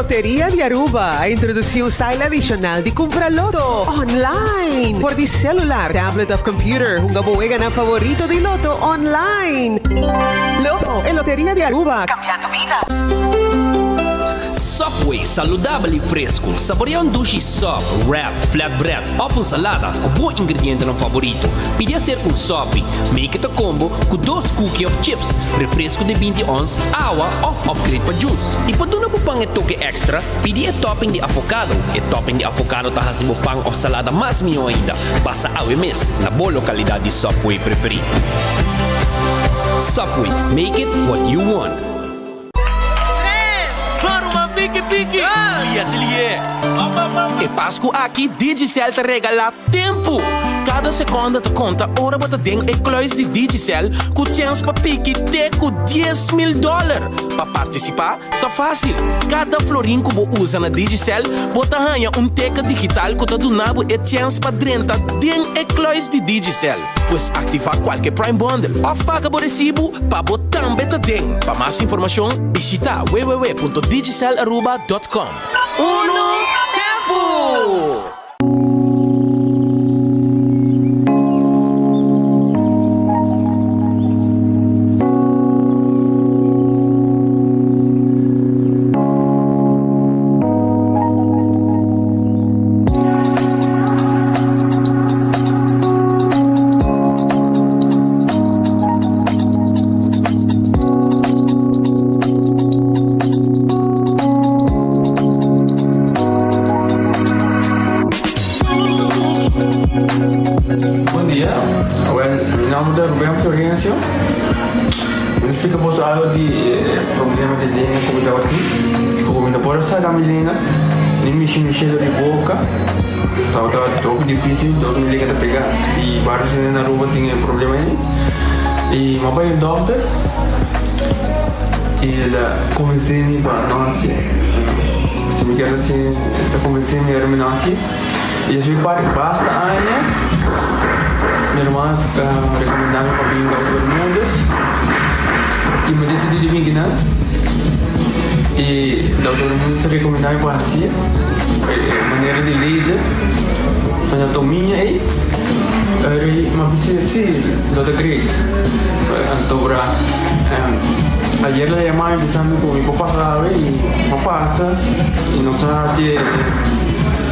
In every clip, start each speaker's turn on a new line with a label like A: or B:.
A: Loteria di Aruba a introduci un style adicional di cumpra loto online. For di celular, tablet of computer, hunga bo weganan favorito di loto online. Lotto, e Loteria di Aruba, cambiando bida.
B: Subway, saludabel y fresco. Saborea un dushi sub, wrap, flatbread of un salada cu bo ingredientenan favorito. Pidi hacer un sopi. Make it a combo cu dos cookie of chips, refresco di binti ons, awa of upgrade pa juice. Y pa duna bo pan e toke extra, pidi e topping di avocado. E topping di avocado ta haci bo pan of salada mas miho ainda. Pasa awe mes na bo localidad di Subway preferi. Subway, make it what you want.
C: E Pasku aki Digicel ta regalá tempu! Kada sekonda ta konta ora bo ta den e kluis di Digicel ku chèns pa piki te ku 10,000 dòler. Pa partisipá ta fásil, kada florin ku bo usa na Digicel bo ta haña un teken digital ku ta duna bo e chèns pa drenta den e kluis di Digicel. Pues aktivá kualke Prime Bundle òf paga bo resibu pa bo tambe ta den. Pa mas informashon bishitá www.digicelaruba.com. Unu tempu!
D: Bon dia, well, mi nomber ta Ruben Florencio. Mi ta splika boso algo di e problema di lenga ku mi tabatin. Ku mi no por a saka mi lenga, ni mishi mi shelo di boka. Tabata hopi difícil, dor mi lenga ta pega. I varios hende na Aruba tin e problema ei. I mi a bai un dòkter i el a konvensé mi pa no hasié. Si mi kier hasié, el a konvensé mi ora mi no hasié. I despues di basta aña, mi ruman a rekomendá mi pa bin Dòkter Bermúdez i mi a disidí di bin kinan. I Dòkter Bermúdez a rekomendá mi pa hasié e manera di laser, anatomia ei. Mi a bisa sí, lo ta great. Anto bra, ayer el a yama mi bisa mi ku mi por pasa awe i mi a pasa i nos a hasi e.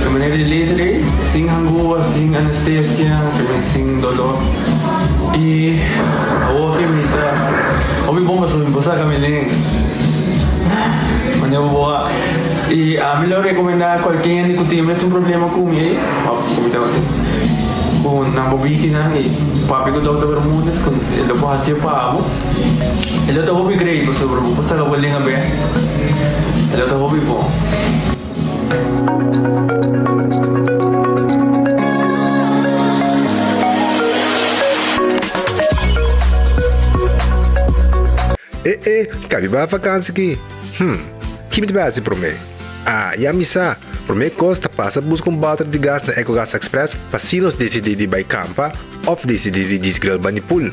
D: E manera di laser ei, sin hangua, sin anestesia, sin dolor. I awor ke mi ta hopi bon pasobra mi por saka mi lenga. Manera bo a. I ami lo rekomendá kualke hende ku tin mes un problema ku mi ei, òf ku mi tabatin, ku nan por bini kinan i papia ku Dòkter Bermudez ku e lo por hasié pa bo. E lo ta hopi great pasobra bo por saka bo lenga bèk. E lo ta hopi bon.
E: E e, kabi bai vakansi ki? Hm, ki mi ta bai hasi promé? Ah, ya mi sa! Promé kos ta pasa buska un bòter di gas na Ecogas Express pa si nos disidí di bai kampa òf disidí di djis grill bani pool.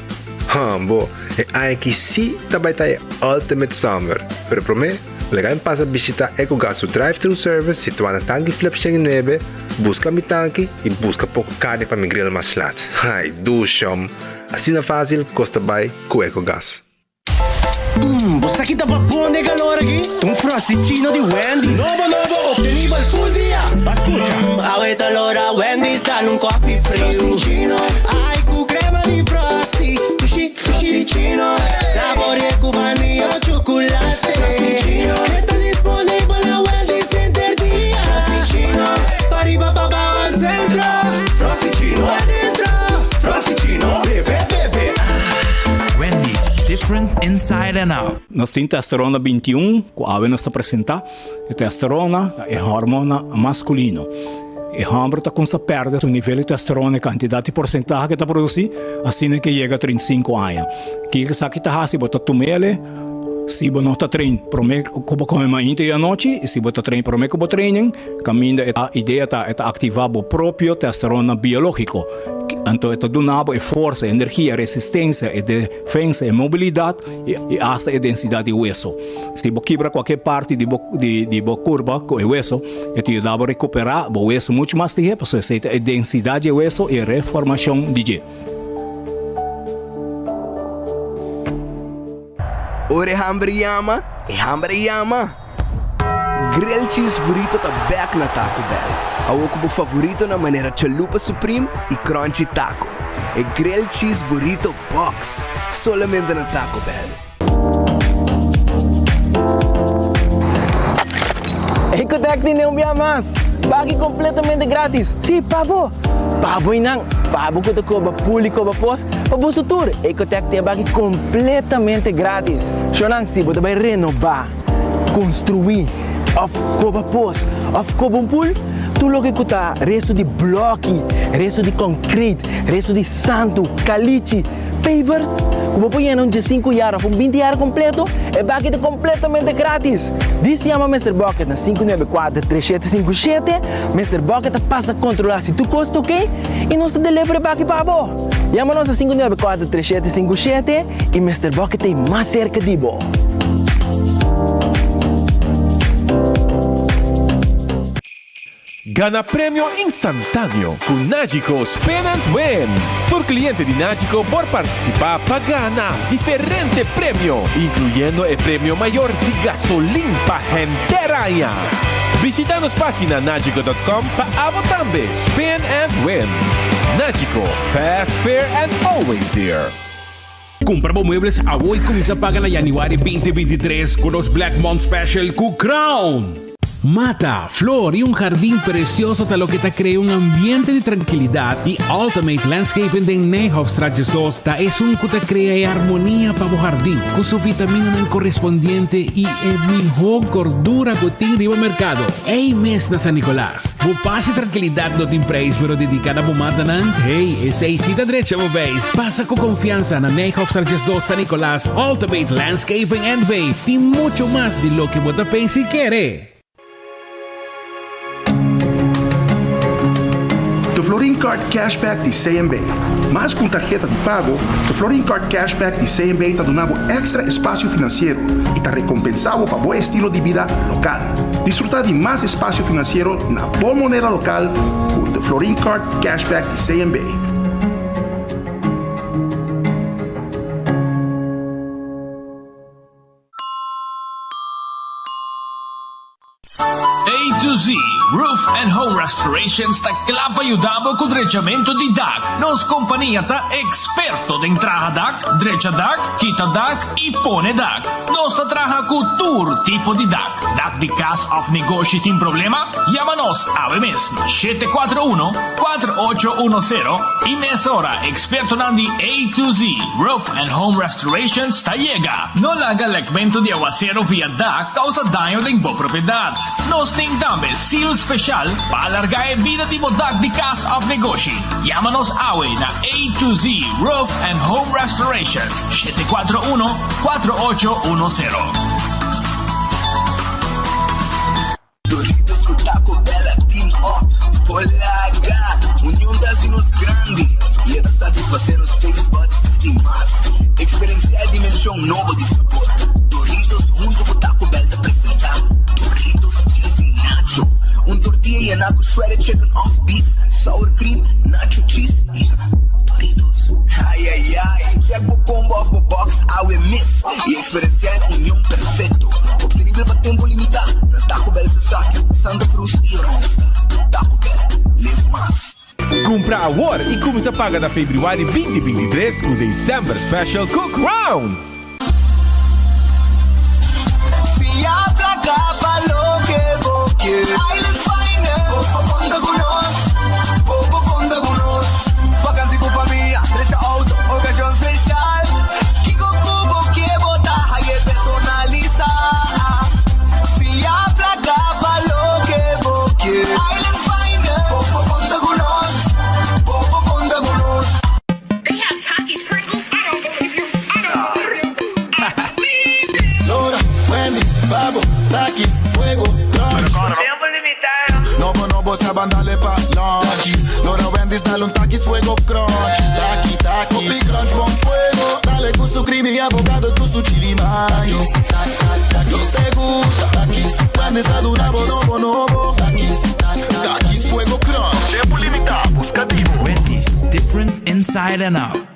E: Hòmbo, e aña aki sí ta bai ta e ultimate summer! Pero promé, Laga mi pasa bishita Ecogas su drive-thru service situá na Tanki Flip 109, buska mi tanki i buska poko karni pa mi grill mas lat. Ai, dushom! Asina fásil kos ta bai ku Ecogas.
C: Mmm, bo sa ki ta babon den calor aki? Ta un Frosty-chino di Wendy's. Nobo nobo, obtenibel full dia! Ba scucha! Awe ta lora Wendy's dal un coffee friu. Frosty-chino, ai cu crema di Frosty. Fushi, Frosty-chino, saborea cu vanilla o chocolate. Frosty-chino, e ta disponibel na Wendy's henter dia. Frosty-chino, pariba pa bao al centro. Frosty-chino adentro. Frosty-chino, bebe, bebe.
F: Wendy's, different inside and out.
G: Nos tin testosterona 21 ku awe nos ta presentá. E testosterona ta e hormona maskulino. E hòmber ta kumsa pèrdè su nivel di testosterona, e kantidat di porsentahe ke ta produsí, asina ke yega 35 aña. Kiko esaki ta hasi? Bo ta tum'el. Si bo no ta train prome ku bo kome mainta i anochi i si bo ta train prome ku bo training, kaminda e idea ta e ta aktivá bo propio testosterona biológiko. Anto e ta duna bo e forsa, e energia, e resistensia, e defensa, e mobilidat i asta e densidat di weso. Si bo kibra kualke parti di bo di bo kurpa ku e weso, e ta yuda bo rekuperá bo weso muchu mas lihé pasobra esei ta e densidat di e weso i e reformashon di dje.
H: Ora e hamber yama, e hamber a yama! Grilled Cheese Burrito ta bek na Taco Bell. Awor ku bo favoritonan manera Chalupa Supreme i Crunchy Taco. E Grilled Cheese Burrito Box! Solamente na Taco Bell.
I: Ecotec tene un bia mas! Pagi completamente gratis! Si, pa bo! Pa bo y nan! Pa bo cu ta coba pul y coba pos, pa boso tur! Ecotec tin e baki completamente gratis! Shonan, si bo ta bay renoba, construi, of coba pos, of coba un pul, tur loke cu ta resto di bloki, resto di concrete, resto di santu, calichi, Pavers ku bo por yena un diesinku yar òf un binti yar kompleto, e baki ta kompletamente gratis! Dis yama Mister Bucket na 594 3757, Mister Bucket ta pasa kontrolá si tur kos ta oke i nos ta deliver e baki pa bo! Yama nos na 594 3757 i Mister Bucket ta ei mas serka di bo!
J: Gana premio instantáneo ku Nagico Spin and Win! Tur kliente di Nagico por partisipá pa gana diferente premio, inkluyendo e premio mayor di gasolin pa henter aña. Bishita nos página nagico dot com pa abo tambe spin and win! Nagico, fast, fair and always there!
K: Kumpra bo muebles awo i kuminsá paga na yanüari 2023 ku nos Black Month Special ku Crown! Mata, flor i un hardin precioso ta loke ta crea un ambiente di trankilidat i Ultimate Landscaping den Nijhofstraat 12 ta esun ku ta crea e armonia pa bo hardin ku su vitaminanan correspondiente i e miho gordura ku tin riba mercado. Ey mes na San Nicolas. Bo pas i trankilidat no tin prijs pero dedica na bo matanan, hey, esey si ta drecha bo beis. Pasa ku konfiansa na Nijhofstraat 12 San Nicolas, Ultimate Landscaping NV tin mucho mas di loke bo ta pensa i kere.
L: The Florin Card Cashback di CMB. Mas ku un tarheta di pago, The Florin Card Cashback di CMB ta duna bo èkstra espasio finansiero i ta rekompensá bo pa bo estilo di bida lokal. Disfrutá di mas espasio finansiero na bo moneda lokal ku The Florin Card Cashback di CMB.
B: A to Z Roof and Home Restorations ta kla pa yuda bo ku drechamentu di dak. Nos kompania ta eksperto den traha dak, drecha dak, kita dak i pone dak. Nos ta traha ku tur tipo di dak. Dak di kas òf negoshi tin problema? Yama nos awe mes na 741 4810 i mesora ekspertonan di A to Z Roof and Home Restorations ta yega. No laga lekmentu di awasero via dak kousa daño den bo propiedat. Nos tin tambe seal speshal pa alargá e bida di bo dak di kas òf negoshi. Yama nos awe na A to Z Roof and Home Restorations, 741 4810.
H: Doritos ku Taco Bell a team up por laga Union ta hasi nos grandi i e ta satisfasé nos taste buds di mas. Eksperensiá e dimenshon nobo di sabor. Doritos huntu ku Taco Bell ta presentá Doritos Cheesy Nacho, un tortilla yená ku shredded chicken òf beef, sour cream, nacho cheese i Doritos. Ai ai ai! Check bo combo òf bo box awe mes i Eksperensiá e union perfekto, optenibel pa tempu limitá na Taco Bell Sasaki, Santa Cruz i Oranjestad. Taco Bell, live mas!
J: Kumpra awor i kuminsá paga na febrüari 2023 ku December Special ku Crown!
H: Fia plaka pa loke bo kier. Island Finance, bo por konta ku nos, bo por konta ku nos. Vakansi ku famia, drecha outo, okashon speshal. Kiko ku bo ke bo ta haye personalisa. Fia plaka pa loke bo ke. Island Finance, bo por konta ku nos, bo por konta ku nos.
M: They have Takis Pringles? I don't believe you, I don't believe you, I believe you.
H: Takis Fuego Crunch, taki taki. Hopi crunch bon fuego. Dale cu su creamy avocado cu su chili mayo. Nos te gusta. Takis, grande sa duna bo nobo nobo. Takis, Takis Fuego Crunch.
F: Tempo limita, busca di bo. Wendy's, different inside and out.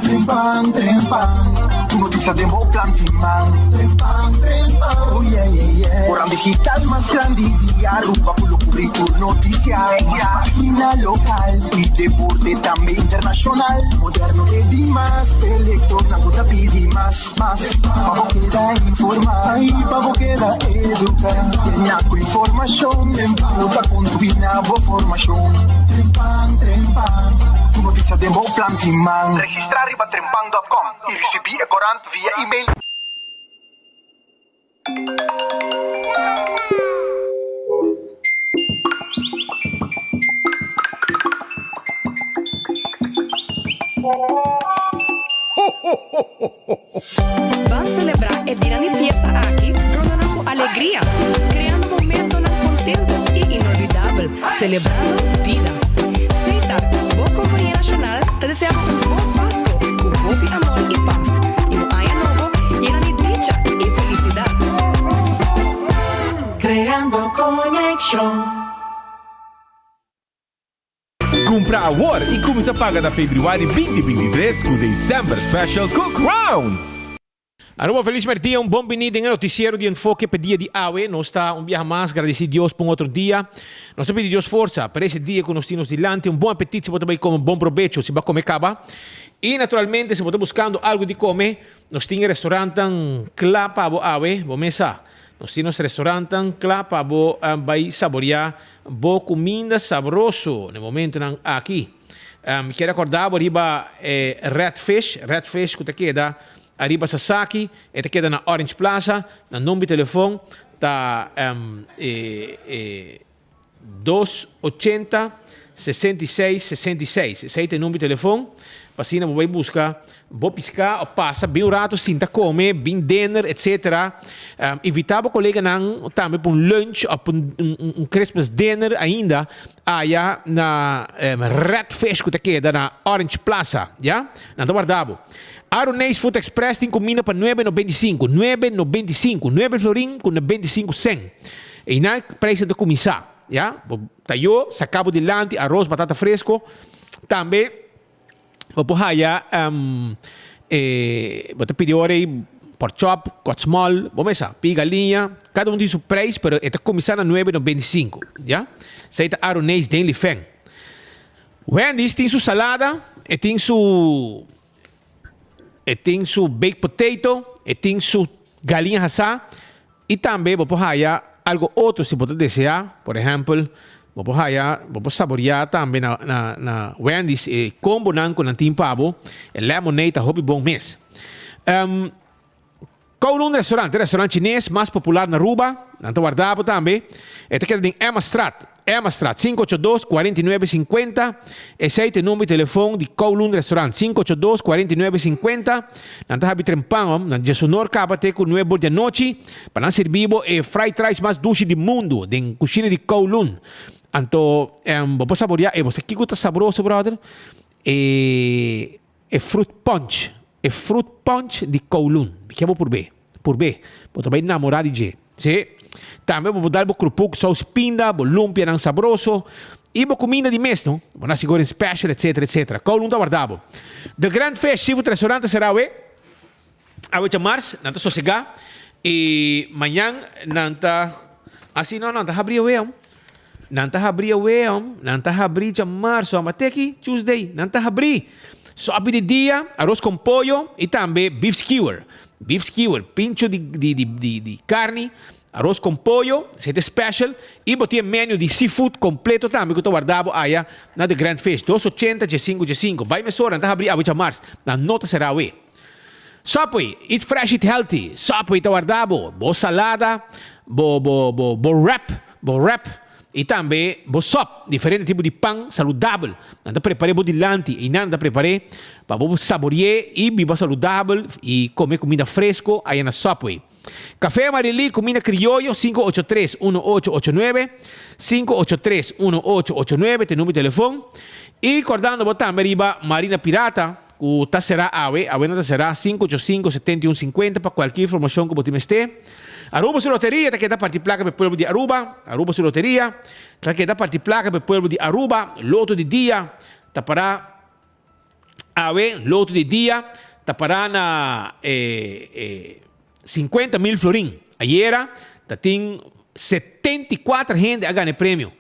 H: Trempan, trempan, Tur noticia den bo plan tin man. Trempan, trempan, oh yeah, yeah, yeah. Corant digital mas grandi di Aruba cu lo cubri tur noticia. Mas pagina local y deporte tambe internacional. Moderno e di mas, p'e lectornan cu ta pidi mas, mas. Pa bo keda informa y pa bo keda educa. Llena cu informacion, Trempan lo ta contribui na bo formacion. Trempan, trempan, Tur noticia den bo plan tin man. Registra riba trempan dot com y ricibi e corant via email.
M: Ban selebrá e dianan di fiesta aki rondonan ku alegria, kreando momentonan kontentu i inolvidabel, selebrando bida. Setar, bo kompania nashonal, ta deseá bo un bon Pasko ku hopi amor i pas, i un aña nobo yena di dicha i felisidat.
N: Creando conexion.
J: Cumpra awor y cuminsa paga na februari binti 23 cu December Special cu Crown!
K: Aruba Feliz Merdia, un bon bini den e noticiero di Enfoke p'e dia di awe. Nos ta un biaha mas gradeci Dios p'un otro dia. Nos ta pidi Dios forsa pa ese dia cu nos tin nos dilanti. Un bon apetit si bo ta bay come, bon probecho si bo a come caba. Y naturalmente si bo ta buscando algo di come, nos tin e restaurantnan cla pa bo awe. Bo mesa. Nos tin nos restaurantnan cla pa bo bay saborea Bo kuminda sabroso na e momentunan aki. Mi kier akorda bo riba e Red Fish, Red Fish ku ta keda ariba Sasaki, e ta keda na Orange Plaza, nan number di telefon ta dos ochenta 66 66. Esei ta e number di telefon pa asina bo bai buska bo piská o pasa bin un rato sinta kome, bin dinner etcetera. Invitá bo koleganan tambe pa un lunch òf pa un Christmas dinner ainda aya na Red Fish ku ta keda na Orange Plaza, ya. Nan ta warda bo. Aroneis Food Express tin kuminda pa nuebe 95, nuebe 95, nuebe florin ku 95 sèn. Einan preisnan ta kuminsá, ya. Bo tayo, saka bo dilanti aros, batata fresco. Tambe bo por haya e bo ta pidi ora ei pork chop, cut small, bo mesa pidi galiña, kada un tin su prijs pero e ta kuminsá na nuebe 95, ya. Esei ta Aroneis den Lifen. Wendy's tin su salada, e tin su e tin su baked potato, e tin su galiña hasá i tambe bo por haya algo otro si bo ta deseá. Por ehèmpel, bo por haya, bo por saboriá tambe na na na Wendy's e kombonan ku nan tin pa bo. E lemonade ta hopi bon mes. Kowloon Restaurant, e restaurant chines mas popular na Aruba, nan ta warda bo tambe. E ta keda den Emmastraat, Emmastraat, 582 49 50. Esei ta e number di telefon di Kowloon Restaurant, 582 49 50. Nan ta habi trempan om, nan djesonor kaba te ku nuebe or di anochi pa nan sirbi bo e fried rice mas dushi di mundu den kushina di Kowloon. Anto bo por saborea e, bo sa kiko ta sabroso brother? E. E fruit punch, e fruit punch di Kowloon. Mi ke bo purb'é, purb'é. Bo ta bai namorá di dje. Sí. Tambe bo por dal bo krupuk sous pinda, bo lumpianan sabroso i bo kuminda di mes, no? Bo nasi goreng special, etcetera, etcetera. Kowloon ta warda bo. The Grand Fish Seafood Restaurant ta será awe, awe djamars, nan ta sosegá i mañan nan ta, ah sí, no, nan ta habrí awe, hom. Nan ta habrí awe, hom. Nan ta habrí djamarso, hom. Ate aki, Tuesday. Nan ta habrí. Sopi di dia, aros con pollo i tambe beef skewer. Beef skewer, pincho di, di, di, di, di carni, aros con pollo, esei ta special. I bo tin e menu di seafood completo tambe cu ta warda bo aya na The Grand Fish. Dos ochenta, djesinku, djesinku. Bai mesora, nan ta habrí awe djamars. Nan no ta sera awe. Subway, eat fresh, eat healthy. Subway ta warda bo, bo salada, bo, bo, bo, bo wrap, bo wrap i tambe bo sop, diferente tipo di pan saludabel. Nan ta prepar'é bo dilanti i nan ta prepar'é pa bo sabori'é i biba saludabel i kome kuminda fresko aya na Subway. Café Amarili, Cuminda Crioyo, 583 1889, 583 1889 ta e numero di telefon. Y cordando bo tambe riba Marina Pirata cu ta cera awe, awe nan ta cera, 585 71 50 pa cualkier informacion cu bo tin mester. Aruba su loteria ta keda parti placa pa e pueblo di Aruba, Aruba su loteria ta keda parti placa pa e pueblo di Aruba, loto di dia ta para. Awe, loto di dia, ta pará na 50 mil florin. Ayera ta tin 74 hende a gana e premio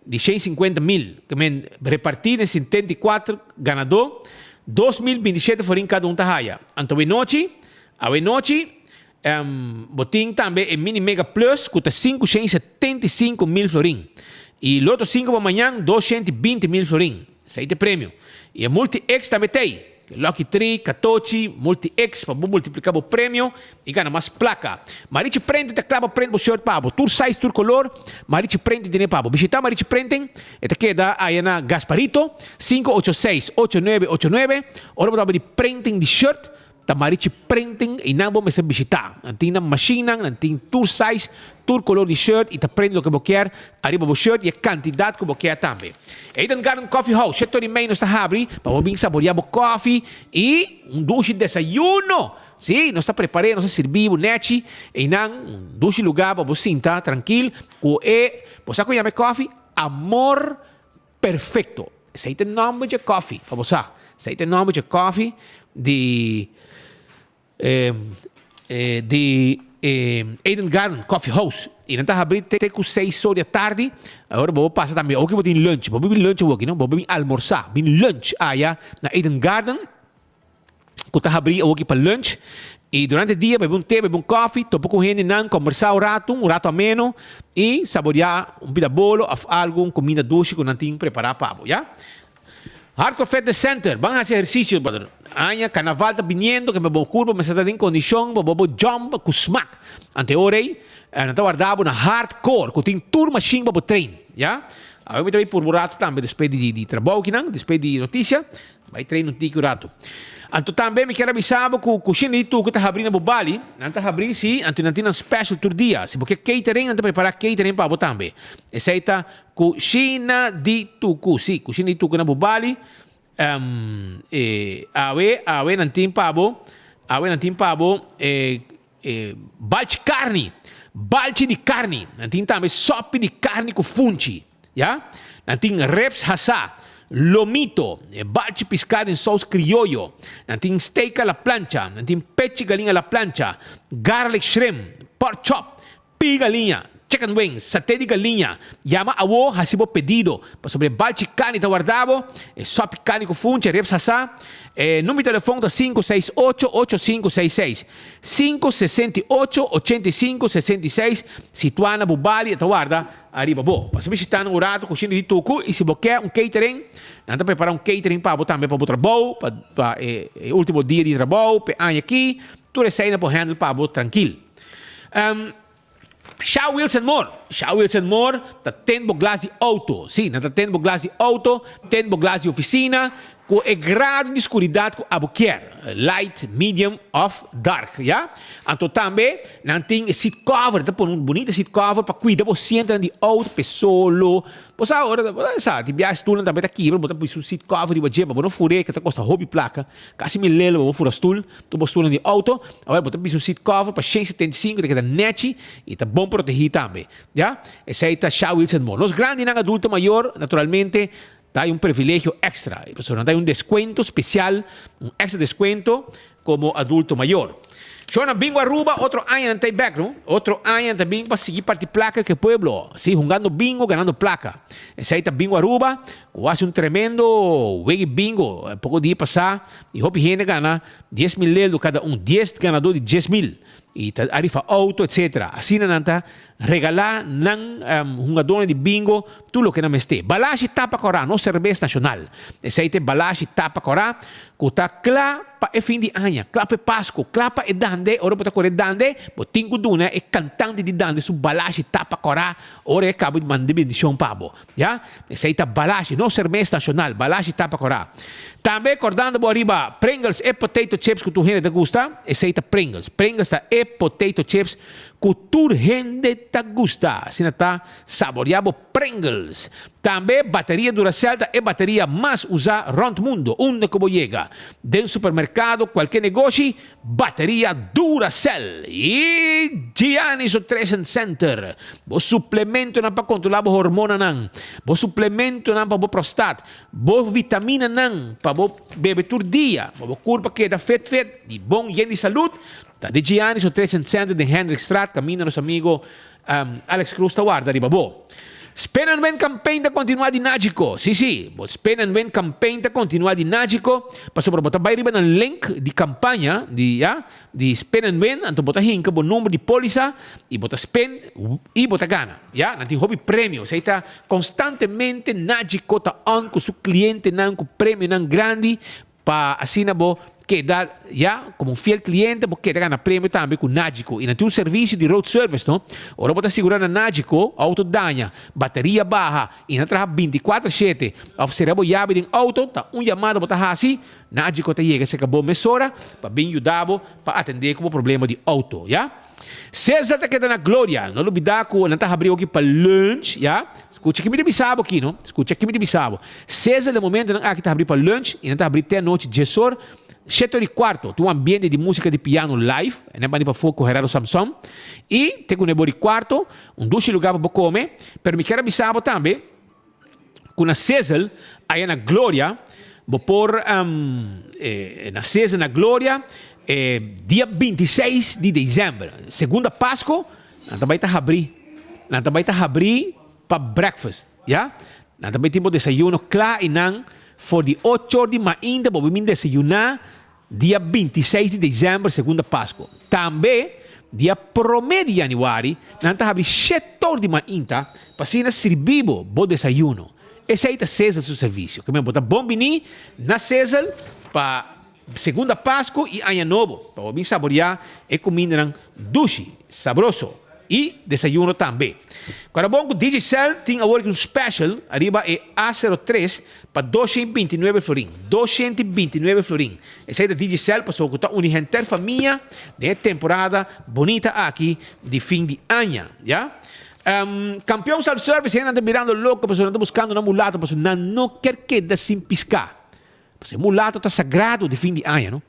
K: di 150 mil. Ke men repartí den 74 ganadó, 2027 florin kada un ta haya. Anto awe nochi, awe nochi, bo tin tambe e Mini Mega Plus ku ta 575 mil florin. I loto 5 pa mañan, 220 mil florin. Esei ta e premio. I e Multi X tambe ta ei. Lucky Tree, Katochi, Multi X pa bo multiplica bo premio i gana mas placa. Marichi Printing ta kla pa print bo shirt pa bo. Tur size, tur color, Marichi Printing tene pa bo. Bishita Marichi Printing, e ta keda aya na Gasparito, 586 8989. Ora bo ta di printing di shirt, Ta Marichi Printing y nan bo mester bishita. Nan tin nan mashinnan, nan tin tur size, tur color di shirt y ta print loke bo kier ariba bo shirt y e cantidad cu bo kier tambe. Eden Garden Coffee House, shete ora y mei nos ta habri pa bo bin saboria bo coffee y un dushi desayuno. Si, nos ta prepare, nos ta sirbi bo nechi eynan, un dushi lugar pa bo sinta trankil cu e, bo sa con yama e coffee? Amor Perfecto. Esey ta e nomber dje koffie, pa bo sa. Esey ta e nomber dje koffie di di Eden Garden Coffee House. Y nan ta habri te cu seis or di atardi. Awor bo por pasa tambe. Awor ki bo tin lunch. Bo por bin lunch awoki, no? Bo por bin almorsa. Bin lunch aya na Eden Garden. Ku ta habrí awoki pa lunch i durante dia bebe un te, bebe un koffie, topa ku hendenan, kombersá un ratu, un ratu ameno i saboreá un pida bolo òf algu, un kuminda dushi ku nan tin prepará pa bo, ya. Hardcore Fitness Center, ban hasi ehersisio, brother. Aña karnaval ta biniendo, kende bo kurpa mester ta den kondishon pa bo por jump ku smak. Ante e ora ei, nan ta warda bo na Hardcore ku tin tur mashin pa bo train, ya. Awe mi ta bai purba un ratu tambe despues di trabou kinan, despues di notisia. Bai train un tiki un ratu. Anto tambe mi kier a bisa bo ku kushina di Tuku ta habri na bo bali. Nan ta habri, si, anto nan tin nan special tur dia. Si bo ke catering, nan ta prepara catering pa bo tambe. Esei ta Kushina di Tuku, si, Kushina di Tuku na bo bali. E awe, awe nan tin pa bo, awe nan tin pa bo e e balchi karni, balchi di karni. Nan tin tambe sopi di karni ku funchi. Ya, nan tin ribs hasá, lomito, balchi piská den sous krioyo, nan tin steak a la plancha, nan tin pechi galiña a la plancha, garlic shrimp, pork chop, pii galiña, chicken wings, saté di galiña. Yama awo, hasi bo pedido, pasobra e balchi kani ta warda bo, e sòpi kani ku funchi, e ribs hasá. E number di telefon ta sinku seis ocho, ocho sinku seis seis. Sinku sesenta i ocho, ochenta i sinku, sesenta i seis, situá na Bubali, e ta warda. Ariba bo. Pasa bishita nan un rato kushina di tuku i si bo ke un catering, nan ta prepara un catering pa bo tambe pa bo trabou, pa pa e e ultimo dia di trabou, p'e aña aki, tur esei nan por handle pa bo trankil. Sha Wilson Moore, Sha Wilson Moore ta ten bo glas di auto. Si, nan ta ten bo glas di auto, ten bo glas di oficina, Ku e grado di skuridat ku abo kier, light, medium òf dark, ya. Anto tambe nan tin e seat cover, ta pone un bunita seat cover pa kuida bo sientonan di outo p'e solo. Bo sa ora, bo sa, di biaha stulnan tambe ta kibra, bo ta pui su seat cover riba dje pa bo no fur'é, ke ta kosta hopi plaka, kasi mi lelo pa bo fura stul, tur bo stulnan di outo. Awor bo ta pui su seat cover pa 175, ta keda nechi i ta bon protegí tambe, ya. Esei ta Sha Wilson Mall. Nos grandinan adulto mayor, naturalmente, Ta hay un privilegio extra, e pasobra nan ta hay un descuento special, un extra descuento como adulto mayor. Shona bingo Aruba otro aña nan ta hay bek no, otro aña nan ta bin pa sigui parti placa cu e pueblo, si hungando bingo ganando placa. Esey ta bingo Aruba cu haci un tremendo wegi bingo poco dia pasa y hopi hende gana 10,000 leldo cada un, dies ganador di 10,000 y ta arifa auto etc. Asina nan ta Regalá nan hungadónan di bingo tur loke nan mester. Balashi tapa kòrá, nos serbes nashonal. Esei ta e balashi tapa kòrá ku ta kla pa e fin di aña, kla pa e Pasku, kla pa e dande. Ora bo ta kore dande, bo tin ku duna e kantante di dande su balashi tapa kòrá ora e kaba di manda e bendishon pa bo. Ya? Esei ta balashi, nos serbes nashonal, balashi tapa kòrá. Tambe kordando bo ariba Pringles e potato chips ku tur hende ta gusta, esei ta Pringles. Pringles ta e potato chips ku tur hende ta gusta. Asina ta saborea bo Pringles. Tambe bateria Duracell ta e bateria mas usa rond mundo, unda ku bo yega. Den supermerkado, kualke negoshi, Bateria Duracell y Giannis Nutrition Center. Bo suplementonan pa controla bo hormonanan, bo suplementonan pa bo prostat, bo vitaminanan pa bo bebe tur dia, pa bo curpa keda fit fit y bon yen di salud, ta di Giannis Nutrition Center den Hendrikstraat caminda nos amigo Alex Cruz ta warda riba bo. Spin and Win campaign ta continua di Nagico. Si si, bo Spin and Win campaign ta continua di Nagico pasobra bo ta bay riba nan link di campaña di ya di Spin and Win anto bo ta hinca bo number di polisa y bo ta spin y bo ta gana. Ya, nan tin hopi premio. Esey ta constantemente Nagico ta on cu su clientenan cu premionan grandi Pa asina bo keda ya como un fiel cliente bo keda gana premio tambe cu Nagico. Y nan tin un servicio di road service no. Ora bo ta sigura na Nagico, auto daña, bateria baha y nan traha binticuater shete of sera bo yabi den auto, ta un yamada bo ta haci, Nagico ta yega cerca bo mesora pa bin yuda bo pa atende cu bo problema di auto ya. Cesar ta keda na Gloria. No lubida cu nan ta habri oki pa lunch, ya. Scucha ki mi ta bisa bo aki, no. Scucha ki mi ta bisa bo. Cesar den momentonan aki ta habri pa lunch y nan ta habri te anochi diesor, shete ora y cuarto. Tin un ambiente di musica di piano live. E nan bani pafó cu Gerardo Samson. Y te cu nuebe ora y cuarto, un dushi lugar pa bo come. Pero mi kier a bisa bo tambe cu na Cesar, aya na Gloria, bo por, na Cesar na Gloria, e dia 26 di december, segunda Pasco, nan ta bay ta habri, nan ta bay ta habri pa breakfast, ya. Nan ta bay tin bo desayuno cla y nan for di ocho or di mainta bo bay bin desayuna Dia 26 di december, segunda Pasco. Tambe, dia prome di januari, nan ta habri shetor di mainta pa asina sirbi bo bo desayuno. Esei ta Cesar su servicio. Ke men bo ta bon bini na Cesar pa segunda Pasco y Aña Nobo pa bo bin saboria e cumindanan dushi, sabroso. Y desayuno tambe. Cuando bon cu Digicel tin awor un special ariba e A sero tres pa 229 florin. 229 florin. Esey ta Digicel pasobra cu ta uni henter famia den e temporada bonita aki di fin di aña. Ya. Campeon Self Service hendenan ta birando loco pasobra nan ta buscando nan mulato pasobra nan no kier keda sin pisca. Pasobra e mulato ta sagrado di fin di aña, no?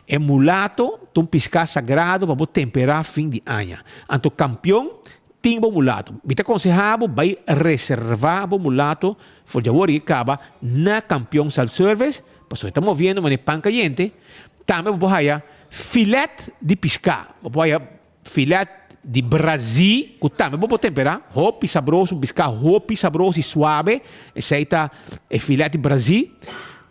K: E mulato ta un piská sagrado pa bo temperá fin di aña. Anto kampion tin bo mulato. Mi ta konsehá bo bai reservá bo mulato for di awor i kaba na Kampion Self Service, pasobra e ta moviendo manera pan kayente. Tambe bo por haya filet di piská. Bo por haya Filet di brazí ku tambe bo por temperá, hopi sabroso, un piská hopi sabroso i suabe, esei ta e filet di brazí.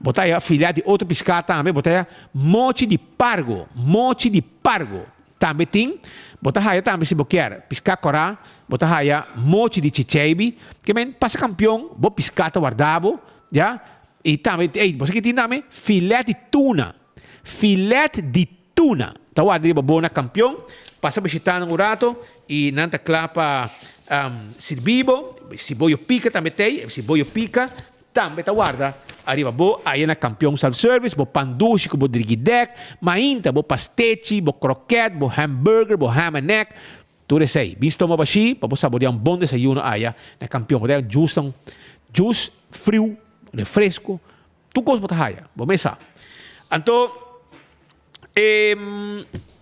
K: Bo ta haya filet di otro piská tambe, bo ta haya mochi di pargo, mochi di pargo tambe tin. Bo ta haya tambe si bo kier piská kòrá, bo ta haya mochi di chicheibi. Ke men pasa kampion, bo piská ta warda bo, ya. I tambe, ey, bo sa ke tin tambe? Filet di tuna. Filet di tuna ta warda riba bo na Kampion. Pasa bishita nan un rato y nan ta kla pa sirbi bo. Si boyo pika tambe t'ey. Si boyo pika tambe ta warda ariba bo aya na Kampion Self Service. Bo pan dushi ku bo drigidek, mainta bo pastechi, bo kroket, bo hamburger, bo ham and egg. Tur esey. Bin stoma bashi pa bo saborea un bon desayuno aya na Kampion. Bo ta haya juice nan, juice friu, refresco. Tur kos bo ta haya, bo mes sa. Anto, e,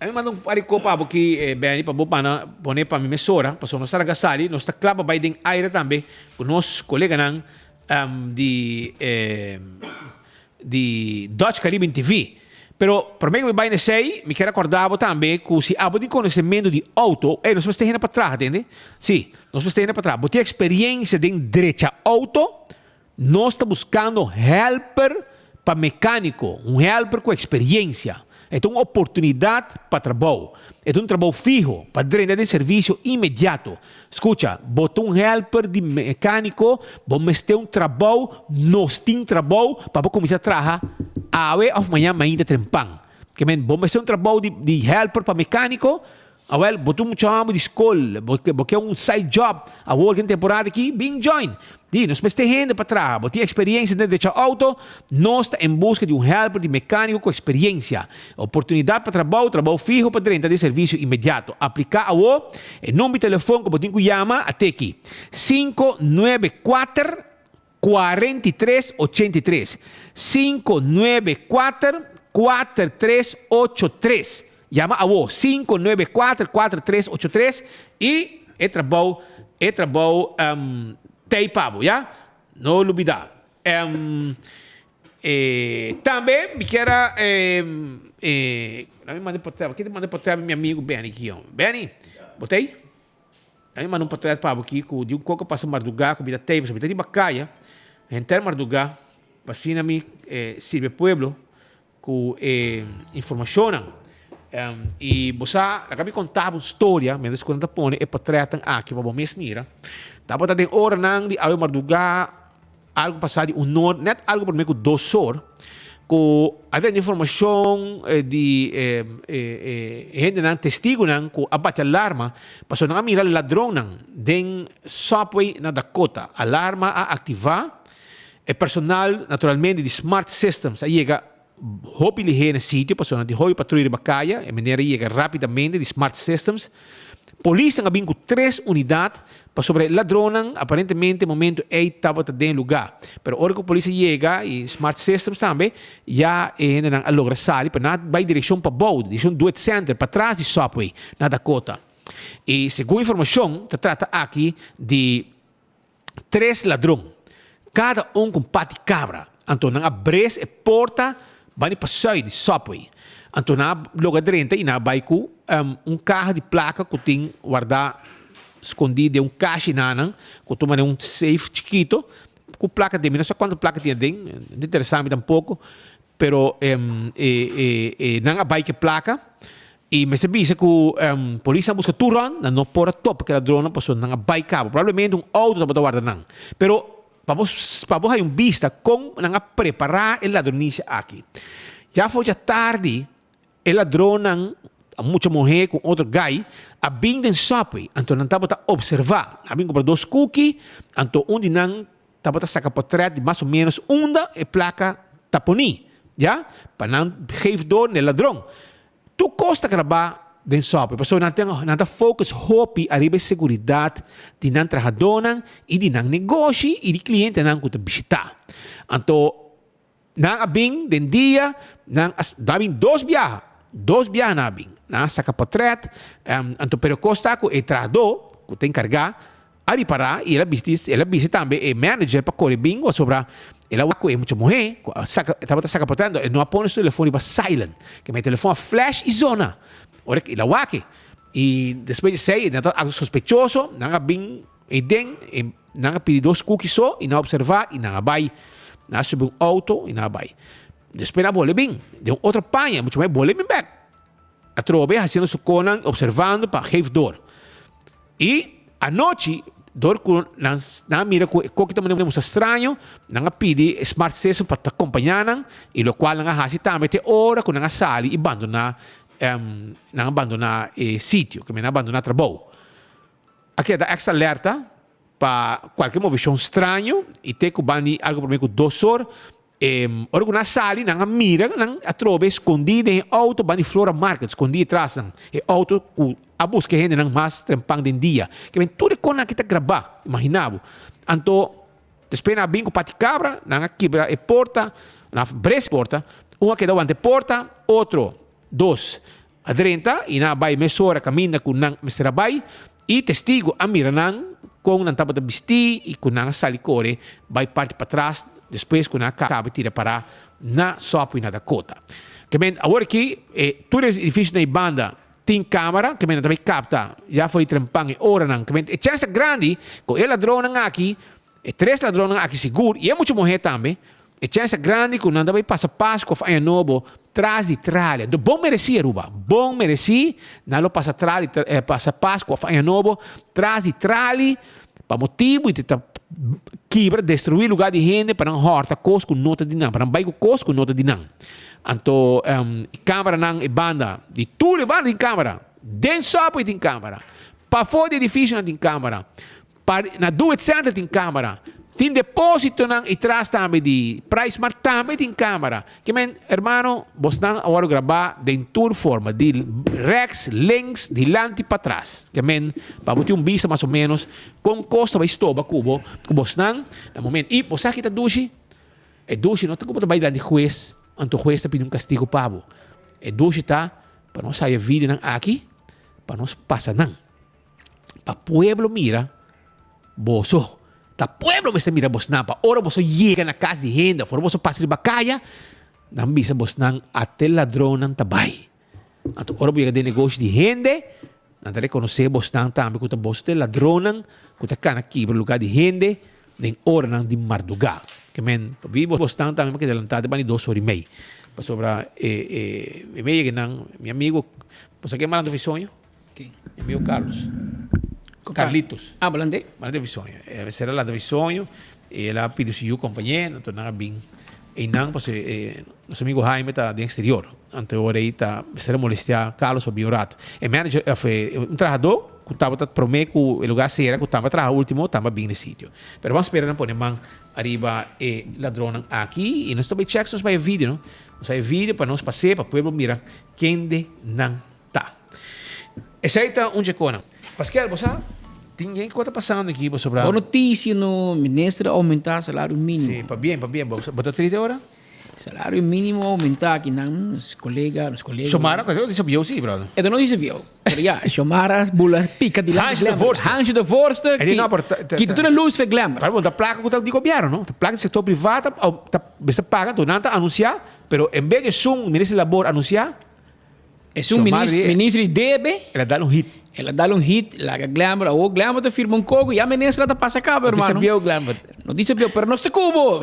K: a mi manda un par di kos pa bo aki, Benny, pa bo pana pone pa mi mesora, pasobra nos ta laga sali, nos ta kla pa bai den aire tambe ku nos koleganan di, di Dutch Caribbean TV. Pero prome ku mi bai na esei, mi kier a kòrda bo tambe ku si abo tin konosementu di outo, ey, nos mester hende pa traha, tende? Si, nos mester hende pa traha. Bo tin eksperensia den drecha outo? Nos ta buskando helper pa mekániko, un helper ku eksperiencia. E ta un oportunidat pa trabou. E ta un trabou fiho pa drenta den servisio inmediato. Skucha, bo ta un helper di mekániko, bo mester un trabou, nos tin trabou pa bo kuminsá traha awe òf mañan mainta trempan. Ke men, bo mester un trabou di helper pa mekániko? Awel, bo ta un mucha hòmber di skol, bo ke bo ke un side job awor den temporada aki, bin join. Di, nos mester hende pa traha. Bo tin eksperiensia den drecha outo? Nos ta en buska di un helper di mekániko ku eksperiensia. Oportunidat pa trabou, trabou fiho pa drenta den servisio inmediato. Apliká awor. E number di telefon ku bo tin ku yama a teki, 594 43 83, 594 4383. Yama awor, 594 4383 i e trabou, e trabou t'ei pa bo, ya. No lubida. E tambe mi kier a e mi manda e portret, ki ta manda e portret mi amigo Benny aki, Benny, bo t'ei? A mi manda un portret pa bo aki ku di un koko pasa mardugá ku mi ta tei pasobra mi ta riba kaya henter mardugá pa asina mi sirbi e pueblo ku e informashonnan. I bo sa laga mi konta bo un storia mientras ku nan ta pone e portretnan aki pa bo mes mira. Tabata den oranan di awe mardugá. Algu pasá di un or, nèt algu promé ku dos or, ku a tene informashon di e hendenan, testigunan ku a bati alarma pasobra nan a mira ladronnan den Subway na Dakota. Alarma a aktivá, e personal naturalmente di Smart Systems a yega hopi lihé na e sitio pasobra nan tin hopi patruya riba kaya, e manera a yega rápidamente di Smart Systems. Polisnan a bin ku tres unidat pasobra e ladronnan aparentemente e momento ei tabata den e lugá. Pero ora ku polis a yega i Smart Systems tambe, ya e hendenan a logra sali pa nan a bai direkshon pabou, direkshon Duet Center, patras di Subway na Dakota. I segun informashon ta trata aki di tres ladron, kada un ku un pat di kabra. Anto nan a bres e porta bani pasùit di Subway. Anto nan a logra drenta i nan a bai ku un kaha di plaka ku tin wardá skondí den un kashi nanan, ku tuma den un safe chikito ku plaka den. Mi no sa kuantu plaka tin aden, no ta interesá mi tampoko, pero nan a bai ku e plaka. I mester bisa ku polis a buska tur rònt, nan no por a topa ke ladronnan pasobra nan a bai kaba. Probablemente un outo tabata warda nan. Pero pa bo pa bo haña un bista kon nan a prepará e ladronisia aki. Ya for djatardi e ladronnan, un mucha muhé ku un otro gai, a bin den Subway. Anto nan tabata opservá. Nan a bin kumpra dos kuki, anto un di nan tabata saka potrèt di mas o ménos unda e plaka ta poní, ya, pa nan geef door n'e ladron. Tur kos ta grabá den software, pasobra nan tin nan ta focus hopi ariba e seguridat di nan trahadónan i di nan negoshi i di klientenan ku ta bishitá. Anto nan a bin den dia, nan a nan a bin dos biaha, dos biaha nan a bin. Nan a saka potrèt, anto pero kos ta ku e trahadó ku ta enkargá A ripará i el a bisti, el a bisa tambe e manager pa kore bingo pasobra el a wak ku e mucha muhé ku a saka, tabata saka por tanto el no a pone su telefon riba silent, ke mi telefon a flash i zona ora el a wak e. I despues di esei nan ta algu sospechoso, nan a bin eiden, e nan a pidi dos kuki so i nan a observá i nan a bai, nan a subi un outo i nan a bai. Despues nan a bole bin den un otro paña, mucha muhé bole bin bèk. Atrobe haciendo su conan observando pa geef door. Y anochi door cu nan nan a mira cu e coki ta manda mucha straño, nan a pidi e smart system pa ta acompaña nan y locual nan a haci tambe te ora cu nan a sali y bandona nan a bandona e sitio, ke men a bandona trabou. A keda extra alerta pa cualkier movecion straño y te cu ban di algo prome cu dos or E ora ku nan a sali, nan a mira nan atrobe skondí den e outo ban di Flora Market, skondí atras nan, e outo ku a buska e hendenan mas trempan den dia. Ke men tur e konan aki ta grabá, imaginá bo. Anto, despues nan a bin ku pati kabra, nan a kibra e porta, nan a bres e porta, un a keda wanta e porta, otro dos a drenta i nan a bai mesora kaminda ku nan mester a bai, i testigu a mira nan kon nan tabata bistí i ku nan a sali kore bai parti patras despues ku nan a kaba tira pará na Subway na Dakota. Ke men awor aki e tur e edifisionan ei banda tin kamera, ke men nan ta bai kapta ya for di trempan e oranan. Ke men e chèns ta grandi ku e ladronnan aki, e tres ladronnan aki sigur i e mucha muhé tambe, E chèns ta grandi ku nan ta bai pasa Pasku òf Aña Nobo tras di trali. Anto bon meresí, Aruba. Bon meresí nan lo pasa trali, pasa Pasku òf Aña Nobo tras di trali pa motibu di ta kibra, destruí lugá di hende pa nan hòrta kos ku no ta di nan, pa nan bai ku kos ku no ta di nan. Anto e kameranan e banda di tur e banda tin kamera. Den Subway tin camera. Pafó di edificionan tin camera. Pa na Do It Center tin camera. Tin depositonan y tras tambe di Price Mart tambe tin camera. Ke men, hermano, bosnan a wòrdu grabá den tur forma, di rèks, links, dilanti, patras. Ke men, pa bo tin un bista mas o ménos kon kos ta bai stoba ku bo, ku bosnan na momento. I bo sa ki ta dushi? E dushi no ta ku bo ta bai dilanti hues, anto hues ta pidi un kastigu pa bo. E dushi ta pa nos haya videonan aki pa nos pasa nan. Pa pueblo mira boso. Ta pueblo mester mira bosnan pa ora boso yega na kas di hende of ora boso pasa riba kaya, nan bisa bosnan ate ladronnan ta bai. Anto ora bo yega den negoshi di hende, nan ta rekonosé bosnan tambe ku ta boso ta e ladronnan ku ta kana kibra lugá di hende den oranan di mardugá. Ke men pabia bosnan tambe pa keda lantá te banda di dos ora i mei. Pasobra e e mei yega nan, mi amigo, bo sa ken Marando Fisoño?
O: Ken?
K: Mi amigo Carlos. Carlitos.
O: Ah, Balante?
K: Balante Bisoño. El a sera Lante Bisoño y el a pidi su yu compañé, anto nan a bin einan pasobra e nos amigo Jaime ta den exterior. Anto e ora ei ta mester a molestia Carlos pa bin un rato. E manager of e un trahadó cu tabata prome cu e lugar sera cu tamba traha ultimo tamba bin na e sitio. Pero ban spera nan pone man ariba e ladronnan aki y nos ta bay check si nos bay e video no. Nos bay e video pa nos pas'é pa pueblo mira kende nan Ta. Esei ta un djekona. Paskel, bo sa, tin yen ku ta pasando aki pasobra.
O: Bon notisia no, minister a oumentá salario mínimo.
K: Sí, pabien, pabien. Bo ta triste ora?
O: Salario mínimo a oumentá aki nan, nos kolega, nos kolega.
K: Xiomara, kos dice bieu sí, brother.
O: E no dice bieu, pero ya, Xiomara bula pika dilanti
K: Hansje de Voorste.
O: Hansje de Voorste, kita tur e lus fe Glenbrook.
K: Pero ta plaka ku ta di gobierno, no? Ta plaka di sektor privá ta, ta mester paga, anto nan ta anunsiá, pero en bes di esun minister di labor anunsiá,
O: Esun minister di debe.
K: El a dal un hit.
O: El a dal un hit, laga Glenbrook. Awor Glenbrook ta firma un koko, ya minister a ta pasa kaba, hermano.
K: No dice bieu Glenbrook.
O: No dice bieu, pero nos ta kubo.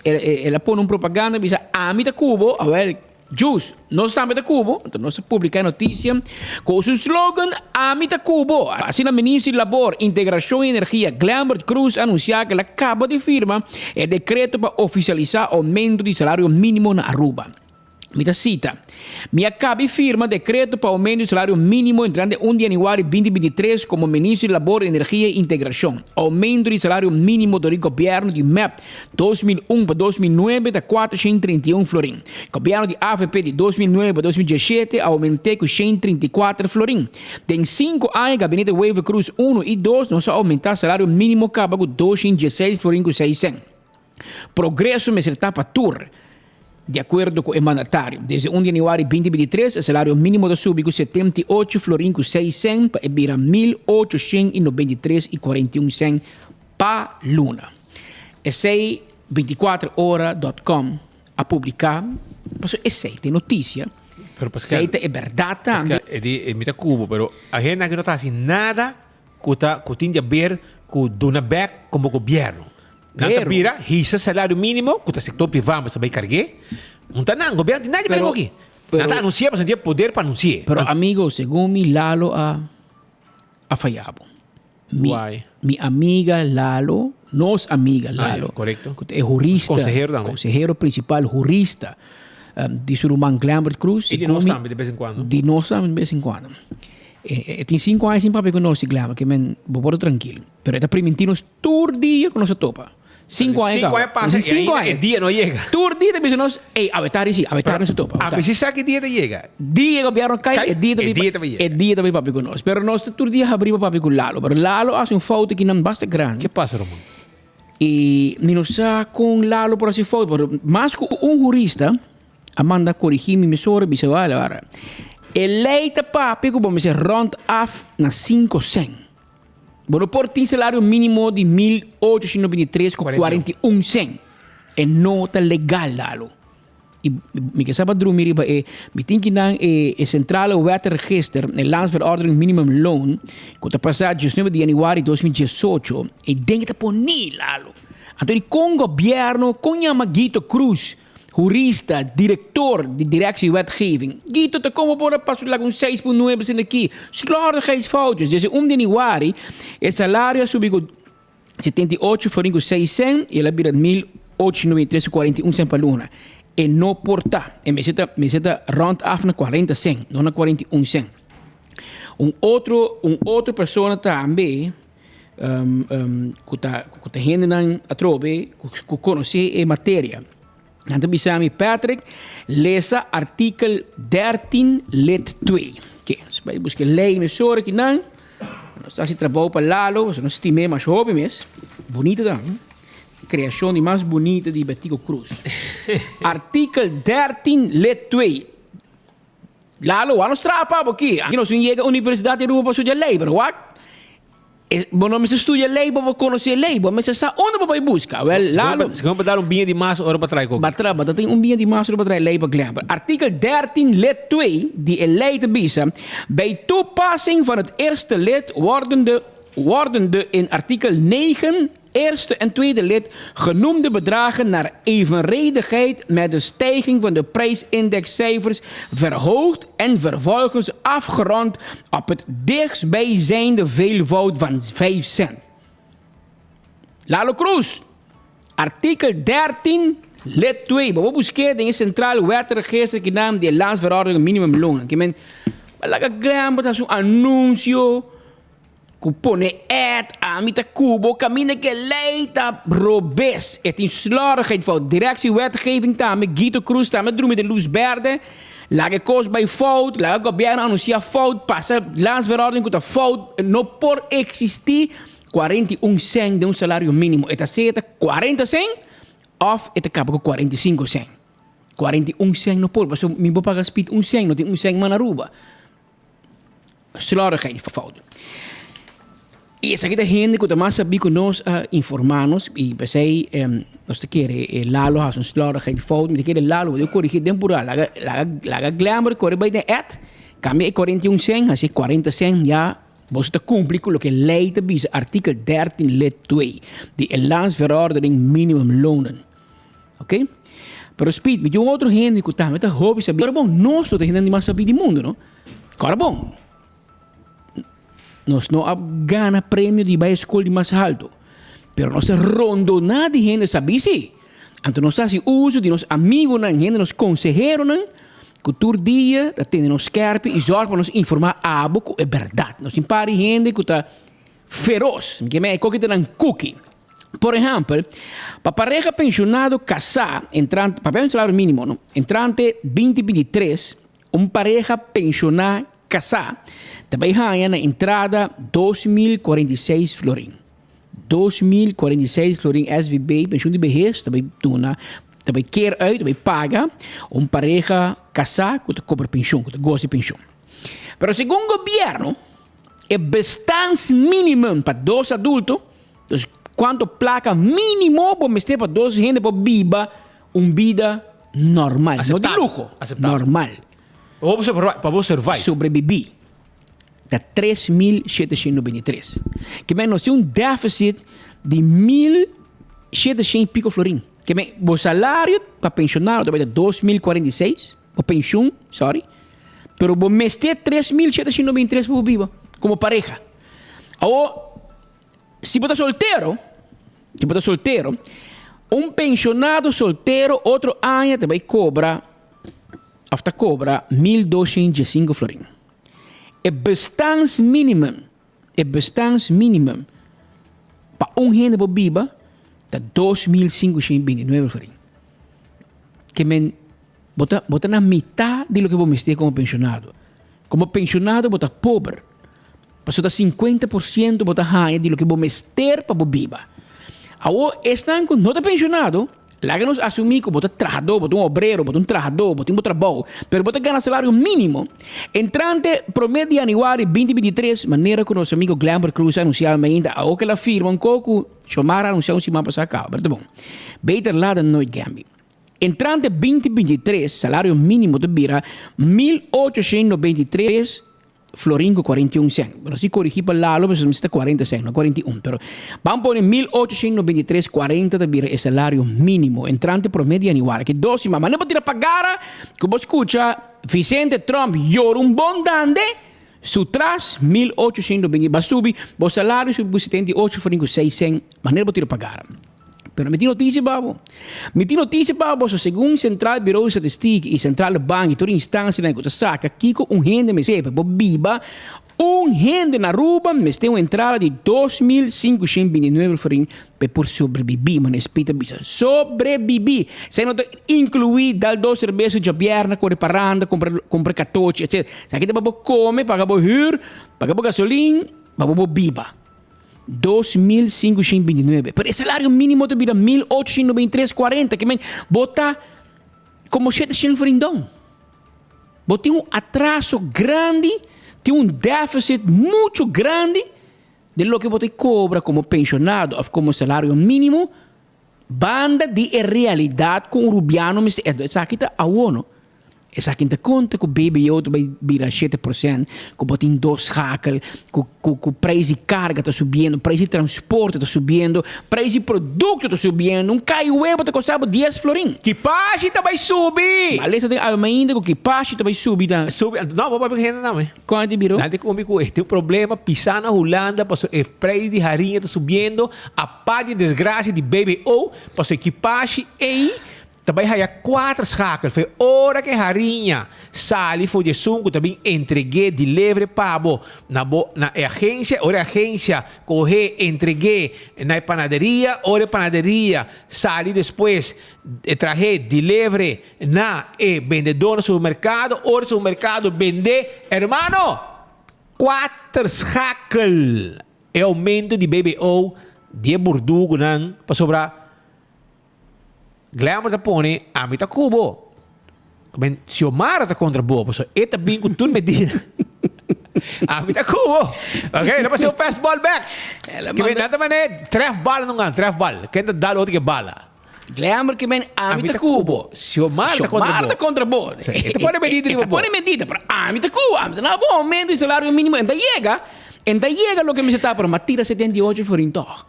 O: El a pone un propaganda, bisa, ami ta kubo, awel, Jus, nos tambe ta kubo. Enton nos a publica e noticia ku su slogan, Ami ta kubo. Asina minister di Labor, Integracion y Energia, Glenbert Croes a anuncia ku el a kaba di firma e decreto pa oficialisa aumento di salario minimo na Aruba. Mi ta sita, Mi a kabi firma dekreto pa oumento di salario mínimo entrante un di yanüari binti 23 komo Ministro di Labor, Energia i Integrashon. Oumento di salario mínimo dor di gobièrnu di mep 2001 pa 2009 ta 431 florin. Gobièrnu di avp di 2009 pa 2017 a oument'é ku 134 florin. Den sinku aña Gabinete Wever-Croes uno i dos nos a oumentá salario mínimo kaba ku 216 florin ku seis sèn. Progreso mester ta pa tur. Di akuerdo ku e mandatario, desde un di yanüari 2023 e salario mínimo ta subi ku 78 florin ku seis sèn pa e bira 1893 i 41 sèn pa luna. Esei 24ora dot com a publiká, pasobra esei ta e notisia, esei ta e bèrdat tambe.
K: E di, mi ta kubo, pero a hende aki no ta hasi nada ku ta ku tin di aber ku duna bèk komo gobièrnu. Nan ta bira hisa salario mínimo ku ta sektor privá mester bai karg'é. Un ta nan, gobièrnu tin nada di bai ku aki. Nan ta anunsi'é pasobra nan tin e poder pa anunsi'é.
O: Pero amigo, segun mi Lalo a a faya bo. Mi
K: Why?
O: mi amiga Lalo, nos amiga Lalo,
K: Ah, korekto.
O: ku ta e hurista,
K: Konsehero tambe.
O: konsehero prinsipal, hurista di su ruman Glenbert Croes.
K: I di
O: segun
K: nos
O: mi,
K: tambe de bes en kuando.
O: Di nos tambe de bes en kuando. E tin sinku aña sin papia ku nos, Glenbert, ke men bo por ta trankil. Pero e ta primintí nos tur dia ku nos a topa. Sinku aña
K: Sinku
O: kaba.
K: aña pasa y
O: Sinku
K: ainda
O: aña.
K: e dia no yega.
O: Tur dia ta bisa nos, ey, awe tardi si, awe tardi nos a topa.
K: A mi si sa ki dia ta yega.
O: Dia gobierno kai,
K: Kai,
O: e dia ta
K: e
O: bin
K: dia ta bin yega.
O: e dia ta bin papia ku nos. Pero nos ta tur dia habri pa papia ku Lalo. Pero Lalo a hasi un fout akinan basta grandi.
K: Ke pasa, Roman?
O: I mi no sa kon Lalo por hasi fout, pero mas ku un hurista a manda korigí mi mesora bisa wala wala. E lei ta papia ku bo mester rond af na sinku sèn. Bo no por tin salario mínimo di 1893 ku 41 sèn. E no ta legal, Lalo. I mi ke sa pa drumi riba e, mi tin ki nan e e Centrale Wetregister, e Landsverordening Minimumloon, ku ta pasá 19 di yanüari 2018, e den ta poní, Lalo. Anto di kon gobièrnu, kon yama Guito Croes, Hurista, director di Directie Wetgeving, Guito ta como por a paso laga un 6.9 sende aki. Slordigheidsfoutjes. Desde un di januari e salario a subi cu 78 florin cu 6 cent y el a bira 1893 cu 41 cent pa luna. E no por ta. E mester ta mester ta rond af na 40 cent, no na 41 cent. Un otro, un otro persona tambe um, um, ku ta, ku ta hendenan atrobe, ku, ku konosé e materia. Nan ta bisa mi, Patrick, lesa artikel 13 lid 2. Oké, so bai buska lei mesora kinan. Nos ta hasi trabou pa Lalo, pasobra nos stim'é mas hopi mes. Bunita ta, hm? Kreashon di mas bunita di Betico Croes. Artikel 13 lid 2. Lalo, wak nos traha pa bo aki. Aki nos tin yega Universidad di Aruba pa studia ley, pero wak, e, bo no mester studia ley pa bo conoce ley, bo mester sa unda bo bay busca. Wel, Lalo.
K: Si bo dar un biña di mas ora bo trae koki.
O: Ba tra, bo ta tin un biña di mas ora bo trae ley pa Glenber. Artikel 13 lid 2 di e ley ta bisa, Bij toepassing van het eerste lid worden de, worden de in artikel 9 eerste en tweede lid genoemde bedragen naar evenredigheid met de stijging van de prijsindexcijfers verhoogd en vervolgens afgerond op het dichtstbijzijnde veelvoud van 5 cent. Lalo Cruz, artikel 13, lid 2. Bo por busk'é den e Centraal Wetregister kinan di e Landsverordening Minimumloon. Ke men, laga Glenbert hasi un anuncio. Ku pone et, ami ta ku bo kaminda ku e lei ta robes. E tin slordigheid fout. Directie Wetgeving tambe, Guito Cruz tambe a drumi den lus berde. Laga e kos bai fout, laga gobièrnu anunsiá fout, pasa landsverordening ku ta fout. No por eksistí 41 sèn den un salario mínimo. E ta sea ta 40 sèn òf e ta kaba ku 45 sèn. 41 sèn no por, pasobra mi por paga spit un sèn, no tin un sèn mas na Aruba. Slordigheid fout. I esaki ta hende ku ta mas sabí ku nos a informá nos i p'esei nos ta kere e Lalo hasi un slordigheid fout. Mi ta kere Lalo bo debe korigí den purá. Laga laga laga Glenber kore bai den et, kambia e 41 sèn hasi 40 sèn ya boso ta kumpli ku loke lei ta bisa artikel 13 lid 2 di e Landsverordening Minimumlonen. Ok. Pero Speed, mi tin un otro hende ku tambe ta hopi sabí. Ora bon, nos no ta hendenan di mas sabí di mundu, no? Ora bon, nos no a gana premio di bai skol di mas haltu, pero nos ta rondoná di hende sabí sí. Anto nos ta hasi uso di nos amigunan, hende nos konseheronan, ku tur dia ta tene nos skèrpi i zòrg pa nos informá abo ku e bèrdat. Nos tin par di hende ku ta feros, mi ke men e koki ta nan kuki. Por ehèmpel, pa pareha penshonado kasá entrante, papia di salario mínimo no, entrante binti 23, un pareha penshoná kasá ta bai haña na entrada 2046 florin. 2046 florin SVB, penshun di behes, ta bai duna, ta bai keer uit, ta bai paga un pareha kasá ku ta kobra penshun, ku ta gosa di penshun. Pero segun gobièrnu, e bestaansminimum pa dos adulto, Dus kuantu plaka mínimo bo mester pa dos hende por biba un bida normal. No di luho, normal.
K: Pa bo survive.
O: Sobrebibí. Ta 3723. Ke men nos tin un deficit di 1700 i piko florin. Ke men bo salario pa pensionado ta bai ta 2046, bo penshun, sorry, pero bo mester 3723 pa bo biba komo pareha. Awor. Si bo ta soltero, si bo ta soltero, un pensionado soltero otro aña ta bai cobra of ta cobra 1215 florin. E bestaansminimum, e bestaansminimum pa un hende por biba ta 2529 florin. Ke men bo ta bo ta na mitad di loke bo mester como pensionado. Como pensionado bo ta pober. Pasobra ta sinkuenta por siento bo ta haña di loke bo mester pa bo biba. Awor, esnan ku no ta penshonado, laga nos asumí ku bo ta trahadó, bo ta un obrero, bo ta un trahadó, bo tin bo trabou, pero bo ta gana salario mínimo. Entrante promé di yanüari binti 23, manera ku nos amigo Glenbert Croes a anunsiá mainta, awor ku el a firma un kos ku Xiomara a anunsiá un siman pasá kaba, pero ta bon. Beter laat dan nooit, Gambi. Entrante binti 23, salario mínimo ta bira 1893. Florin ku 41 sèn. Bueno, si korigí pa Lalo, pasobra mi si ta 40 sèn, no 41. Pero ban pone 1893, 40 ta bira e salario mínimo entrante promé di yanüari. Ki dos siman. Ma no por tira pagara ku bo skucha Vicente Tromp yora un bon dande, su tras 1820 ba subi, bo salario subi ku 78 florin ku 6 sèn, manera bo tira pagara. Pero mi tin noticia pa bo. Mi tin noticia pa bo, so segun Centraal Bureau di Statistiek y Centrale Bank y tur instancianan cu ta saca kico un hende mester pa bo biba, un hende na Aruba mester un entrada di 2529 florin pa e por sobrevivi, manera Speed ta bisa. Sobrevivi! Esaki no ta inclui dal dos cerbes su djabièrnè, core paranda, cumpra cumpra catochi, etc. Esaki ta pa bo come, paga bo huur, paga bo gasolin, pa bo por biba. 2529. Pero e salario mínimo ta bira 1893,40. Ke men, bo ta komo 700 florin down. Bo tin un atraso grandi, tin un deficit mucho grandi den loke bo ta kobra komo pensionado of komo salario mínimo, banda di e realidat ku un rubiano mester. Esaki ta awo, no? Esaki ta konta ku BBO ta bai bira 7%, ku bo tin dos schakel, ku ku ku prijs di karga ta subiendo, prijs di transporte ta subiendo, prijs di produkto ta subiendo. Un kai webo ta kosta bo dies florin.
K: Kipashi ta bai subi!
O: Malesa den alma ainda ku kipashi ta bai subi ta.
K: Subi, no, bo papia ku hende tambe.
O: Kon a di biro?
K: Nan ta komi ku e tin un problema pisá na Hulanda pasobra e prijs di hariña ta subiendo, apart di e desgrasia di BBO, pasobra e kipashi ei Ta bai haya kuater schakel fe ora ke hariña sali for di esun ku ta bin entreg'é dilevre pa bo na bo na e agensia, ora e agensia koh'é entreg'é na e panaderia, ora e panaderia sali despues e trah'é dilevre na e bendedó na supermerkado, ora e supermerkado bend'é, hermano, kuater schakel e oumento di BBO di e burdugunan pasobra. Glamour ta pone, ami ta ku bo. Men Xiomara ta kontra bo, pasobra e ta bin ku tur medida. Ami ta ku bo. Ok, lo pasa un fastball back. Ke men nan ta mane tref bala nunga, tref bal. Ken ta dal otro ke bala.
O: Glamour ke men ami ta ku bo.
K: Xiomara ta kontra bo.
O: Xiomara ta kontra bo.
K: E ta pone medida riba bo.
O: E ta pone medida, pero ami ta ku bo. Ami ta na bo aumento di salario minimo. En ta yega, en ta yega loke mester ta, pero m'a tira 78 florin tog.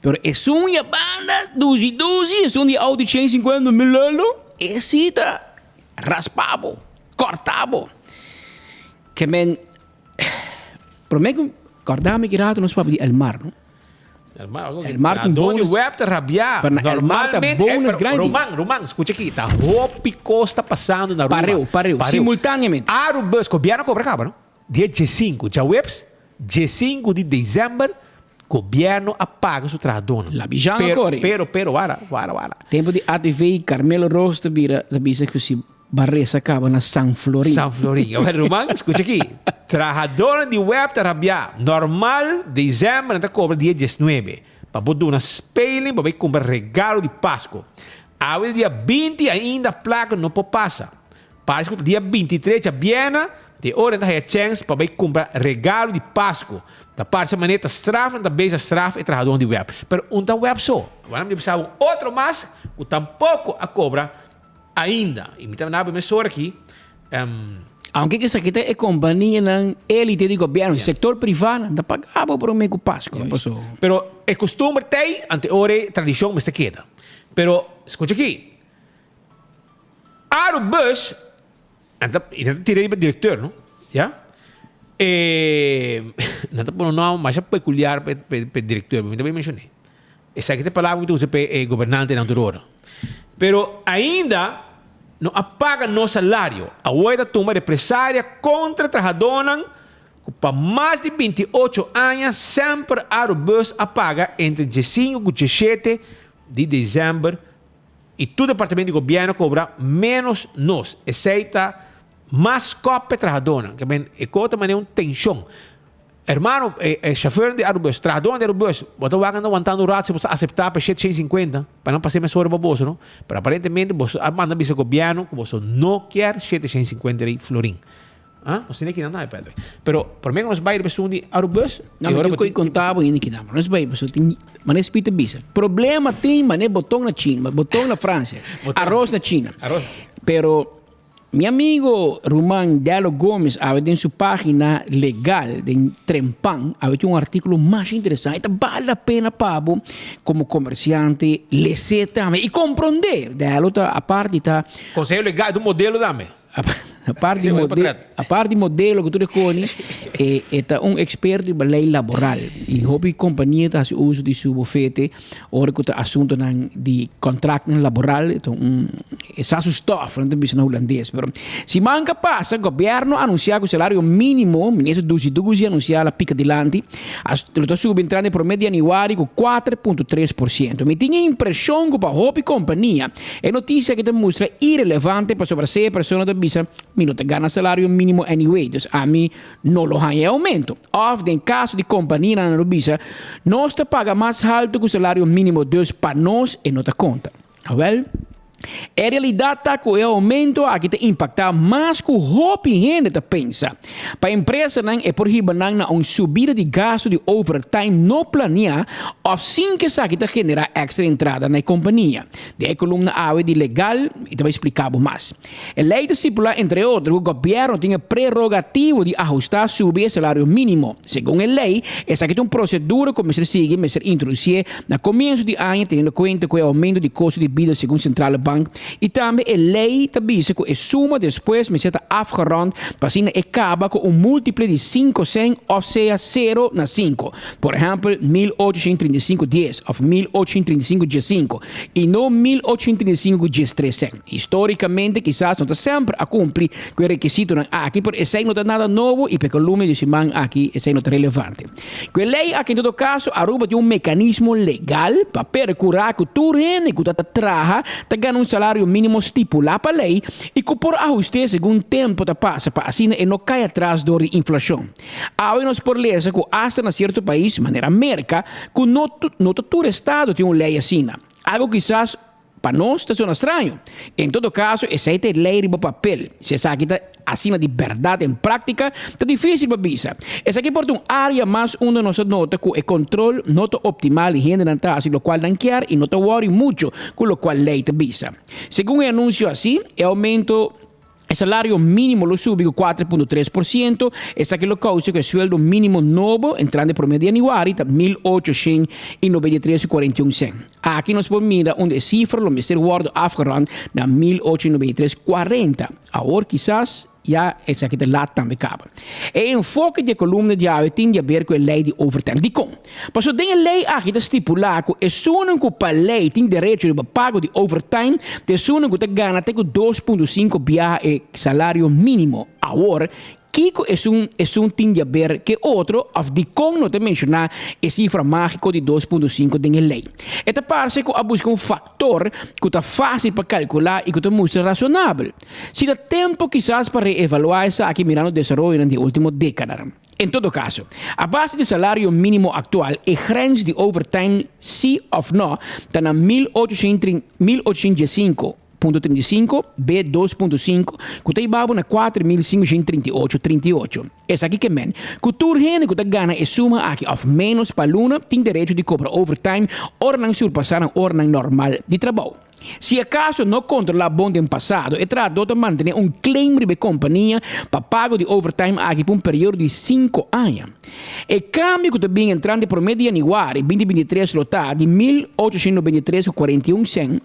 O: Pero esun di a banda dushi dushi, esun di auto 150 mil euro, e si ta raspa bo, corta bo. Ke men, prome ku, corda mi ki rato nos papia di El Mar, no?
K: El Mar,
O: El Mar tin
K: bonus.
O: Donny
K: Webb ta rabia.
O: Pero na El Mar ta bonus grandi.
K: Roman, Roman, scucha aki, ta hopi cos ta pasando na Aruba.
O: Pareu, pareu, simultaneamente.
K: Arubus, gobierno a cobra caba, no? Dia diesinku, djaweps diesinku di december, gobierno a paga su trahadónan.
O: La Bijan a
K: Pero,
O: kore.
K: pero, pero, wara, wara, wara.
O: Tempo di ATV, Carmelo Roos ta bira, ta bisa ku si Barresa kaba na San Florin.
K: San Florin. Awor, ruman, skucha aki. Trahadónan di web ta rabiá. Normal, december nan ta kobra dia diesnuebe. Pa bo duna speling pa bai kumpra regalo di Pasko. Awe di dia 20 ainda plaka no por pasa. Parse ku ta dia 23 djabièrnè, di e ora nan ta haya chèns pa bai kumpra regalo di Pasku. Ta parse manera ta straf nan ta beza straf e trahadónan di web. Pero un ta web so. Awor nan bisa un otro mas ku tampoko a kobra ainda. I mi ta nabia mesora aki.
O: Aunke ku esaki ta e kompanianan elite di gobièrnu, sektor privá nan ta paga bo promé ku Pasku.
K: Pero e kustumber t'ei, ante ora e tradishon mester keda. Pero skucha aki. Arubus, nan ta, i nan ta tira riba directeur, no? Ya. E, nan ta pone un nòmber masha peculiar pa e, pa e directeur, mi ta bai mencion'é. Esaki ta e palabra ku mi ta usa pa e gobernantenan tur ora. Pero ainda no a paga nos salario. Awor e ta tuma represaria kontra trahadónan ku pa mas di 28 aña semper Arubus a paga entre diesinku ku diesshete di desèmber I tur departamento di gobierno cobra menos nos. Esey ta mas cop p'e trahadornan. Ke men e co ta manera un tension. Hermano, e e chauffeurnan di Arubus, trahadornan di Arubus, bo ta wak nan wantando un rato si bo ta acepta pa shete shen cincuenta, pa nan pasa e mesora pa boso, no? Pero aparentemente boso a manda bisa gobierno cu boso no kier shete shen cincuenta di florin. Ah, nos tiene kinan tambe, Patrick. Pero prome ku nos bai riba esun di Arubus,
O: No, mi tin ku konta bo hende kinan. Nos bai, pasobra tin mane Speed ta bisa. Problema tin mane boton na China, boton na Francia, aros na China.
K: Aros na China.
O: Pero mi amigo ruman Dello Gomez awe den su pagina legal den Trempan awe tin un artíkulo masha interesante. E ta bal la pena pa bo komo komersiante les'é tambe i komprondé. Dello ta aparte ta
K: Konseho legal, ta un modelo tambe.
O: Aparte di modelo. Aparte di modelo ku tur e koni, e e ta un eksperto riba lei laboral. I hopi kompania ta hasi uso di su bofete ora ku ta asuntonan di kontraktnan laboral. E ta un e sa su stòf, nan ta bisa na hulandes. Pero siman ku a pasa gobièrnu a anunsiá ku salario mínimo, minister Dusi Dusi a anunsiá la pika dilanti, a lo ta subi entrando e promé di yanüari ku 4.3%. Mi tin e impreshon ku pa hopi kompania e notisia aki ta mustra irelevante pasobra sea e persona ta bisa, Mi no ta gana salario minimo anyway, dus ami no lo haña e aumento. Of den kaso di kompanianan nan lo bisa, nos ta paga mas haltu ku salario minimo dus pa nos e no ta konta. Awel, e realidat ta ku e aumento aki ta impaktá mas ku hopi hende ta pensa. Pa empresanan e por hiba nan na un subida di gastu di overtime no planiá òf sin ku esaki ta generá èkstra entrada na e kompania. Den e kolumna awe di Legal mi ta bai splika bo mas. E lei ta stipulá entre otro ku gobièrnu tin e prerogativo di ahustá subi e salario mínimo. Segun e lei, esaki ta un prosedura ku mester sigui mester introdusié na komienso di aña teniendo kuenta ku e oumento di kosto di bida segun Centrale Bank i tambe e lei ta bisa ku e suma despues mester ta afgerond pa asina e kaba ku un múltiple di sinku sèn òf sea sero na sinku, por ehèmpel 1835 dies òf 1835 diesinku i no 1835 ku diestres sèn. Histórikamente kisas no ta semper a kumpli ku e rekisitonan aki, pero esei no ta nada nobo i pa e kolumna di siman aki esei no ta relevante. Ku e lei aki en todo kaso Aruba tin un mekanismo legal pa perkurá ku tur hende ku ta traha ta gana un salario mínimo stipulá pa lei i ku por ahust'é segun tempu ta pasa pa asina e no kai atras dor di inflashon. Awe nos por lesa ku asta na sierto pais, manera Merka, ku no no ta tur estado tin un lei asina. Algu kisas Pa nos ta sona straño. En todo caso, esey ta e ley riba papel. Si esaki ta asina di berdad en practica, ta dificil pa bisa. Esaki por ta un area mas unda nos ta nota cu e control no ta optimal y hendenan ta haci locual nan kier y no ta worry mucho cu locual ley ta bisa. Segun e anuncio haci, e aumento. E salario mínimo lo subi ku 4.3%, esaki lo kousa ku e sueldo mínimo nobo entrando e promé di yanüari ta 1.893,41 sèn. Aki nos por mira unda e sifra lo mester wòrdu afgerond na 1.893,40. Awor kisas ya esaki ta lat tambe kaba. E enfoke di e kolumna di awe tin di aber ku e lei di overtime. Dikon? Pasobra den e lei aki ta stipulá ku esunnan ku pa lei tin derecho riba pago di overtime ta esunnan ku ta gana te ku 2.5 biaha e salario mínimo. Awor, kiko esun esun tin di aber ku e otro òf dikon no ta menshoná e sifra mágiko di 2.5 den e lei? E ta parse ku a buska un faktor ku ta fásil pa kalkulá i ku ta mustra rasonabel. Si ta tempu kisas pa reevaluá esaki mirando desaroyonan di e último dékadanan. En todo kaso, a base di salario mínimo aktual e grens di overtime sí òf nò ta na 1835.35, B 2.5, ku ta hiba bo na 4538, 38. Esaki ke men ku tur hende ku ta gana e suma aki òf ménos pa luna tin derecho di kobra overtime ora nan surpasá nan oranan normal di trabou. Si acaso no controla bon den pasado, e trahador ta mantene un claim riba e compania pa pago di overtime aki pa un periodo di cinco aña. E cambio cu ta bin entrante prome di januari 2023 lo ta di 1893 cu 41 cent,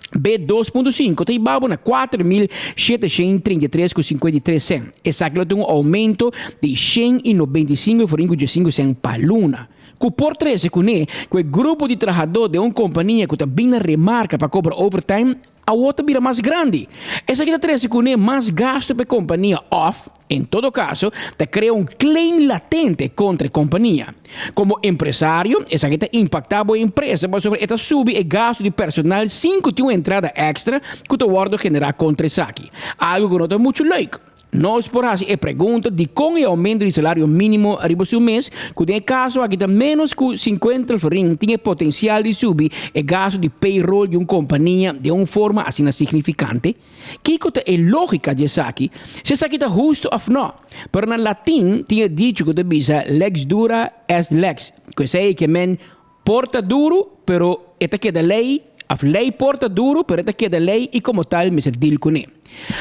O: B 2.5 ta hiba bo na 4733 cu 53 cent. Esaki lo ta un aumento di 195 florin cu 15 cent pa luna. Ku por trese kuné ku e grupo di trahadó den un kompania ku ta bin na remarka pa kobra overtime awor ta bira mas grandi. Esaki ta trese kuné mas gastu pa e kompania òf, en todo kaso, ta krea un claim latente kontra e kompania. Komo empresario, esaki ta impaktá bo empresa pasobra e ta subi e gastu di personal sin ku tin un entrada èkstra ku ta wòrdu generá kontra esaki, algu ku no ta muchu leuk. Nos por hasi e pregunta dikon e oumento di salario mínimo riba su mes, ku den e kaso aki ta ménos ku sinkuenta florin, tin e potensial di subi e gastu di payroll di un kompania den un forma asina signifikante? Kiko ta e lógika di esaki? Si esaki ta hustu òf nò? Pero na latin tin e dicho ku ta bisa lex dura est lex, ku esei ke men Por ta duru, pero e ta keda lei, of lei por ta duru, pero e ta keda lei i komo tal mester deal kuné.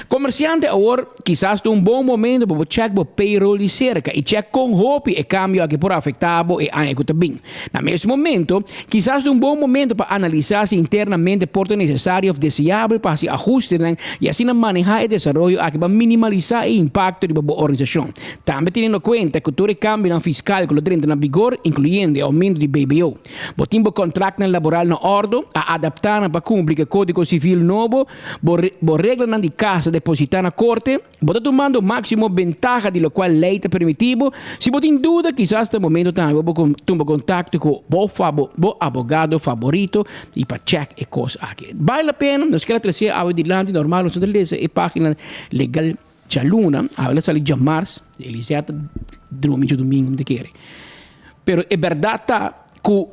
O: Komersiante awor kisas ta un bon momento pa bo chèk bo payroll di serka i chèk kon hopi e kambio aki por afektá bo e aña ku ta bin. Na mes momento, kisas ta un bon momento pa analisá si internamente por ta nesesario òf deseabel pa hasi ahustenan i asina manehá e desaroyo aki pa minimalisá e impakto riba bo organisashon. Tambe teniendo kuenta ku tur e kambionan fiskal ku lo drenta na bigor, inkluyendo e oumento di BBO. Bo tin bo kontraktnan laboral na òrdu, a adaptá nan pa kumpli ku e Kódigo Sivil nobo, Bo bo reglanan di kas ta depositá na korte, bo ta tumando máksimo bentaha di lokual lei ta permití bo. Si bo tin duda, kisas ta e momento tambe pa bo tuma kontakto ku bo fabo bo abogado faborito i pa chèk e kos aki. Bale la pena, nos kier a tres'é awe dilanti, normal nos no ta lesa e página legal djaluna, awe la sali djamars, Elisette ta drumi djadumingu mi ta kere. Pero e bèrdat ta ku.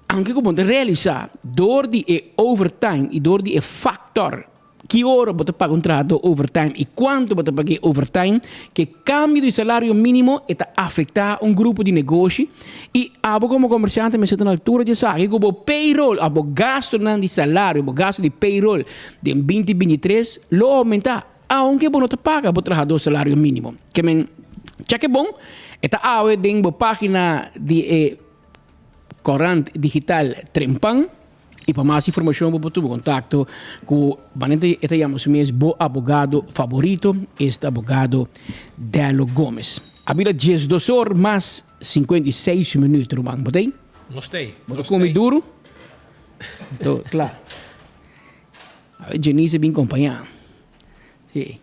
O: Aunke ku bo ta realisá dor di e overtime i dor di e faktor ki ora bo ta paga un trahadó overtime i kuantu bo ta pag'é overtime, ku e kambio di salario mínimo e ta afektá un grupo di negoshi i abo komo komersiante mester ta na altura di esaki ku bo payroll òf bo gastunan di salario, bo gastu di payroll den binti 23 lo oumentá aunke bo no ta paga bo trahadó salario mínimo. Ke men chèk e bon, e ta awe den bo página di e. Corant Digital Trempan y pa mas informacion bo por tuma contacto cu manera e ta yama su mes bo abogado favorito, esta abogado Dello Gomez. A bira diesdos or mas 56 minuut ruman, bo ta ey?
K: Nos ta ey.
O: Bo ta come duro? Anto, cla. A ver Jenice a bin compaña. Si.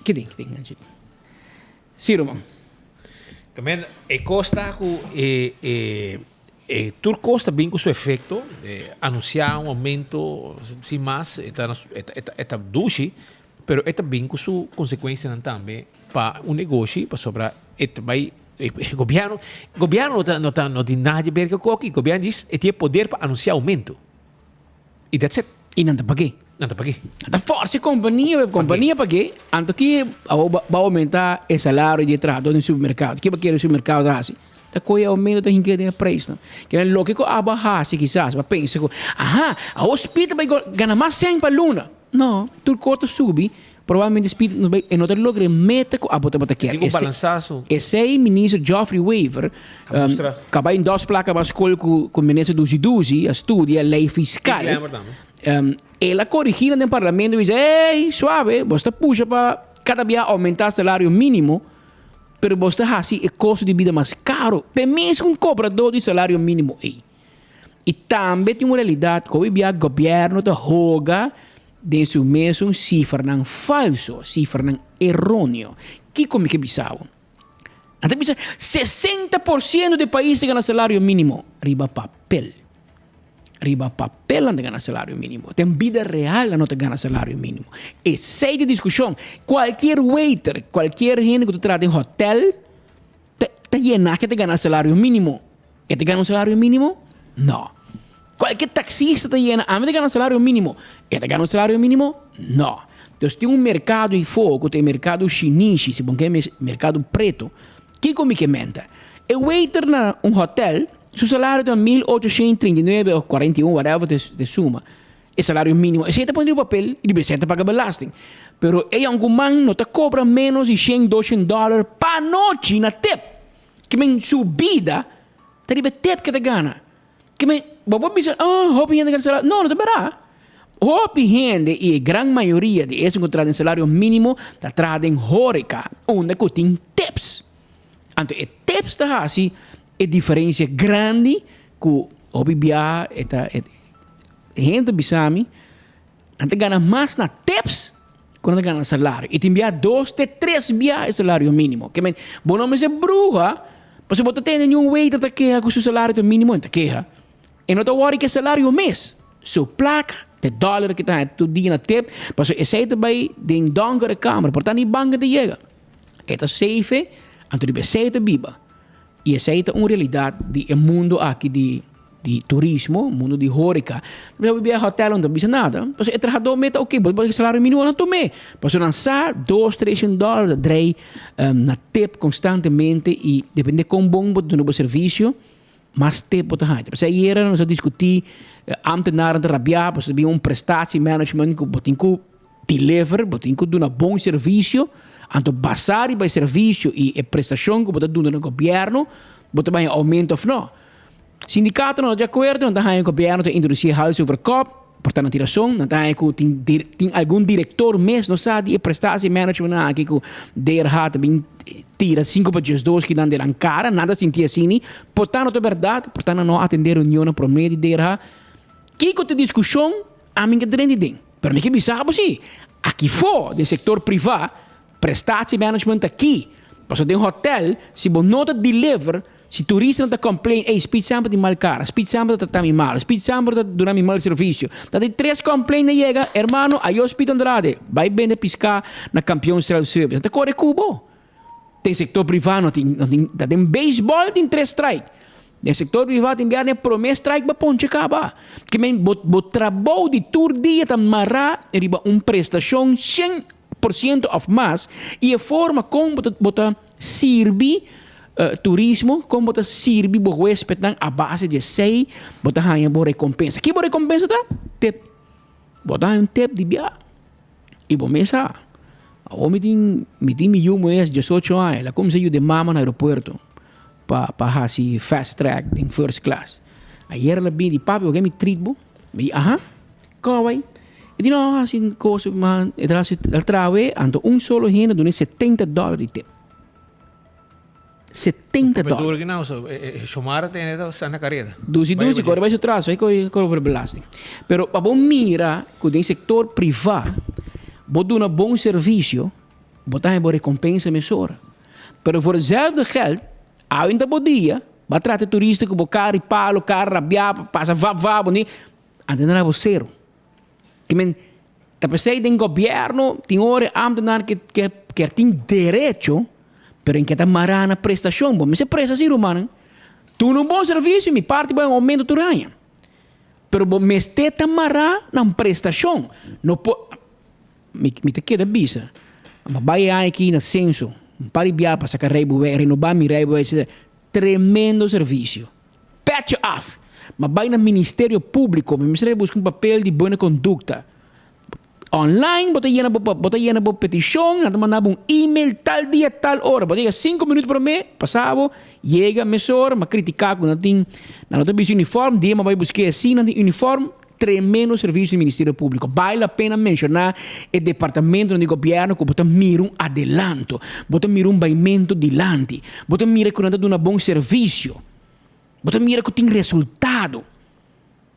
O: Ki tin, ki tin? Sí, ruman.
K: Tamen e kos ta ku e e e tur kos ta bin ku su efekto. E anunsiá un oumento sin mas e ta e ta e ta dushi, pero e ta bin ku su konsekuensianan tambe pa un negoshi pasobra e ta bai e gobièrnu gobièrnu no ta no ta no tin nada di ber ku aki. Gobièrnu dis e tin e poder pa anunsiá oumento. I that's it.
O: I nan ta pag'é.
K: Nan ta pag'é.
O: Nan ta forsa e kompania, e kompania pag'é, anto ki awor ba ba oumentá e salario di e trahadó den supermerkado? Ke bo kere e supermerkado ta hasi? Ta kohe e oumento ta hink'é den e preisnan. Ke men loke ku abo a hasi kisas, bo a pensa ku, aha, awor Speed ta bai gana mas sèn pa luna. No, tur kos ta subi, Probablemente Speed no bay, e no ta logra e meta cu abo tabata kier.
K: Digo balansa su.
O: Esey minister Geoffrey Wever,
K: A mustra.
O: ca bay dos placa mas scol cu cu minister Dusi Dusi, a studia ley fiscal.
K: Y Glamour tambe.
O: El a corigi nan den parlamento y bisa, ey, suave, bos ta pusha pa cada bia aumenta salario minimo, pero bos ta haci e costo di bida mas caro. P'e mes un cobrador di salario minimo ey. Y tambe tin un realidad cu hopi bia gobierno ta hoga den su mesun cifranan falso, cifranan eroneo. Kico mi ke bisa bo? Nan ta bisa 60% di pais ta gana salario minimo riba papel. Riba papel nan ta gana salario minimo. Den bida real nan no ta gana salario minimo. Esey ta discusion. Cualkier waiter, cualkier hende cu ta traha den hotel ta yena ke ta gana salario minimo. E ta gana un salario mínimo? No. Kualke taksista ta yena, ami ta gana un salario mínimo. E ta gana un salario mínimo? No. Entonces tin un merkado ei-fo ku ta e merkado shinishi, si bo ke merkado pretu. Kiko mi ke menta? E waiter na un hotel, su salario ta 1839 of 41, whatever te suma. E salario mínimo. Esei ta pone riba papel i riba esei ta paga belasting. Pero e yonkuman no ta kobra ménos di shen, doshen dòler pa nochi na tip. Ke men su bida ta riba e tep ke ta gana. Ke men, bo por bisa, oh, hopi hende gana salario. No, no ta berdad. Hopi hende i e gran mayoria di esun ku traha den salario minimo ta traha den horeca, unda ku tin tips. Anto e tips ta hasi e diferensia grandi ku hopi biaha e ta, e hende ta bisa mi, Nan ta gana mas na tips ku nan ta gana na salario. I tin bia dos te tres bia e salario mínimo. Ke men, bo no mester bruha, pasobra bo ta tende niun waiter ta keha ku su salario ta mínimo, e ta keha. E no ta wòri ku e salario mes. Su plaka, te dòler ku e ta haña tur dia na tip, pasobra esei ta bai den donkere kamer, por ta ni banko ta yega. E ta safe, anto riba esei ta biba. I esei ta un realidat di e mundu aki di di turismo, mundu di horeca. Ta bisa biaha hotel no ta bisa nada, pasobra e trahadó meta oke, bo ta salario minimo nan tum'é. Pasobra nan sa dos, treshen dòler ta drei na tip konstantemente i depende kon bon bo ta duna bo servisio, mas tip bo ta haña. Pasobra ayera nos a diskutí, ámtenarnan ta rabiá pasobra ta bin un prestatiemanagement ku bo tin ku. deliver, bo tin ku duna bon servisio, anto basá riba e servisio i e prestashon ku bo ta duna na gobièrnu, bo ta bai oumento òf no. Sindikato no ta di akuerdo, nan ta haña gobièrnu ta introdusí hals over kòp, por ta nan tin rason, nan ta haña ku tin tin algun direktor mes no sa di e prestatie management aki ku DRH ta bin tira sinku pa diesdos ki nan den nan kara, nan ta sinti asini, por ta no ta bèrdat, por ta nan no atendé reunionnan promé di DRH. Kiko ta e diskushon? Ami ke drenti den. Pero mi ke bisa bo si, aki for den sektor privá, prestatie management ta ki. Pasobra den hotel, si bo no ta deliver, si turistanan ta complain, ey, Speed Sample tin mal kara, Speed Sample ta trata mi mal, Speed Sample ta duna mi mal servisio. Ta di tres complain na yega, hermano, ayo Speed Andrade, bai bende piská na Kampion Self Service. Nan ta kore ku bo. Den sector priva no tin, no tin, ta den baseball tin tres strike. Den sector priva tin bia den prome strike bo ponche caba. Ke men bo, bo trabou di tur dia ta mara riba un prestacion 100% of mas y e forma con bo ta, bo ta sirbi turismo, con bo ta sirbi bo huespednan a base di esey bo ta haya bo recompensa. Ki bo recompensa ta? Tip. Bo ta haya un tip di bia. I bo mes sa, awor mi tin mi tin mi yu mues diesocho aña, el a kuminsá yuda e mama na aeropuerto pa pa hasi fast track den first class. Ayer el a bini di, papi bo ke mi treat bo? Mi di, aha, kon a bai? E di, no, hasi un kos, ma e ta hasi el trawe, anto un solo hende dun'e setenta dòler di tip. 70 dòler.
P: Duro ki nan so, e Xiomara tene ta sta na kareda.
O: Dusi dusi kore bai su tras, bai kore kore belasting. Pero pa bo mira ku den sektor privá bo duna bon servisio, bo ta haña bo rekompensa mesora. Pero voor hetzelfde geld, awe ta bo dia, bo a trata e turista ku bo kara di palo, kara rabiá, pasa vap vap, bo ni, anto nan a bo sero. Ke men ta p'esei den gobièrnu tin ora e ámtenar ke ke ke tin derecho pero en ke ta mará na prestashon. Bo mester presta si rumannan. Duna un bon servisio mi parti bo un oumento tur aña. Pero bo mester ta mará na un prestashon. No por mi mi ta keda bisa mi a bai e aña aki na senso un par di biaha pa saka reibewijs renobá mi reibewijs etcetera. Tremendo servisio. Petje af! Ma bai na Ministerio Públiko, mi mester a buska un papel di buena kondukta. Online bo ta yena bo bo ta yena bo petishon, nan ta manda bo un email tal dia tal ora. Bo ta yega sinku minüt promé, pasa bo, yega mesora, m'a kritiká ku nan tin nan no ta bisti uniform, dia m'a bai busk'é asina nan tin uniform. Tremendo servisio di Ministerio Públiko. Bai la pena menshoná e departamentonan di gobièrnu ku bo ta mira un adelanto, bo ta mira un baimentu dilanti, bo ta mira ku nan ta duna bon servisio. Bo ta mira ku tin resultado.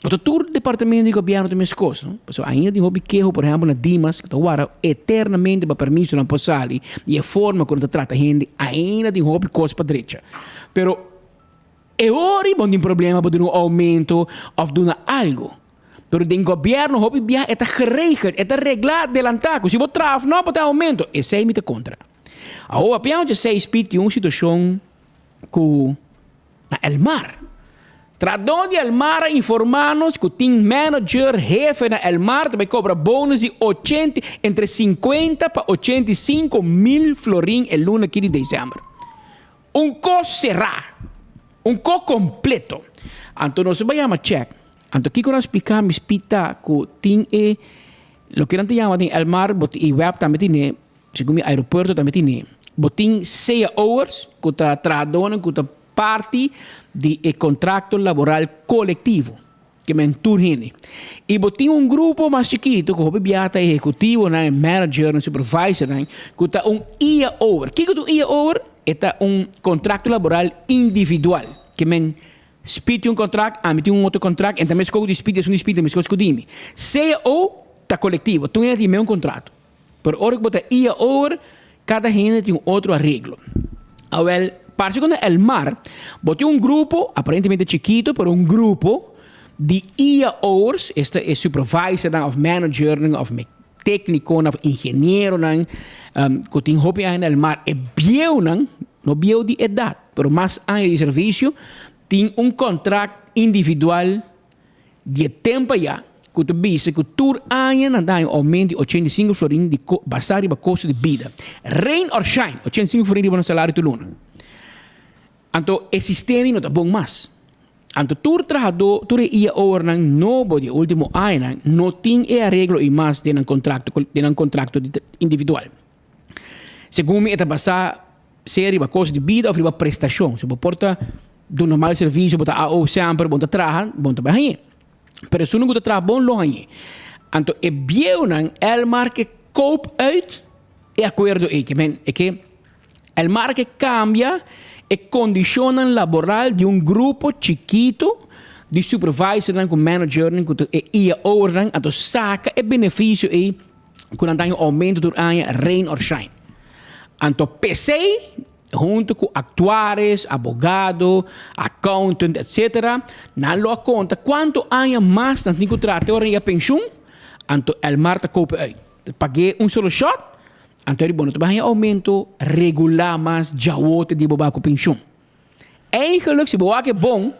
O: No ta tur departamento di gobièrnu ta meskos, no? Pasobra ainda tin hopi keho, por ehèmpel na Dimas, ku ta wara eternamente pa permisonan por sali i e forma ku nan ta trata hende, ainda tin hopi kos pa drecha. Pero e ora bo no tin problema pa duna un oumento òf duna algu. Pero den gobièrnu hopi biaha e ta geregeld, e ta reglá adelantá ku si bo traha òf no bo ta oumento. Esei mi ta kontra. Awor papia ocho seis pi tin un situashon ku na El Mar. Tradó di El Mar a informá nos ku tin manager, hefe na El Mar ta bai kobra bonus di ochenta, entre sinkuenta pa 85 mil florin e luna aki di desèmber. Un kos será, un kos kompleto. Anto nos a bai yama chèk. Anto kiko nan splika mi spita ku tin e loke nan ta yama den El Mar bo i web tambe tine. Segun mi aeropuerto tambe tine. Bo tin cao'ers ku ta trahadónan ku ta parti di e kontrakto laboral kolektivo, ke men tur hende. I bo tin un grupo mas chikitu ku hopi biaha ta ehekutivonan, e managernan, supervisornan, ku ta un IAO'er. Kiko ta un IAO'er? E ta un kontrakto laboral individual, ke men Speed tin un kontrakt, ami tin un otro kontrakt, en ta meskos ku di Speed, esun di Speed ta meskos ku di mi. Cao ta kolektivo, tur hende tin e mesun kontrato. Pero ora ku bo ta ia over, kada hende tin un otro areglo. Awel, parse ku na El Mar, bo tin un grupo, aparentemente chikito, pero un grupo di ia overs, esta e supervisornan òf managernan òf téknikonan òf ingenieronan ku tin hopi aña na El Mar. E bieunan, no bieu di edat, pero mas aña di servisio, tin un kontrakt individual Di e tempu ayá ku ta bisa ku tur aña nan ta haña un oumento di 85 florin di basá riba kosto di bida. Rain or shine, 85 florin riba nan salario tur luna. Anto e sistema no ta bon mas. Anto tur trahadó, tur e IAO'ernan nobo di e último añanan no tin e areglo ei mas den nan kontrakto, den nan kontrakto individual. Segun mi e ta basá sea riba kosto di bida òf riba prestashon. Si bo por ta duna mal servisio, bo ta AO semper, bo no ta traha, bo no ta bai hañ'é. Pero esun ku ta traha bon lo hañ'é. Anto e bieunan Elmar ke koop uit e akuerdo ei. Ke men e ke Elmar ke kambia e kondishonnan laboral di un grupo chikitu di supervisornan ku managernan ku ta e IAO'ernan anto saka e benefisio ei ku nan ta haña oumento tur aña rain or shine. Anto p'esei huntu ku aktuaris, abogado, accountant etc. Nan lo a konta kuantu aña mas nan tin ku traha te ora nan yega penshun, anto Elmar ta kope uit. Ta pag'é un solo shòt, anto e di bo no ta bai haña oumento regulá mas djawo te dia bo bai ku penshun. Eigenlijk si bo wak e bon,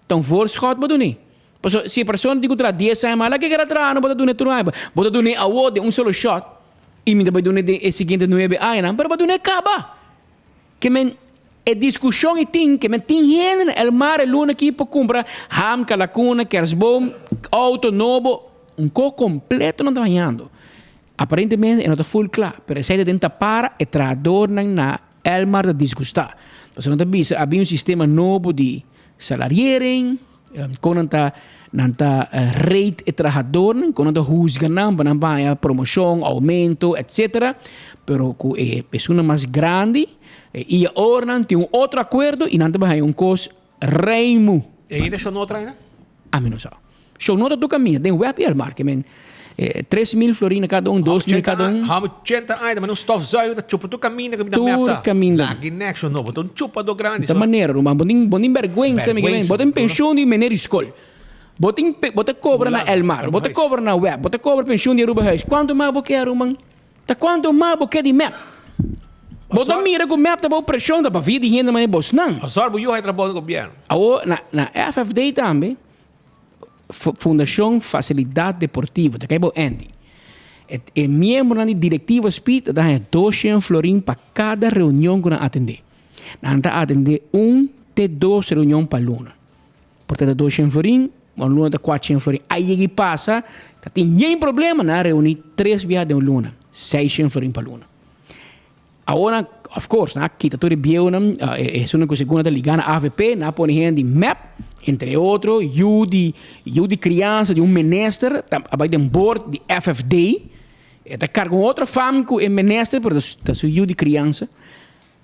O: ta un voorschot bo dun'é. Pasobra si e persona tin ku traha dies aña mas, la ke keda traha no bo ta dun'é tur aña. Bo ta dun'é awo den un solo shòt i mi ta bai dun'é den e siguiente nuebe añanan, pero bo a dun'é kaba. Ke men e diskushon i tin, ke men tin hende na El Mar e luna aki pa kumpra ham, kalakuna, kersboom, outo nobo, un kos kompleto nan ta hañando. Aparentemente e no ta ful kla, pero esei ta den tapara e trahadornan na Elmar ta disgustá. Pasobra nan ta bisa a bin un sistema nobo di salariering, kon nan ta nan ta rate e trahadornan, kon nan ta huzga nan pa nan por haña promoshon, oumento, etcetera. Pero ku e esunnan mas grandi, e IAO'rnan tin un otro akuerdo i nan ta bai haña un kos reimu.
P: E ainda shon no traina?
O: Ami no sa. Shon no ta toca mi, den web i Elmar ke men 3000 florin na cada un, 2000 cada un.
P: Hami 80 aña, ta manda un stofzuiger ta chupa tur caminda cu mi ta mep
O: ta. Tur caminda.
P: Lagi nek shon no, bo ta un chupador grandi.
O: Ta manera ruman, bo tin bo tin berguensa mi ke men, bo tin pensioen di meneer di school. Bo tin bo ta cobra na Elmar, bo ta cobra na web, bo ta cobra pensioen di Aruba Huis. Cuanto mas bo kier ruman? Ta cuanto mas bo ke di mep? Bo ta mira cu mep ta bao presion, ta pavia di hende manera bosnan.
P: Azor bo yu hay trabou den gobierno.
O: Awor na na FFD tambe, Fundacion Facilidad Deportivo, ta kai bao Andy. E e miembronan di directiva speed ta haña 200 florin pa cada reunion cu nan atende. Nan ta atende un te dos reunion pa luna. Por ta 200 florin, un luna ta 400 florin. A yega y pasa, ta tin yen problema, nan a reuni tres biaha den un luna, 600 florin pa luna. Awor nan, of course, nan a kita tur e bieunan, esunnan ku segun nan ta liga na avp, nan a pone hende di mep, entre otro, yu di, yu di kriansa di un minister, ta a bai den board di FFD, e ta karga un otro fam ku e minister, pero ta su yu di kriansa.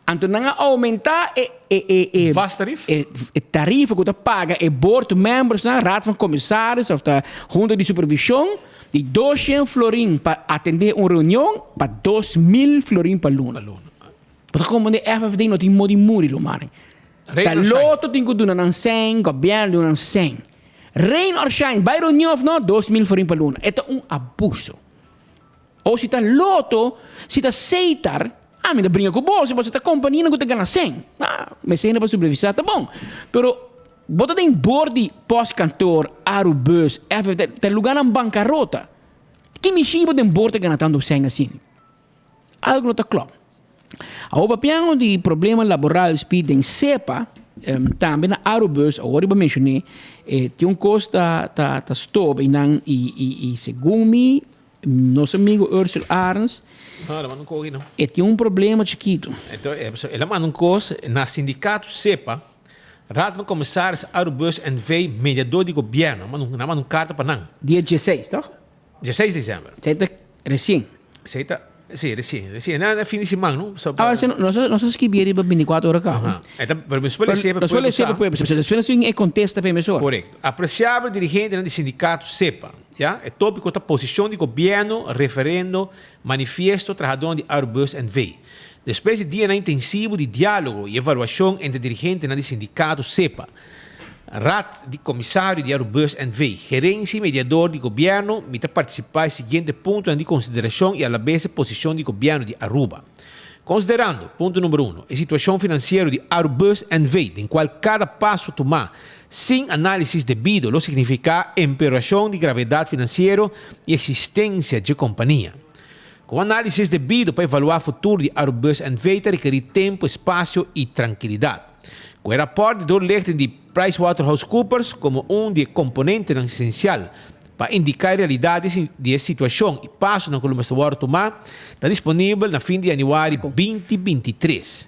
O: Anto nan a oumentá e e e e
P: Vastarief?
O: e e tarifa ku ta paga e board membersnan, raad van commissaris of ta hunta di supervishon, di 200 florin pa atendé un reunion pa 2000 florin pa luna. Bo ta komprendé FFD no tin modi muri rumannan.
P: Rain
O: Ta
P: or shine.
O: loto tin ku duna nan sèn, gobièrnu duna nan sèn. Rain or shine, bai reunion of no, 2000 florin pa luna. E ta un abuso. O si ta loto, si ta seitar, ami ta bringa ku bo, si boso ta kompanianan ku ta gana sen. Ah, mester hende pa supervisá, ta bon. Pero bo ta den bor di postkantoor, Arubus, FFT, ta lugánan bankarota. Ki mishi bo den bor ta gana tantu sen asin? Algu no ta klòp. Awor papiando di problema laboral spi den sepa, tambe na Arubus, awor riba menshoné, tin un kos ta ta ta stoba einan i i i segun mi Nos amigo Ursel Arends
P: No, el a manda un kos aki no.
O: E tin un problema chikitu.
P: Ento, el a manda un kos na Sindicato SEPA, Raad van Commissaris Arubus NV, mediador di gobierno. A manda un, a manda un karta pa nan.
O: Dia dieseis, toch?
P: Dieseis december.
O: Esei ta resien.
P: Esei ta, si, resien, resien. Na, na fin di siman, no? So,
O: Ahora, si nos, nos a skibi riba 24 ora kaba.
P: Aha. E ta, pero mi suele sepa
O: Nos suele sepa pueblo. Despues nos tin e kontesta pa e mesora.
P: Korekto. Apresiabel dirigentenan di Sindicato SEPA. Ya, e tópiko ta posishon di gobièrnu, referendo, manifiesto trahadónan di Arubus NV. Despues di dianan intensivo di diálogo i evaluashon entre dirigentenan di sindikato sepa, Raad di Komisario di Arubus NV, gerensia i mediador di gobièrnu, mi ta partisipá e siguiente puntonan di konsiderashon i alabes e posishon di gobièrnu di Aruba. Konsiderando, punto number uno, e situashon finansiero di Arubus NV, den kual kada paso tumá Sin análisis debido lo signifiká empeorashon di gravedat finansiero i eksistensia dje kompania. Ku análisis debido pa evaluá futuro di Arubus NV ta rekerí tempu, espasio i trankilidat. Ku e rapòrt di doorlichting di PricewaterhouseCoopers komo un di e komponentenan esensial pa indiká e realidat di e situashon i pasonan ku lo mester wòrdu tumá, ta disponibel na fin di yanüari 2023.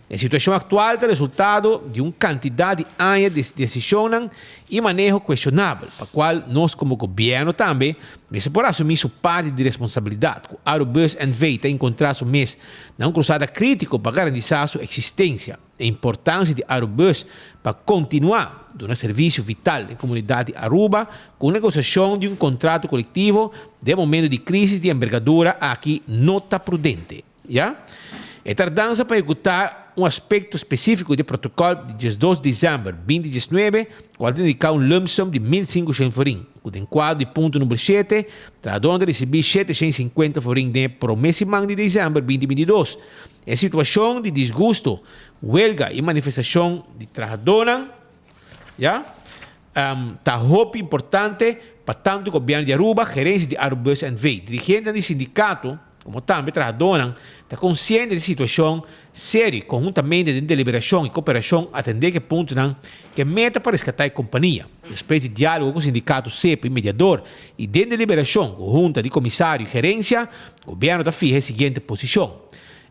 P: E situashon aktual ta resultado di un kantidat di aña di desishonnan i maneho kueshonabel, pa kual nos komo gobièrnu tambe mester por asumí su parti di responsabilidat, ku Arubus NV ta enkontrá su mes na un krusada krítiko pa garantisá su eksistensia. E importansia di Arubus pa kontinuá duna servisio vital den komunidat di Aruba ku negosiashon di un kontrato kolektivo den momento di krísis di embergadura aki no ta prudente. Ya. E tardansa pa ehekutá un aspekto spesífiko di e protokòl di 12 desèmber 2019, kual ta indiká un lumpsum di 1500 florin, ku den kuadro di punto number shete, trahadónan ta risibí 750 florin den e promé siman di desèmber 2022. E situashon di disgusto, welga i manifestashon di trahadónan, ya, ta hopi importante pa tantu gobièrnu di Aruba, gerensia di Arubus NV, dirigentenan di sindikato, komo tambe trahadónan ta konsiente di situashon serio i konhuntamente den deliberashon i koperashon atendé ku e puntonan ku e meta pa reskatá e kompania. Despues di diálogo ku sindikato sepa i mediador i den deliberashon ku hunta di komisario i gerensia, gobièrnu ta fiha e siguiente posishon,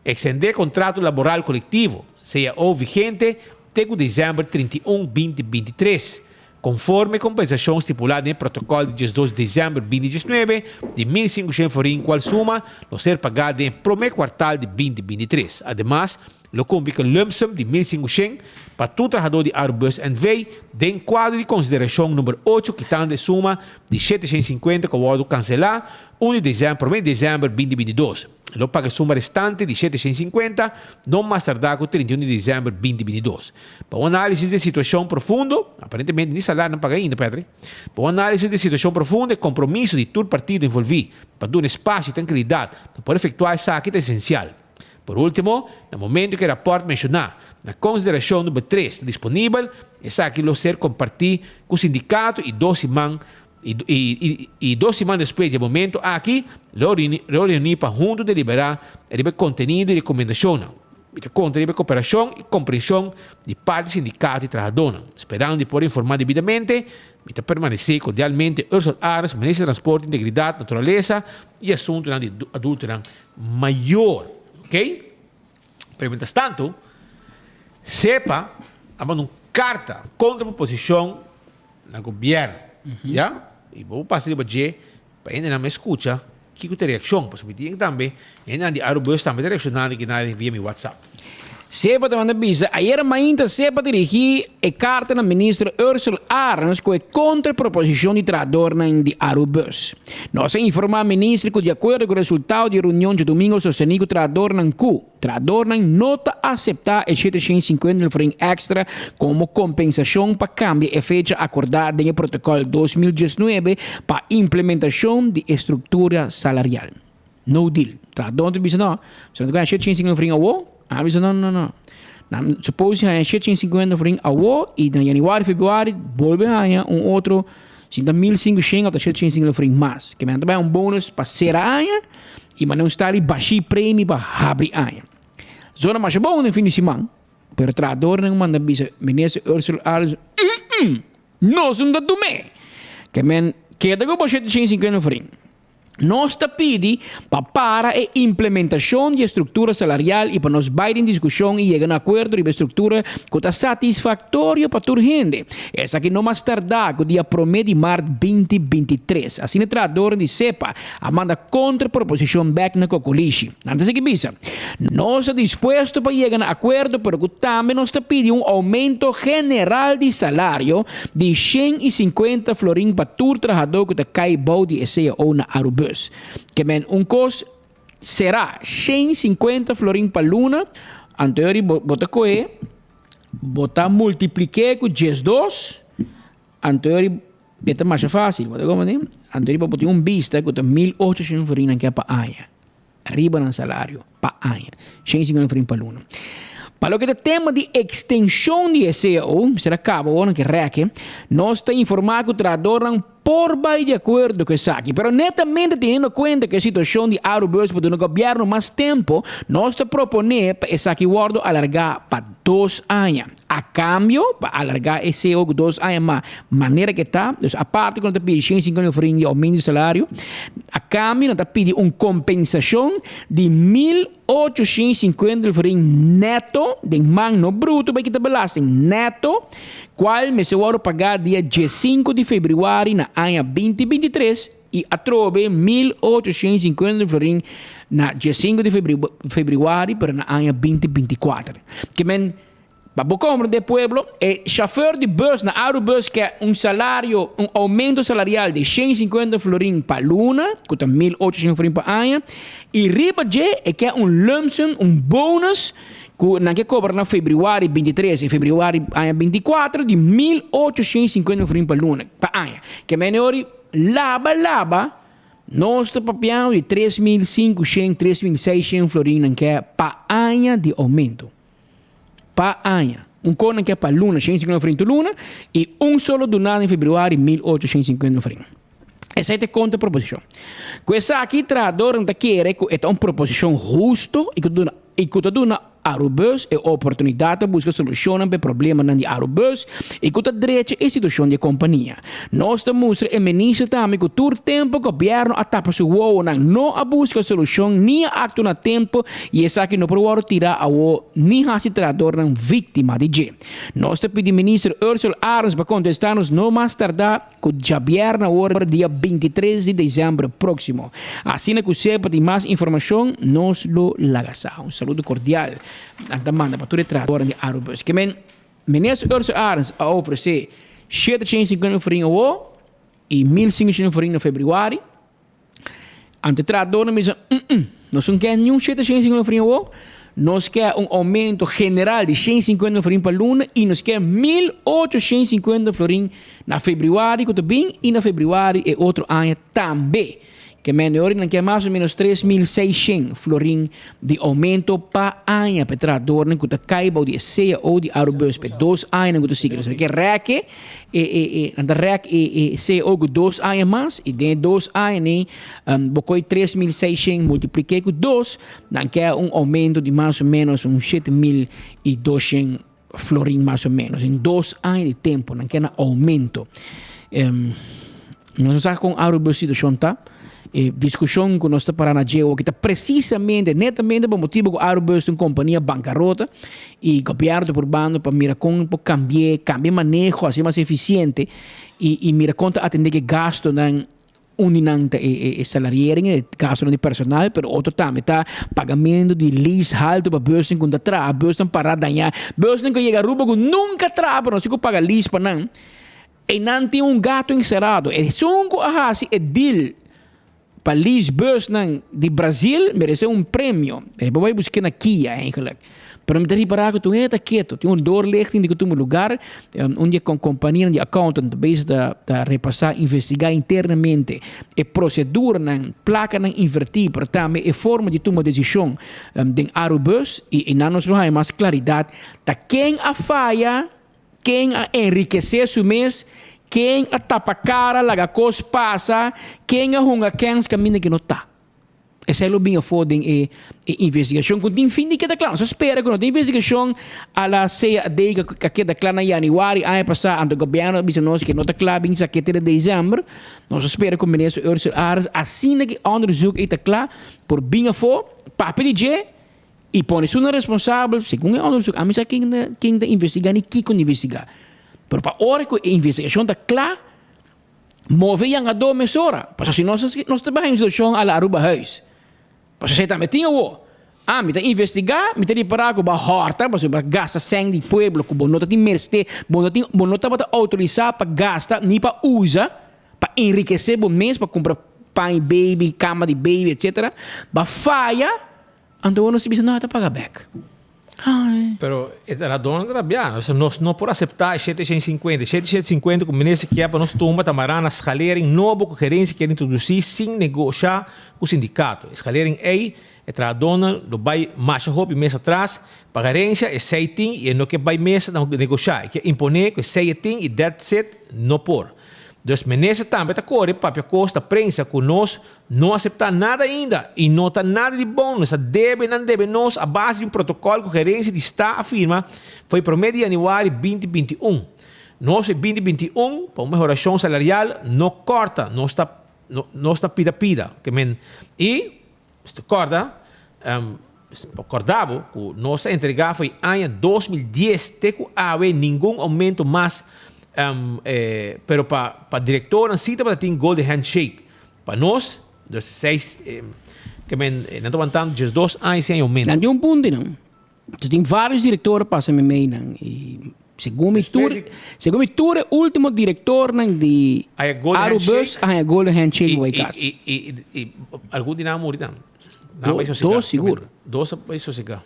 P: Ekstendé kontrato laboral kolektivo, cao, vigente te ku desèmber 31, 2023, Konforme e kompensashon stipulá den e protokòl di 12 desèmber 2019 di 1500 florin kual suma lo ser pagá den e promé kuartal di 2023. Ademas, lo kumpli ku e lumpsum di 1500 pa tur trahadó di Arubus NV. den kuadro di konsiderashon number ocho kitando e suma di 750 ku a wòrdu kanselá un di desèmber promé di desèmber 2022. Lo paga e suma restante di 750 no mas tardá ku 31 di desèmber 2022. Pa un análisis di e situashon profundo, aparentemente ni salario nan paga ainda, Patrick. Pa un análisis di e situashon profundo, e kompromiso di tur partido envolví pa duna espasio i trankilidat pa por efektuá esaki ta esensial. Por último, na momento ku e rapòrt menshoná na konsiderashon number tres ta disponibel, esaki lo ser kompartí ku sindikato i dos siman i dos siman despues di e momento aki lo reuní pa huntu deliberá riba e kontenido i rekomendashonnan. Mi ta konta riba e koperashon i komprenshon di parti sindikato i trahadónan. Sperando di por informá debidamente, mi ta permanesé kordialmente Ursel Arends, Minister di Transporte, Integridat, Naturalesa i Asuntunan di Adultonan Mayor. Oké? Pero mientrastantu, SEPA a manda un karta kontra proposishon na gobièrnu, ya? I bo por pasa riba dje pa hendenan mes skucha kiko ta e reakshon, pasobra mi tin tambe hendenan di Arubus tambe ta reakshonando kina via mi WhatsApp.
O: SEPA ta manda bisa, Ayera mainta SEPA dirigí e karta na Minister Ursell Arends ku e kontra proposishon di trahadornan di Arubus. Nos a informá Minister ku di akuerdo ku resultado di e reunion djadumingo sostení ku trahadornan ku. Trahadornan no ta aseptá e 750 florin èkstra komo kompensashon pa kambia e fecha akordá den e protokòl 2019 pa implementashon di e struktura salarial. No deal. Trahadornan ta bisa no, si nan ta gana 750 florin awó, nan a bisa no, no, no. Nan suppose haña 750 florin awó i na yanüari, febrüari bolbe haña un otro si ta 1500 òf ta 750 florin mas. Ke men ta bai un bonus pa sera aña. I manda un stali bashí premi pa habri aña. Zona masha bon den fin di siman, pero trahadornan manda bisa Minister Ursula Arends, Mm-mm! Nos no ta tum'é! Ke men keda ku bo 750 florin. Nos ta pidi pa para e implementashon di e struktura salarial i pa nos bai den diskushon i yega na akuerdo riba e struktura ku ta satisfaktorio pa tur hende. Esaki no mas tardá ku dia promé di mart 2023. Asina trahadornan di SEPA a manda kontra proposishon bèk na Kokolishi. Nan ta sigui bisa, Nos ta dispuesto pa yega na akuerdo pero ku tambe nos ta pidi un oumento general di salario di 150 florin pa tur trahadó ku ta kai bou di e cao na Arubus. Ke men un kos será 150 florin pa luna, anto yori bo ta kohe, bo ta multiplik'é ku 12, anto yori E ta masha fácil, bo ta comprende? Anto riba bo tin un bista ku ta 1800 florin nan ke pa aña. Riba nan salario pa aña. 150 florin pa luna. Pa loke ta tema di ekstenshon di e cao, mester a kaba awor nan ke rèke, nos ta informá ku trahadornan por bai di akuerdo ku esaki. Pero netamente teniendo kuenta ku e situashon di Arubus por duna gobièrnu mas tempu, nos ta proponé pa esaki wòrdu alargá pa dos aña. A kambio, pa alargá e cao ku dos aña mas manera ke ta, dus aparte ku nan ta pidi 150 florin di oumento di salario, a kambio nan ta pidi un kompensashon di 1850 florin nèto, den man, no bruto bai kita belasting, nèto, kual mester wòrdu pagá dia 15 di febrüari na aña 2023 i atrobe 1850 florin na 15 di febrüari pero na aña 2024. Ke men Pa bo komprendé pueblo, e shofèr di bus na Arubus ke un salario, un oumento salarial di 150 florin pa luna, ku ta 1800 florin pa aña, i riba dje e ke un lump sum, un bonus, ku nan ke kobra na febrüari 23 i febrüari aña 24 di 1850 florin pa luna, pa aña. Ke mene ori laba laba nos ta papiando di 3500, 3600 florin nan ke pa aña di oumento. Pa aña. Un konan ke pa luna, 150 florin tur luna, i un solo dunada den februari, 1850 florin. Esei ta e kontra proposishon. Ku esaki trahadornan ta kere ku e ta un proposishon husto i ku ta duna i ku ta duna Arubus e oportunidat pa buska solushonnan pa e problemanan di Arubus i ku ta drecha e situashon di e kompania. Nos ta mustra e minister tambe ku tur tempu gobièrnu a tapa su wowonan, no a buska solushon ni a aktua na tempu I esaki no por wòrdu tirá awó ni hasi trahadornan víktima di dje. Nos ta pidi Minister Ursell Arends pa kontestá nos no mas tardá ku djabièrnè awor dia 23 di desèmber próksimo. Asina ku sepa tin mas informashon nos lo laga sa. Un saludo kordial nan ta manda pa tur e trahadornan di Arubus. Ke men Minister Ursell Arends a ofresé 750 florin awó i 1500 florin na febrüari. Anto e trahadornan bisa, Mm-mm, nos no ke niun 750 florin awor, nos ke un aumento general di 150 florin pa luna i nos ke 1850 florin na februari ku ta bin i na februari e otro aña tambe. Ke men ora nan ke mas o menos 3600 florin di aumento pa aña pa e trahadornan ku ta kai bou di e cao di Arubus pa e dos añanan ku ta sigui. Nos ke rèke E e e nan ta rek e e cao ku dos aña mas i den e dos aña nei bo koi 3600 multipliké ku dos nan ke un oumento di mas o menos un 7200 florin mas o menos den dos aña di tempo nan ke na oumento. Nos no sa kon Aruba situashon ta. E diskushon ku nos ta para na dje oki ta presisamente, netamente pa motibu ku Arubus ta un kompania bankarota i gobièrnu ta purbando pa mira kon por kambi'é, kambia e maneho, hasié mas efisiente i i mira kon ta atendé ku e gastunan un di nan ta e e salariering, e gastunan di personal, pero otro tambe ta pagamentu di lease haltu pa busnan ku no ta traha, busnan pará dañá, busnan ku a yega Aruba ku nunka traha pero nos tin ku paga lease pa nan. Einan tin un gato encerado. Esun cu a haci e deal pa lease busnan di Brazil merece un premio. E por bay busque na Kia eigenlijk. Pero mi ta ripara cu tur hende ta keto. Tin un doorlichting di cu tuma lugar. Un di e companianan di accountant ta bezig ta ta repasa, investiga internamente e proceduranan, placanan inverti, pero tambe e forma di tuma decision den Arubus. Y einan nos lo haya mas claridad ta ken a faya. Ken a enrikesé su mes, ken a tapa kara laga kos pasa, ken a hunga kèns kaminda ku no ta. Esei lo bin afó den e e investigashon ku tin fin di keda kla. Nos a spera ku no tin investigashon a la CAD ku a keda kla na yanüari aña pasá, anto gobièrnu a bisa nos ku no ta kla bin sa kete na desèmber. Nos a spera ku minister Ursell Arends asina ku e onderzoek ei ta kla por bin afó, papia di dje. I pone esunnan responsabel segun e onderzoek. Ami sa ken ta ken ta investigá ni kiko ta investigá. Pero pa ora ku e investigashon ta kla, move e yangadó mesora. Pasobra si nos nos ta baha un situashon a la Aruba Huis. Pasobra esei tambe tin awor. Ami ta investigá, mi ta ripará ku bo a hòrta pasobra bo a gasta sèn di pueblo ku bo no ta tin mester, bo no tin bo no tabata outorisá pa gasta ni pa usa pa enrikesé bo mes pa kumpra pan di baby, kama di baby etsetera. Bo a faya. Anto bo no si bisa no ta paga bek. Ai.
P: Pero e ta radon ta rabia. Nos nos no por acepta e 750. 750 cu minister kier pa nos tumba ta mara na schalering nobo cu gerencia kier introduci sin negosha cu sindicato. E schalering ey e trahadornan lo bay masha hopi mes atras pa gerencia esey tin y e no kier bay mesa na negosha. E kier impone cu esey e tin y that's it no por. Dus minister tambe ta kore papia kos ta prensa ku nos no aseptá nada ainda i no ta nada di bonus. A debe nan debe nos a base di un protokòl ku gerensia di sta a firma for e promé di yanüari 2021. Nos e 2021 pa un mehorashon salarial no kòrta, nos ta nos ta pida pida. Ke men i Mester kòrda, pa kòrda bo ku nos a entregá for e aña 2010 te ku awe ningun oumento mas, pero pa pa direktornan si tabata tin golden handshake. Pa nos, dos seis, ke men nan ta wantando 12 aña sin oumento.
O: Nan tin un punto nan. So tin varios director a pasa mi mei nan y segun mi tur segun mi tur e ultimo directornan di Arubus a haña golden handshake pa bai kas.
P: Y y y y algun di nan a muri tambe. Nan a bai sosega.
O: Dos sigur.
P: Dos a bai sosega.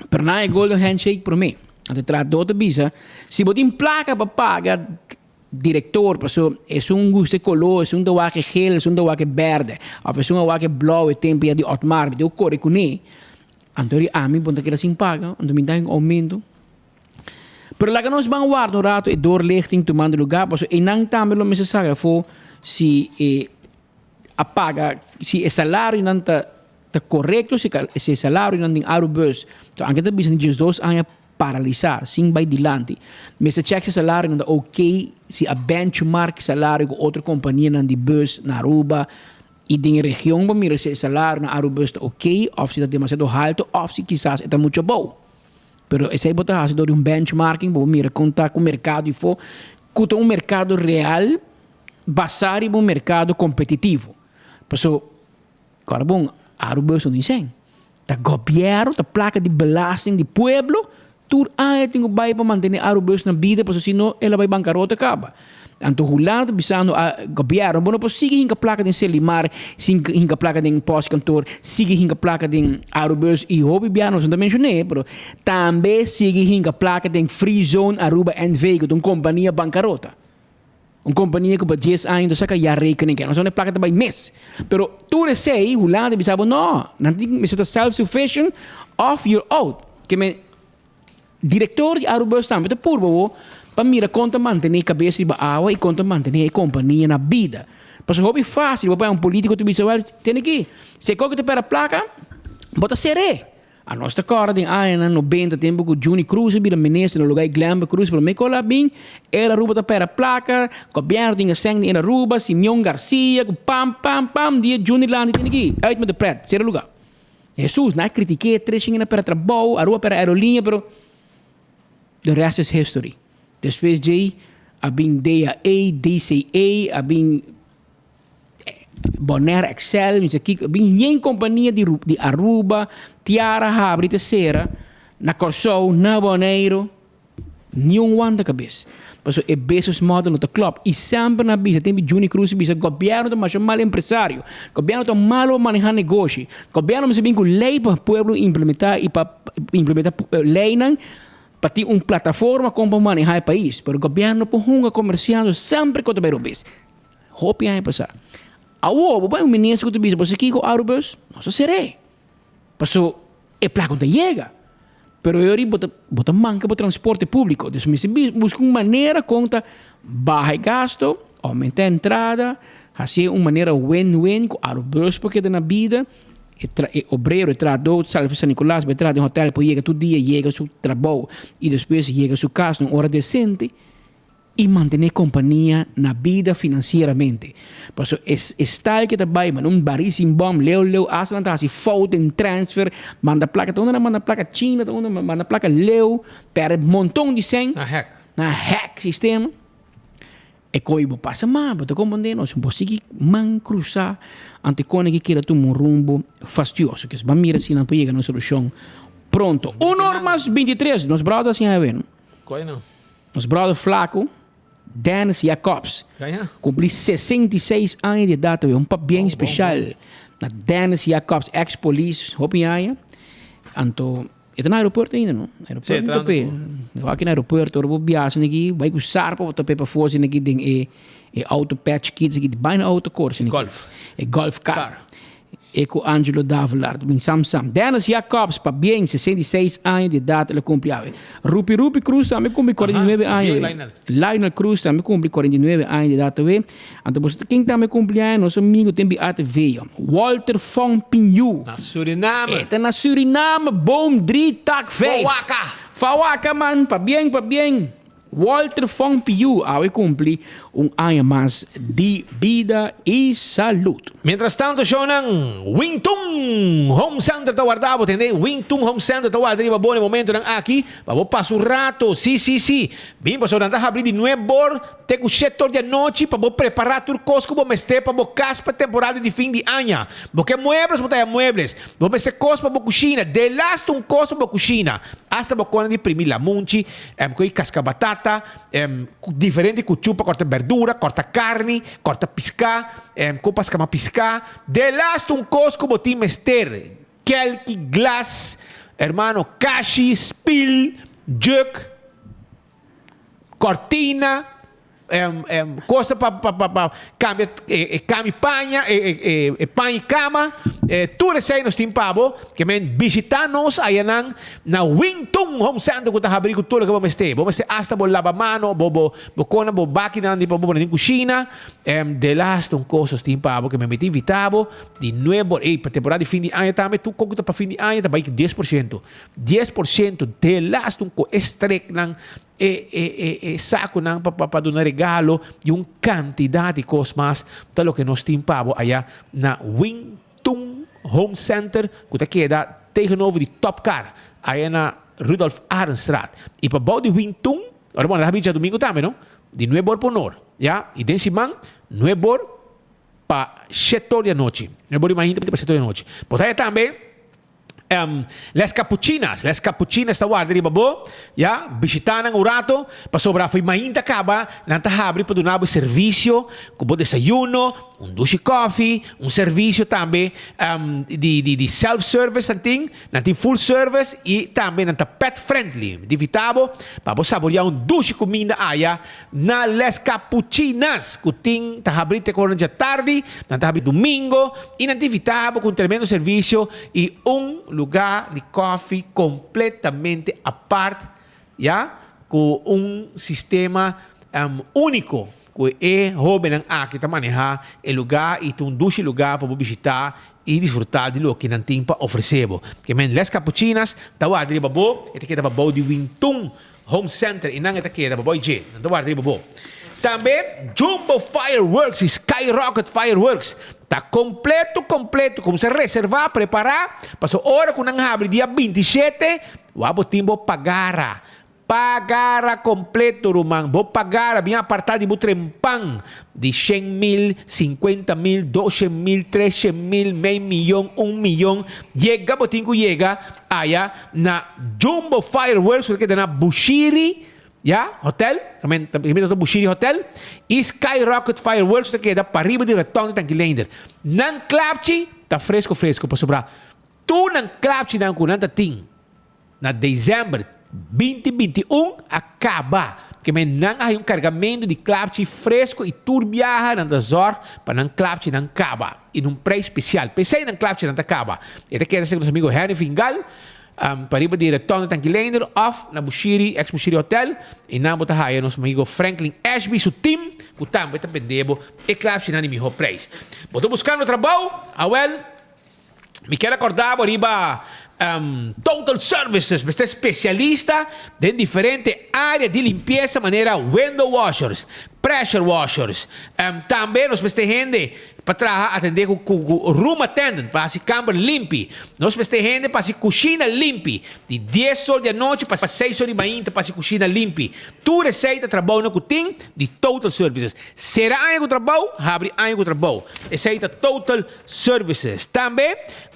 O: Pero nan a haña golden handshake prome. Anto e trahador ta bisa si bo tin plaka pa paga director paso esun gusta e color esun ta wak e geel esun ta wak e berde of esun a wak e blauw e tempo ya di Otmar mi tin ku kore kuné anto di ami bo ta keda sin paga anto mi ta un aumento pero laga nos ban warda un rato e doorlichting tumando lugar paso einan tambe lo mester sabi afo si e a paga si e salarionan ta ta korekto si e salarionan den Arubus anke ta bisa di diesdos aña paralisá, sin bai dilanti. Mester check si e salarionan ta ok, si a benchmark salario ku otro kompanianan di bus na Aruba i den e region pa mira si e salario na Arubus ta ok òf si ta demasiado haltu òf si kisas e ta muchu abou. Pero esei bo ta hasi dor di un benchmarking pa bo mira kon ta ku merkado ifo ku ta un merkado real basá riba un merkado kompetitivo. Paso, kòrda bon, Arubus no tin sèn. Ta gobièrnu ta plaka di belasting di pueblo tur aña tin ku bai pa mantené Arubus na bida pasobra si no el a bai bankarota kaba. Anto Hulanda ta bisando a gobièrnu bo no por sigui hinka plaka den Selimar, sigui hinka plaka den Postkantoor, sigui hinka plaka den Arubus i hopi biaha nos no ta menshoné pero tambe sigui hinka plaka den Free Zone Aruba NV ku ta un kompania bankarota. Un kompania ku pa dies aña ta saka ya rekening ke no sa unda e plaka ta bai mes. Pero tur esei Hulanda bisa bo no, nan tin mester ta self sufficient of you're out. Ke men direktor di Arubus tambe ta purba bo pa mira kon ta mantene kabes riba awa i kon ta mantene e kompania na bida. Pasobra hopi fasil bo bai un politiko ta bisa wèl tene aki si e koki ta pera plaka bo ta ser'é. A nos ta kòrda den añanan nobenta tempu ku Juni Cruz a bira minister na lugá di Glenber Cruz promé ku el a bin Air Aruba ta pèrdè plaka, gobièrnu tin esèn di Air Aruba, Simeon Garcia ku pam pam pam dia Juni Landi tene ki uit met de pret, sera lugá. Hesus, nan a kritik'é tres shinga na pèrdè trabou, Aruba pèrdè aerolínea pero the rest is history. Despues djei a bin DAA, DCA, a bin. Bonaire Excel, mi sa kiko, bin yen kompania di di Aruba, Tiara habri ta sera, na Kòrsou, na Boneiru, niun wanta kabes. Pasobra e business model no ta klòp. I semper nan a bisa, tempu Juni Cruz a bisa, gobièrnu ta masha mal empresario, gobièrnu ta malo pa manehá negoshi, gobièrnu mester bin ku lei pa pueblo implementá i pa implementá leinan pa tin un plataforma kon pa manehá e pais. Pero gobièrnu no por hunga komersiando semper ku ta bai robes. Hopi aña pasá. Awor bo bai un minister ku ta bisa bo sa kiko Arubus? Nos a ser'é. Paso e plaka no ta yega. Pero e ora bo ta bo ta manka bo transporte públiko. Dus mester buska un manera kon ta baha e gasto, oumentá e entrada, hasié un manera win-win ku Arubus por keda na bida, e tra e obrero, e trahadó sali for San Nicolas bai traha den hotèl por yega tur dia, yega su trabou i despues yega su kas na un ora desente. i mantené kompania na bida finansieramente. Pasobra e e style ke ta bai manda un barí sin bòm leu leu asta nan ta hasi fout den transfer manda plaka ta unda nan manda plaka china ta unda manda plaka leu pèrdè monton di sèn
P: Nan hack.
O: Nan hack sistema e koe bo pasa mas bo ta komprendé nos bo sigui man krusá anto e kone ke keda tuma un rumbo fastioso kes ban mira si nan por yega na un solushon pronto. Un or mas 23 nos bròder a siña awe no.
P: Koe nan.
O: Nos brother flaco, Dennis Jacobs, cumpli 66 aña di edad awe, un pabien special na Dennis Jacobs, ex polis, hopi aña. Anto, e ta na aeropuerto ainda, no? Aeropuerto no tope. Wak na aeropuerto, ora bo biaha aki, bai cu zarpa bo tope pafó asina aki den e e auto pet chikito asina aki, bai na auto core asina aki.
P: Golf.
O: E golf car. E ku Angelo Davelaar ta bin sam sam. Dennis Jacobs, pabien, 66 aña di edat el a kumpli awe. Rupi Rupi Cruz tambe kumpli 49 aña awe. Lionel Cruz tambe kumpli 49 aña di edat awe. Anto boso ta ken tambe kumpli aña? Nos amigo den BATV, Walter Fong Pinyu.
P: Na Suriname.
O: E ta na Suriname, boom drie tak vijf.
P: Fawaka.
O: Fawaka man, pabien pabien. Walter Fong Piyu awe cumpli un aña mas di bida y salud.
P: Mientras tanto shownan Wing Tun Home Center ta warda bo tende Wing Tun Home Center ta warda riba bo na e momentonan aki pa bo pasa un rato si si si bin pasobra nan ta habri di nuebor te ku shetor di anochi pa bo prepara tur kos ku bo mester pa bo kas pa temporada di fin di aña bo ke muebles bo ta haya muebles bo mester kos pa bo kushina delaste un kos pa bo kushina hasta bo kona di primi lamunchi Em ku e kaska batata, em ku diferente kuchu pa kòrta bèrdura, kòrta karni, kòrta piská, em ku pa skama piská. De lastu un kos ku bo tin mester, kèlki, glas, hermano, kashi, spil, jùk, kòrtina. Cosa pa pa pa pa cambia e cami paña e e paña y cama tur esey nos tin pa bo ke men bishita nos ayanan na Wington Home Center ku ta habri ku tur loke bo mester bo mester hasta bo laba mano bo bo bo kona bo bakinan di pa bo pone den kushina delaste un kos nos tin pa bo ke men mi ta invita bo di nuevo ey pa temporada di fin di aña tambe tur kos ku ta pa fin di aña ta bai 10% 10% delaste un kos e streknan E e e e sakunan pa pa pa duna regalo i un kantidat di kos mas ta loke nos tin pa bo aya na Wing Tung Home Center ku ta keda tegenover di Top Car aya na Rudolf Arendstraat. I pa bou di Wing Tung, ora bo anda habri djadumingu tambe no, di nuebe or pa un or, ya, i den siman nuebe or pa shete or di anochi, nuebe or di mainta pa shete or di anochi. Bo ta haya tambe. Les Capuchinas, Les Capuchinas ta warda riba bo, ya, bishita nan un rato, pasobra afo'i mainta kaba nan ta habri pa duna bo e servisio ku bo desayuno, un dushi kòfi, un servisio tambe di di di self service nan tin, nan tin full service i tambe nan ta pet friendly. Mi ta invita bo pa bo saboria un dushi kuminda aya na Les Capuchinas ku tin ta habri te kor djatardi, nan ta habri dumingo i nan ta invita bo ku un tremendo servisio i un lugá di kòfi kompletamente apart, ya, ku un sistema úniko ku e hóbennan aki ta manehá e lugá i ta un dushi lugá pa bo bishitá i disfrutá di loke nan tin pa ofresé bo. Ke men Les Capuchinas ta warda riba bo, e ta keda pa bou di Wintun Home Center i nan e ta keda pa bo i dje, nan ta warda riba bo. Tambe Jumbo Fireworks i Sky Rocket Fireworks ta kompleto kompleto, kumsa reservá, prepará, pasobra ora ku nan habri dia 27, wak bo tin bo pagara, pagara kompleto ruman, bo pagara bin apartá di bo trempan di shen mil, sinkuenta mil, doshen mil, treshen mil, mei miyon, un miyon, yega bo tin ku yega aya na Jumbo Fireworks ku ta keda na Bushiri, ya, hotel, ta ta Bushiri Hotel, i Sky Rocket Fireworks ku ta keda pariba di Rotonde Tanki Leender. Nan klapchi ta fresco fresco pasobra tur nan klapchinan ku nan ta tin na december 2021 a kaba. Ke men nan a haña un kargamentu di klapchi fresco i tur biaha nan ta zorg pa nan klapchinan kaba. I na un prijs spesial. P'esei nan klapchinan ta kaba. E ta keda serka nos amigo Henry Fingal, pariba di Rotonde Tanki Leender òf na Bushiri, ex Bushiri Hotel. I nan bo ta haya nos amigo Franklin Ashby su team ku tambe ta bende bo e klapchinan di mihó prijs. Bo ta buskando trabou? Awèl, Mi kier acorda bo riba Total Services, mester specialista den diferente area di limpieza manera window washers, pressure washers. Tambe nos mester hende pa traha atende cu room attendant pa haci camber limpi. Nos mester hende pa haci cushina limpi di dies or di anochi pa seis or di mainta pa haci cushina limpi. Tur esey ta trabounan cu tin di Total Services. Cera aña cu trabou, habri aña cu trabou. Esey ta Total Services. Tambe,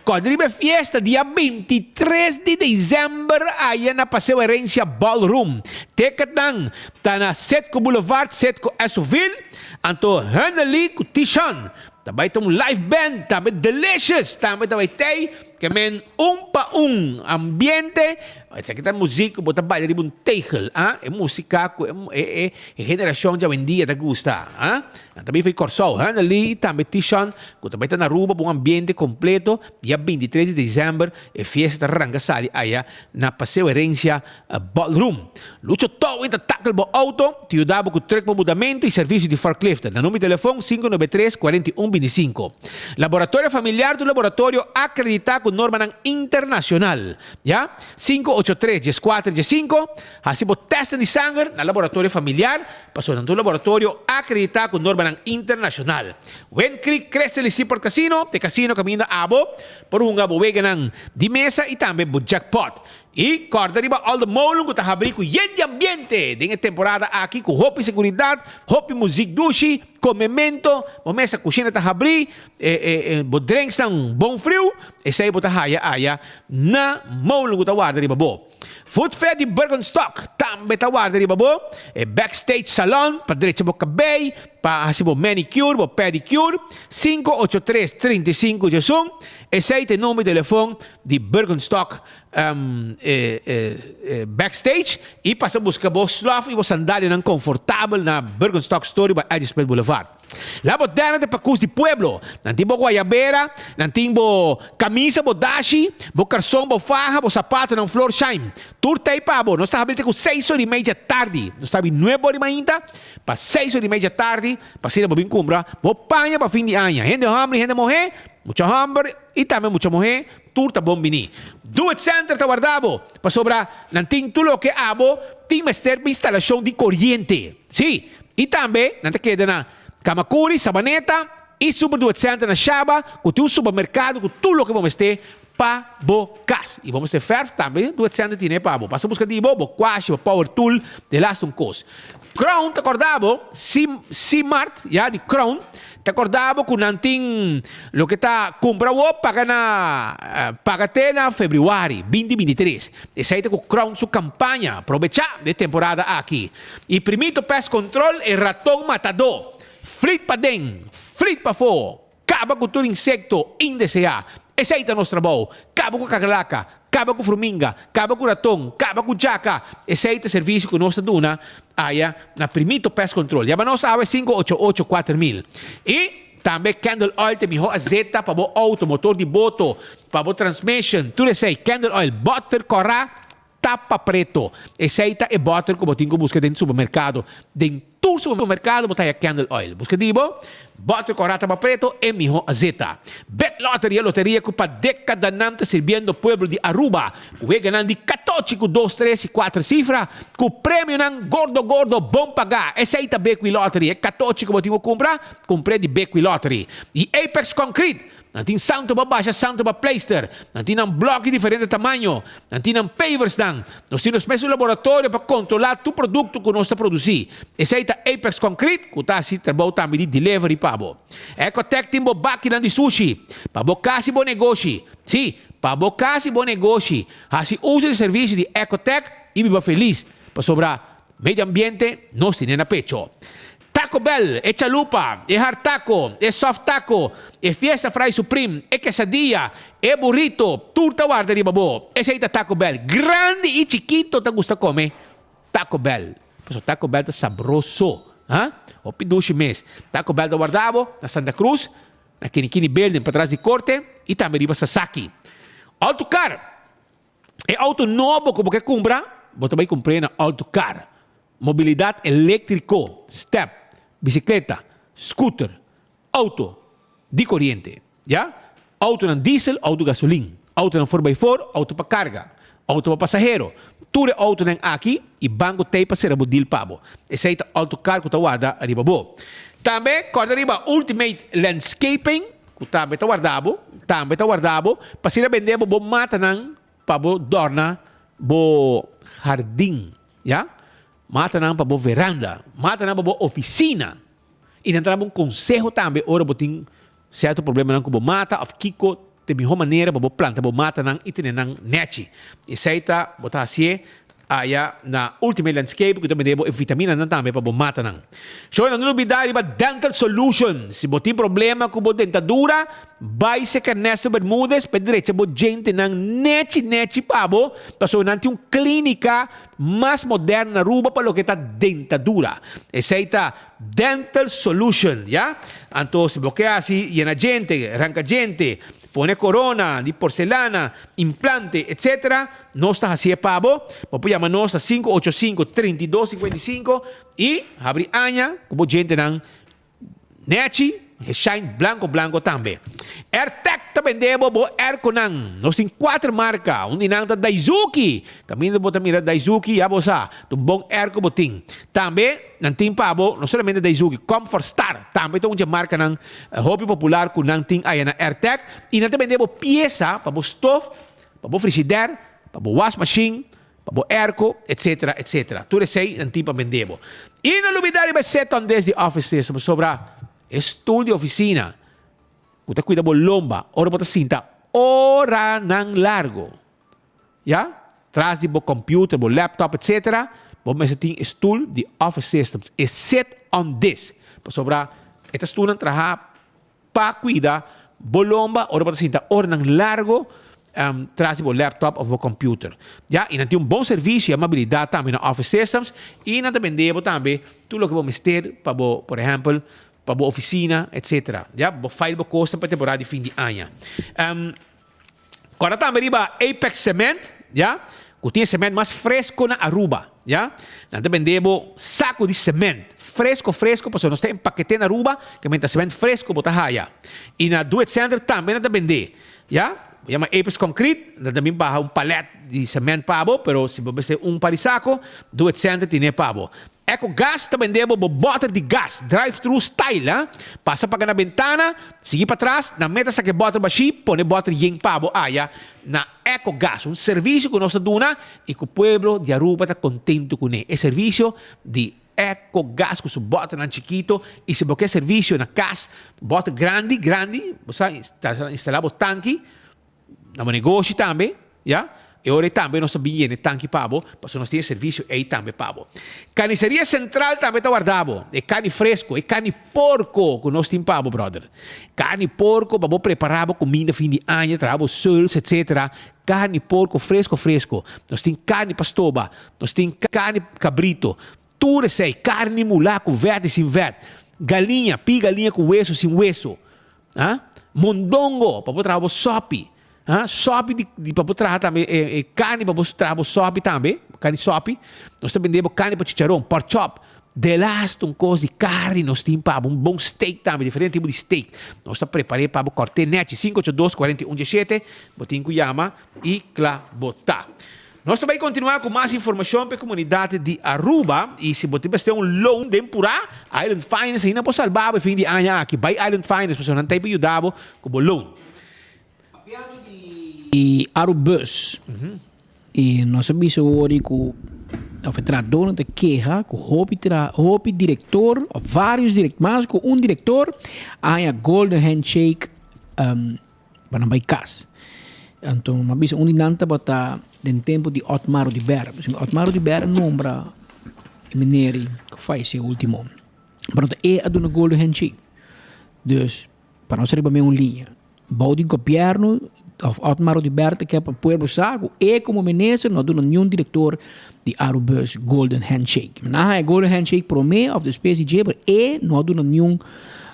P: kòrda riba e fiesta dia 23 di desèmber aya na Paseo Herencia Ballroom. Ticketnan ta na Citgo Boulevard, Citgo Esoville. Anto Hennely ku Tishon ta bai ta un live band, tambe Delicious tambe ta bai tei. Ke men un pa un ambiente. Esaki ta muziek ku bo ta baila riba un tegel, ah. E musika ku e e e generashon djawendia ta gusta, ah. Nan ta bin for di Kòrsou, Hanneli i tambe Tishon ku ta bai ta na Aruba pa un ambiente kompleto. Dia 23 di desèmber e fiesta ta ranka sali aya na Paseo Herencia Ballroom. Lucho Towing ta tackle bo auto, ta yuda bo ku truck pa mudamentu i servisio di forklift. Nan number di telefon, 593 41 25. Laboratorio Familiar ta un laboratorio akreditá ku normanan internashonal. Ya, 583 14 15. Hasi bo tèstnan di sanger na Laboratorio Familiar, pasobra nan ta un laboratorio akreditá ku normanan internashonal. Wind Creek Crystal i Seaport Casino ta e kasino kaminda abo por hunga bo weganan di mesa i tambe bo jackpot. I kòrda riba All the Molen ku ta habrí ku yen di ambiente den e temporada aki ku hopi seguridat, hopi muzik dushi, komemento, bo mesa kushina ta habrí, bo drinksnan bon friu, esei bo ta haya aya na Molen ku ta warda riba bo. Food Fair di Birkenstock tambe ta warda riba bo. E backstage salon pa drecha bo kabei, pa hasi bo manicure, bo pedicure, 583 35 diesun. Esei ta e number di telefon di Birkenstock backstage i pasa buska bo slof i bo sandalianan konfortabel na Birkenstock Store riba Eddy Smith Boulevard. La bo dena ta pakus di pueblo. Nan tin bo guayabera, nan tin bo kamisa, bo dashi, bo karson, bo faha, bo sapatonan Florsheim. Tur ta ei pa bo. Nos ta habri te ku seis ora i media tardi. Nos ta habri nuebe ora di mainta pa seis ora i media tardi pa asina bo bin kumpra bo paña pa fin di aña. Hende hòmber i hende muhé, mucha hòmber i tambe mucha muhé, tur ta bon bini. Do It Center ta warda bo pasobra nan tin tur loke abo tin mester pa instalashon di koriente. Sí, i tambe nan ta keda na Kamakuri, Sabaneta i Super Do It Center na Shaba ku tin un supermerkado ku tur loke bo mester pa bo kas. I bo mester fèrf tambe Do It Center tine pa bo. Pasa buska di bo, bo kwashi, bo power tool, de laatste un kos. Crown ta korda bo, C-Mart, ya, di Crown, ta korda bo ku nan tin loke ta kumpra awor paga na paga te na febrüari binti 23. Esei ta ku Crown su kampaña. Probechá di e temporada aki. I primito pest control e raton matadó. Flit paden, flit pafó, kaba ku tur insekto indeseá. Esei ta nos trabou. Kaba ku kakalaka, kaba ku fruminga, kaba ku raton, kaba ku djaka. Esei ta servisio ku nos ta duna aya na Primito Pest Control. Yama nos awe 588 4000. I tambe candle oil ta e mihó azeta pa bo outo, motor di boto, pa bo transmission, tur esei. Candle oil, bòter kòrá. Tapa preto. Esei ta e bòter ku bo tin ku buska den supermerkado. Den tur supermerkado bo ta haya candle oil. Buska di bo bòter kòrá tapa preto e mihó azeta. Bet Lottery e loteria ku pa dekadanan ta sirbiendo pueblo di Aruba. Ku weganan di katochi ku dos, tres i kuater sifra ku premionan gordo gordo bon pagá. Esei ta Bequi Lottery. E katochi ku bo tin ku kumpra, kumpr'é di Bequi Lottery. I Apex Concrete. Nan tin santo pa basha, santo pa pleister. Nan tin nan blòki diferente tamaño. Nan tin nan paversnan. Nos tin nos mesun laboratorio pa kontrolá tur produkto ku nos ta produsí. Esei ta Apex Concrete ku ta hasi trabou tambe di delivery pa bo. Ecotec tin bo bakinan di sushi pa bo kas i bo negoshi. Sí, pa bo kas i bo negoshi. Hasi uso di servisio di Ecotec i biba felis, pasobra medio ambiente nos tine na pecho. Taco Bell, e chalupa, e hard taco, e soft taco, e fiesta fry supreme, e quesadilla, e burrito, tur ta warda riba bo. Esey ta Taco Bell. Grandi y chikito ta gusta come Taco Bell. Pasobra Taco Bell ta sabroso. Ha? Hopi dushi mes. Taco Bell ta warda bo na Santa Cruz, na Kinikini Building patras di Corte y tambe riba Sasaki. Autocar. E auto nobo cu bo ke cumpra, bo ta bay cumpr'e na Autocar. Mobilidat eléktriko, step, bisikleta, scooter, outo di koriente, ya, outonan diesel, outo gasolin, outonan for by for, outo pa karga, outo pa pasahero, tur e outonan aki i banko t'ei pa sera bo deal pa bo. Esei ta outo kar ku ta warda riba bo. Tambe kòrda riba Ultimate Landscaping ku tambe ta warda bo, tambe ta warda bo pa asina bende bo bo matanan pa bo dòrna bo hardin. Ya? Mata nan pa bo veranda, mata nan pa bo oficina. Y nan ta dabo un conseho tambe ora bo tin cierto problemanan cu bo mata of kico ta e miho manera pa bo planta bo matanan y tene nan nechi. Esey ta bo ta hacié. Aya na Ultimate Landscape ku ta bende bo e vitaminanan tambe pa bo matanan. Shownan no lubida riba Dental Solution. Si bo tin problema ku bo dentadura, bai serka Ernesto Bermudez pa e drecha bo djentenan nechi nechi pa bo, pasobra nan tin un klinika mas moderno na Aruba pa loke ta dentadura. Esei ta Dental Solution, ya. Anto si bo ke hasi yena djente, ranka djente, pone korona di porcelana, implante, etc. Nos ta hasié pa bo. Bo por yama nos na 585 32 55 i habri aña ku bo djentenan nechi e shine blanko blanko tambe. Airtec ta bende bo bo airconan. Nos tin kuater marka. Un di nan ta Daizuki. Kaminda bo ta mira Daizuki ya bo sa ta un bon airco bo tin. Tambe nan tin pa bo no solamente Daizuki, Comfort Star tambe ta un dje markanan hopi popular ku nan tin aya na Airtec i nan ta bende bo piesa pa bo stof Pa bo frigider, pa bo wasmashin, pa bo airco, etc. Etc. Tur esei nan tin pa bende bo. I no lubida riba e set on des di office system, pasobra e stoel di oficina ku ta kuida bo lomba ora bo ta sinta oranan largo, ya, tras di bo computer, bo laptop, etc. Bo mester tin e stoel di office systems, e set on des, pasobra e ta stoelnan traha Pa cuida bo lomba ora bo ta sinta oranan largo tras di bo laptop of bo computer. Ya, y nan tin un bon servicio y amabilidad tambe na Office Systems y nan ta bende bo tambe tur loke bo mester pa bo, por ehempel, pa bo oficina, etcetera. Ya, bo file bo cosnan pa e temporada di fin di aña. Kòrda tambe riba Apex Cement, ya, ku tin e cement mas fresco na Aruba, ya. Nan ta bende bo saku di cement fresco fresco pasobra nos ta empaket'é na Aruba, ke menta cement fresco bo ta haya. I na Do It Center tambe nan ta bende, ya. Bo yama Apex Concrete, nan ta bin baha un palet di cement pa bo, pero si bo mester un par di sako, Do It Center tine pa bo. Eco Gas ta bende bo bo bòter di gas, drive thru style, ha. Pasa paga na bentana, sigui patras, nan meta saka e bòter bashí, pone bòter yen pa bo aya na Eco Gas. Un servisio ku nos ta duna i ku pueblo di Aruba ta kontentu kuné. E servisio di Eco Gas ku su bòternan chikito i si bo ke servisio na kas, bòter grandi, grandi, bo sa instalá bo tanki, Na bo negoshi tambe, ya. E ora ei tambe nos ta bin yena e tanki pa bo, pasobra nos tin e servisio ei tambe pa bo. Carniceria Central tambe ta warda bo. E carni fresco, e carni porco cu nos tin pa bo, brother. Carni porco pa bo prepara bo cuminda fin di aña, traha bo suls, etcetera. Carni porco fresco fresco. Nos tin carni pa stoba, nos tin carni cabrito, tur esei, carni mula cu vet y sin vet, galiña, pi galiña cu weso, sin weso. Ha? Mondongo, pa bo traha bo sopi. Ha? Sopi di, di pa bo traha tambe e, e carni pa bo traha bo sopi tambe, carni sopi. Nos ta bende bo carni pa chicharron, pork chop. Delaste un cos di carni nos tin pa bo, un bon steak tambe, diferente tipo di steak. Nos ta prepare pa bo corte nechi, 582 41 17, bo tin cu yama y cla bo ta. Nos ta bai kontinuá ku mas informashon pa e komunidat di Aruba i si bo tin mester un loan den purá, Island Finance ainda por salba bo e fin di aña aki. Bai Island Finance pasobra nan ta ei pa yuda bo ku bo loan.
O: Papiando di Arubus i nos a bisa wori ku of e trahadónan ta keha ku hopi tra hopi direktor of vários direk mas ku un direktor a haña golden handshake pa nan bai kas. Anto mi a bisa un di nan tabata den tempu di Otmar Oduber. Pasobra Otmar Oduber a nombra e meneri ku falleció ultimo. Pero ta e a duna golden handshake. Dus pa nos riba meun liña. Bou di gobièrnu òf Otmar Oduber ta ke pa pueblo sa ku e komo minister no a duna niun direktor di Arubus golden handshake. Nan a haña golden handshake promé òf despues di dje pero e no a duna niun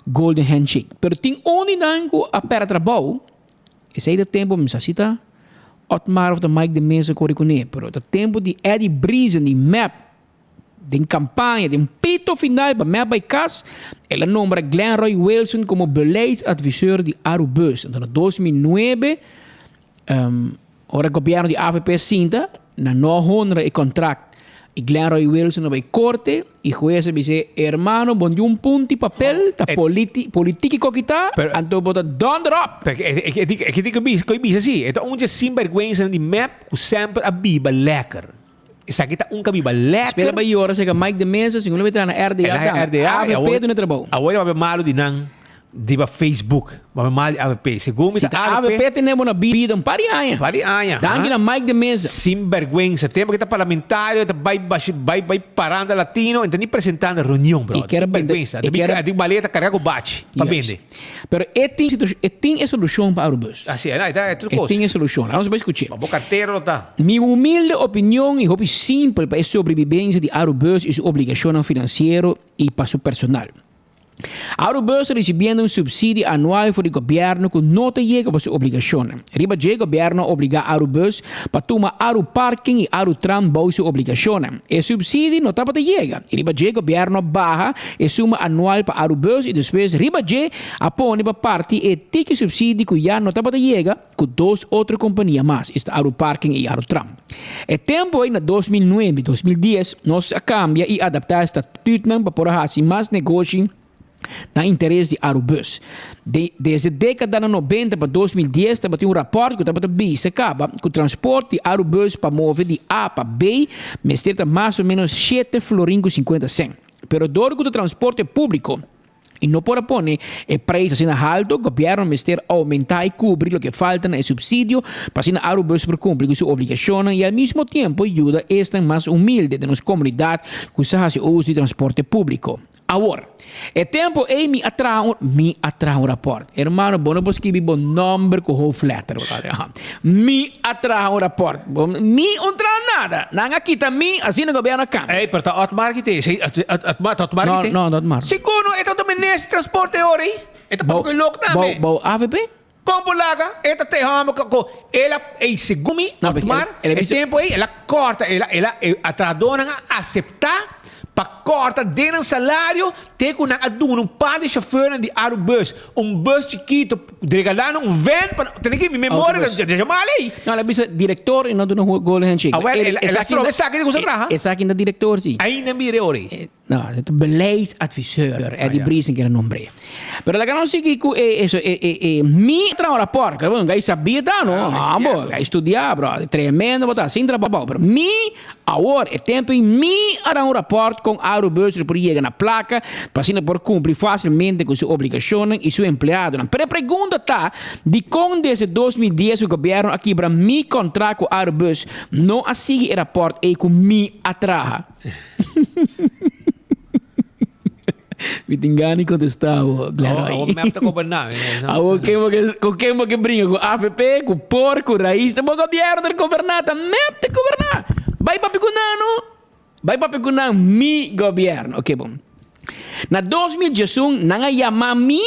O: Golden handshake. Pero tin un di nan ku a pèrdè trabou, esei ta tempu, mi sa si ta Otmar of ta Mike de Meza kore kuné, pero ta tempu di Eddie Briesen di mep den kampaña, den pito final pa mep bai kas, el a nombra Glenroy Wilson komo beleidsadviseur di Arubus. Anto na 2009, Ora gobierno di avp a sinta, nan no a honra e contract y Glenroy Wilson a bay corte y huez a bis'é, Hermano, bo di un punti papel, ta politi, politikico ki ta, anto bo ta donder op!
P: Pero e e di ku e bisa si, e ta un dje sinberguensanan di mep ku semper a biba lekker. Esaki ta un ku a biba lekker.
O: Spera bay yora seka Mike de Meza, segun lo bay traha na RDA tambe.
P: RDA,
O: avp duna trabou.
P: Awor e papia malu di nan. Riba Facebook, pa mi mal di avp. Segun mi
O: Si
P: ta
O: ta avp tene bo na bida un par di aña.
P: Par di aña.
O: Danki na Mike de Meza.
P: Sin bergüenza. Tempo ke ta parlamentario ta bai bashi bai bai paranda latino en ta ni presenta na reunion brother.
O: E kier
P: Tin
O: bende
P: bergüenza.
O: e kier
P: Di maleta carga cu bachi pa
O: Juist.
P: bende.
O: Pero e tin situ e tin e solucion pa Arubus.
P: Asi e, no, ta e tur
O: E
P: cos.
O: tin e solucion. Laat nos bai scuche.
P: Pa bo cartero lo ta.
O: Mi humilde opinion y hopi simpel pa e sobrevivencia di Arubus y su obligacionnan financiero y pa su personal. Arubus ta ricibiendo un subsidio anual for di gobierno cu no ta yega pa su obligacionnan. Riba dje gobierno a obliga Arubus pa tuma Aruparking y Arutram bou su obligacionnan. E subsidio no tabata yega y riba dje gobierno a baha e suma anual pa Arubus y despues riba dje a pone pa parti e tiki subsidio cu ya no tabata yega cu dos otro compania mas, esta Aruparking y Arutram. E tempo ey na 2009, 2010 nos a cambia y adapta e statuutnan pa por a haci mas negoshi na interes di Arubus. De, desde decadanan 90 pa 2010 tabatin un rapport cu tabata bisa caba cu transport di Arubus pa move di A pa B mester ta mas o menos shete florin cu 50 cent. Pero door cu ta transporte publico, y no por a pone e prijs asina halto, gobierno mester aumenta y cubri loke falta na e subsidio pa asina Arubus por cumpli cu su obligacionnan y al mismo tiempo yuda esnan mas humilde den nos comunidad cu sa haci uso di transporte publico. Awor, e tempo ey mi a traha un, mi a traha un rapport. Hermano, bo no por skibi bo nomber cu hoofdletter, brother. Mi a traha un rapport. Bo, mi un traha nada. Nan a kita mi, asina gobierno a cambia.
P: Ey, pero ta Otmar ki te. Esey, Otmar, ta Otmar ki te?
O: No, no, Otmar.
P: Sigur no, e ta otro minister di transporte ora ey. E ta papia cu e lok tambe.
O: Bou, bou avp?
P: Con bo laga? E ta te homber cu, cu el a, ey, segun mi,
O: No, porque
P: Otmar,
O: el, el a
P: e
O: bisa.
P: tempo ey, el a corta, el a, el a, e trahadornan a acepta pa corta den nan salario te cu nan a duna un par di chauffeurnan di Arubus un bus chikito, regala nan un van pa tene ki mi memoria ta ta mal ey.
O: No, el a bisa director y no duna golden handshake.
P: Awel, el el a strobe esaki di cu sa traha.
O: Esaki ta director si.
P: Ainda mira e ora ey.
O: No, e ta beleidsadviseur, Eddie Briesen kier a nombr'é. Pero laga nos sigui cu e eso e e e mi traha un rapport, ke bon, gai sabí ta no, amo, gai studia bro, tremendo bo ta, sin trabou, pero mi awor e tempo ei mi a traha un rapport con Arubus lo por yega na placa pa asina por cumpli facilmente cu su obligacionnan y su empleadonan. Pero e pregunta ta, dicon desde 2010 cu gobierno a kibra mi contract cu Arubus no a sigui e rapport ei cu mi a traha? Mi tin gana di contesta bo, Glenroy.
P: Awor mep ta goberná.
O: Awor ken bo ke, ku ken bo ke bringa? Ku avp, ku por, ku Raiz? Ta bo gobierno ta goberná, ta mep ta goberná. Bai papia ku nan no. Bai papia ku nan, mi gobierno. Oké bon. Na 2011 nan a yama mi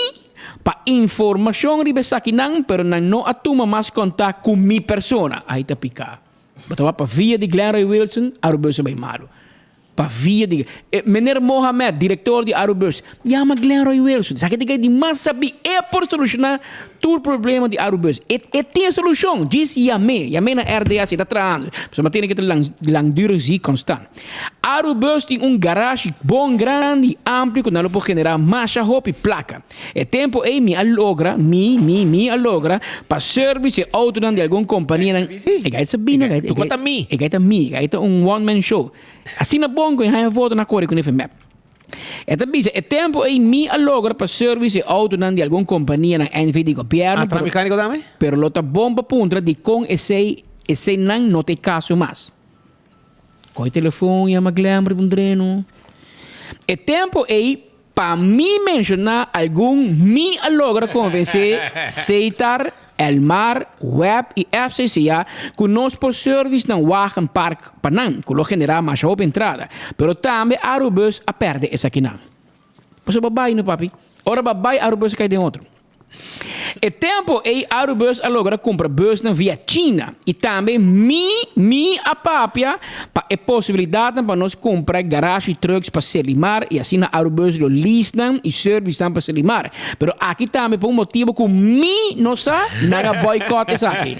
O: pa informashon riba esakinan, pero nan no a tuma mas kontak ku mi persona. Ai ta piká. Bo ta wak pa via di Glenroy Wilson, Arubus a bai malu. Pa via di e meneer Mohamed, director di Arubus, yama Glenroy Wilson. Esaki ta kei di mas sabí. E por soluciona tur problema di Arubus. E e tin e solucion. Djis yam'é. Yam'é na RDS. E ta trahando. Pasobra tene ke ta lang langdurig ziek constant. Arubus tin un garashi bon grandi y amplio ku nan lo por genera masha hopi placa. E tempo ei mi a logra, mi, mi, mi a logra pa service e autonan di algun companianan. E gai ta bini, e gai ta mi, e gai ta mi, e gai ta un one man show. Asina bon cu e haña foto na core cu nefe mep. E ta bisa, e tempo ei mi a logra pa service e autonan di algun companianan NV di gobierno,
P: pero, mecanico tambe?
O: pero lo ta bon pa puntra dicon esei, eseinan no ta e caso mas. Coge telefon, yama Glenn, riba un dreno. E tempo ei Pa mi menshoná algun, mi a logra konvensé Setar, Elmar, Web i FCCA ku nos por service nan wagenpark pa nan, ku lo generá masha hopi entrada. Pero tambe Arubus a pèrdè esakinan. Pasobra bo bai no papi. Ora bo a bai Arubus a kai den otro. E tempo ei Arubus a logra kumpra busnan via China i tambe mi mi a papia pa e posibilidatnan pa nos kumpra garashi trucks pa Selimar i asina Arubus lo lease nan i service nan pa Selimar. Pero aki tambe pa un motibo ku mi no sa nan a boycott esaki.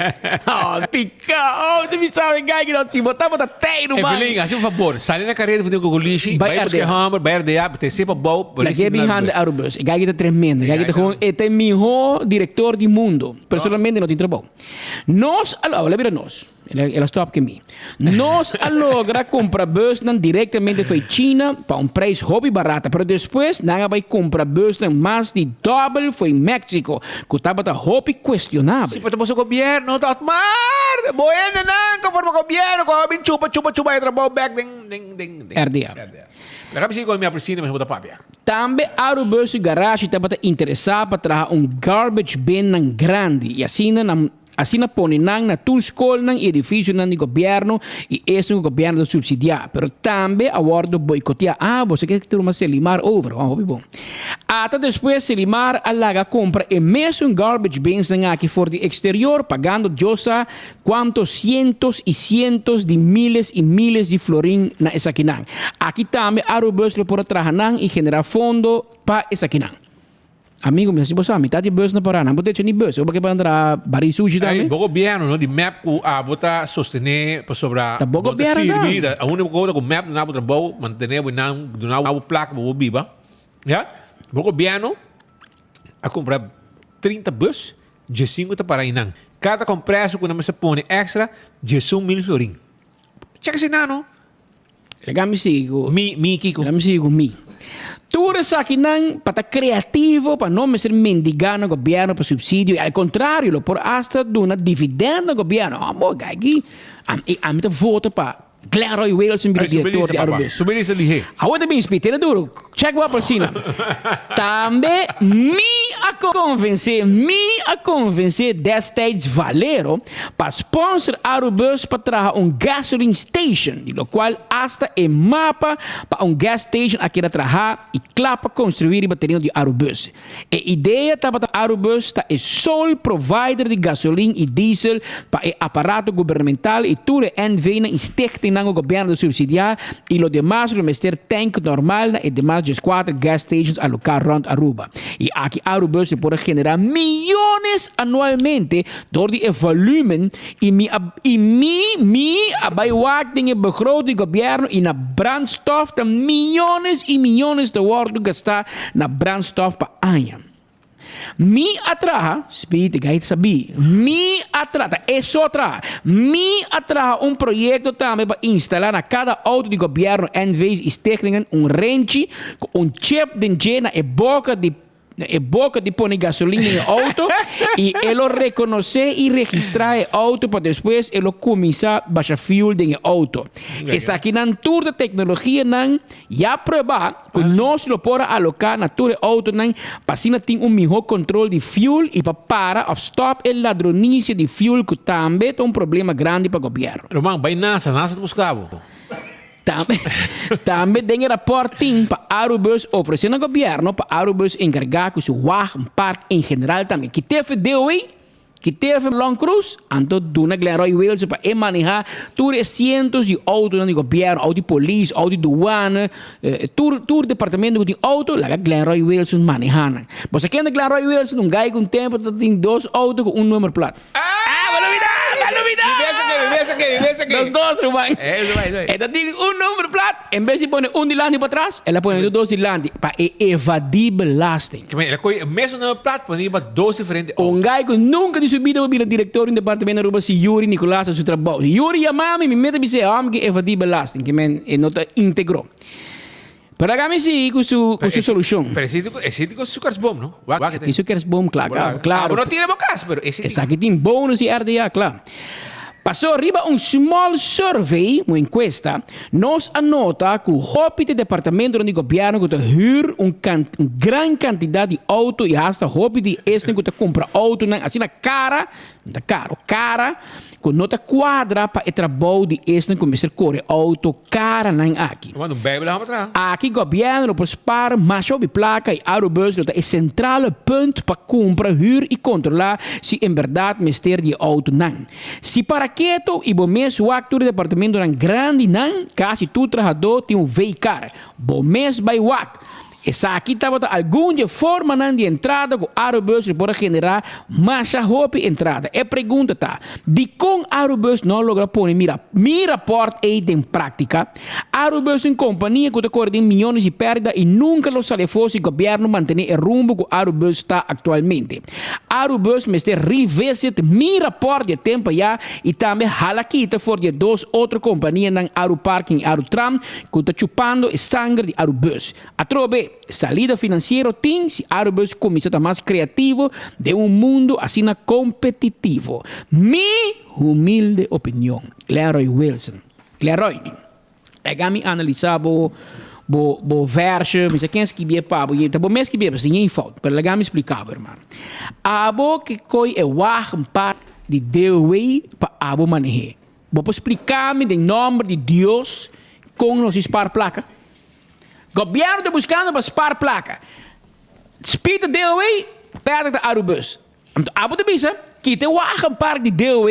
O: Oh pika oh ta bisa mi gai ki no si bo tabata tei ruman.
P: Evelyn hasi un fabor sali na kareda for di Gogolishi
O: Bai
P: bai buska e
O: RDA.
P: homber bai RDA te sepa bou
O: Lag'é bin handa Arubus. E gai ki ta tremendo. E gai ki ta gewoon e ta e mihó direktor. director di mundo, pero solamente no tin trabou. Nos a, oh, el a bira nos, el a stop ke mi. Nos a logra cumpra busnan directamente fo'i China pa un prijs hopi barata, pero despues nan a bay cumpra busnan mas di dobel fo'i Mexico, cu tabata hopi cuestionabel.
P: Si pa ta boso gobierno ta otmar bo hendenan conforme gobierno cu a bin chupa chupa chupa e trabou bek den den den den
O: RDA.
P: Laga mi sigui con mi apricina mi bo ta papia.
O: Tambe Arubus su garashi tabata interesá pa traha un garbage bin nan grandi y asina nan asina pone nan na tur skolnan y edificionan di gobierno y esun cu gobierno ta subsidia, pero tambe a wordo boicotea. Ah, boso ke tuma Selimar over, oh, hopi bon. Ata despues Selimar a laga cumpra e mesun garbage bins nan aki for di exterior pagando Dios sa Cuanto cientos y cientos di miles y miles di florin na esakinan. Aki tambe Arubus lo por a traha nan y genera fondo pa esakinan. Amigo mi, si bo sa, mitad di bus na para, nan bo decha ni bus, bo ke pa nan traha bari sushi tambe?
P: Ey, bo gobierno no di mep cu abo ta sostene pasobra
O: Ta bo
P: bo ta
O: gobierno
P: sirbi,
O: ta.
P: ta unico cosa cu mep duna bo trabou, mantene bo y nan duna bo placa pa bo biba, ya. Bo gobierno a cumpra 30 bus Diesinku ta para einan. Kada kompreso ku nan mester pone èkstra, 11,000 florin. Chèk esei no.
O: Laga mi sigui ku.
P: Mi, mi kiko?
O: Laga mi sigui ku mi. Tur esakinan pa ta kreativo pa no mester mendigá na gobièrnu pa supsidio i al kontrario lo por asta duna dividènt na gobièrnu. Amo gaki, ami ta vota pa Glenroy Wilson bira director di Arubus.
P: Subi lista lihé.
O: Awor ta bin spi, tene duro. Check wak asina. Tambe mi a convence, mi a convence destijds Valero pa sponsor Arubus pa traha un gasoline station, di locual hasta e mapa pa un gas station a keda traha y cla pa construi riba tereno di Arubus. E idea tabata Arubus ta e sole provider di gasolin y diesel pa e aparato gubernamental y tur e NVnan y stichtingnan cu gobierno ta subsidia y lo demas lo mester tank normal na e demas 14 gas stations aloca rond Aruba. Y aki Arubus lo por a genera miyones anualmente door di e volumen y mi a y mi mi a bay wak den e begroting di gobierno y na brandstof ta miyones y miyones ta wordo gasta na brandstof pa aña. Mi a traha, Speed, e gai ta sabí, mi a traha, ta e so a traha, mi a traha un proyecto tambe pa instala na cada auto di gobierno, NV's y stichtingen un renchi cu un chip den dje na e boca di E boka di pone gasolin den e auto y e lo reconoce y registra e auto pa despues e lo cuminsa basha fuel den e auto. Esakinan tur ta tecnologianan ya prueba cu nos lo por a aloca na tur e autonan pa asina tin un miho control di fuel y pa para of stop e ladronicia di fuel cu tambe ta un problema grandi pa gobierno.
P: Roman, bai NASA, NASA ta busca bo.
O: Tambe, tambe den e raport tin pa Arubus ofrece na gobierno pa Arubus encarga cu su wagenpark en general tambe. Kite fe DOW, kite fe Long Cruz, anto duna Glenroy Wilson pa e maneha tur e cientos di autonan di gobierno, auto di polis, auto di douane, tur, tur departamento cu tin auto, laga Glenroy Wilson maneha nan. Bo sa kende Glenroy Wilson? Un guy cu un tempo ta tin dos auto cu un nummer plat. Ah, bo lubida, bo lubida.
P: Mi bes aki, mi bes aki, mi bes aki.
O: Dos dos, ruman.
P: Eh, eso bai, eso bai.
O: E ta tin un number plat, en bes di pone un dilanti pa atras, el a pone tur dos dilanti pa e evadí belasting.
P: Ke men, el a kohe e mesun number plat pone riba dos diferente auto.
O: Un guy ku nunka di su bida por bira direktor di un departamento Aruba si Yuri Nicolaas a su trabou. Si Yuri yama mi, mi mester bis'é, hòmber ke evadí belasting, ke men e no ta íntegro. Pero laga mi sigui cu su cu su solucion.
P: Pero esi esi tin su kerstboom, no? Wak
O: Tin su kerstboom, kla, kla, claro.
P: Abo no tira bo cas, pero esi tin.
O: Esaki tin bonus di RDA, kla. Paso riba un small survey, un encuesta, nos a nota cu hopi di departamentonan di gobierno cu ta huur un can un gran cantidad di auto y hasta hopi di esnan cu ta cumpra autonan asina cara, no ta caro, cara, Ku no ta kuadra pa e trabou di esnan ku mester kore outo karanan aki. Aki gobièrnu lo por spar masha hopi plaka i Arubus lo ta e sentrale punt pa kumpra, hür i kontrolá si en bèrdat mester di e outonan. Si para ketu i bo mes wak tur e departamentonan grandinan, kasi tur trahadó tin un V-kar. Bo mes bai wak. Esaki tabata algun di e formanan di entrada ku Arubus lo por a generá masha hopi entrada. E pregunta ta, dikon Arubus no a logra pone mira mi rapòrt ei den práktika? Arubus ta un kompania ku ta kore den miyones di pèrdida i nunka lo sali afó si gobièrnu mantené e rumbo ku Arubus ta aktualmente. Arubus mester revisit mi rapòrt di e tempu ayá i tambe hala kita for di e dos otro kompanianan Aruparking i Arutram ku ta chupando e sanger di Arubus. Atrobe, salida finansiero tin si Arubus kuminsá ta mas kreativo den un mundu asina kompetitivo. Mi humilde opinion. Leroy Wilson. Leroy, laga mi analisá bo bo bo vèrsje, mi sa ken skibié pa bo, ta bo mes skibié, pasobra tin yen fout, pero laga mi spliká bo, hermano. Abo ke koi e wagenpark di DOW pa abo maneh'é. Bo por spliká mi den nòmber di Dios kon nos di spar plaka? Gobièrnu ta buskando pa spar plaka. Speed ta DOW, pèrdè ta Arubus. Anto abo ta bisa, kita e wagenpark di DOW,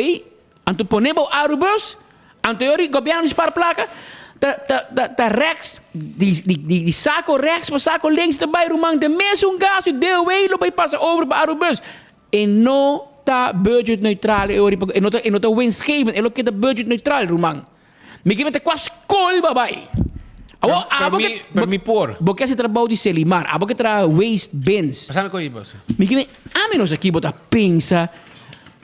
O: anto pone bo Arubus, anto e ora gobièrnu di spar plaka, ta ta ta ta rèks di di di di sako rèks pa sako links ta bai ruman, ta e mesun gastu di DOW lo bai pasa over pa Arubus. E no ta budget neutral e ora e no ta e no ta winstgevend, e lo keda budget neutral ruman. Mi ke mete kua skol bo a bai. Awor abo ke
P: Pero mi por.
O: Bo ke hasi trabou di Selimar, abo ke traha waste bins.
P: Pasami koe bo.
O: Mi ke ami no sa ki bo ta pensa.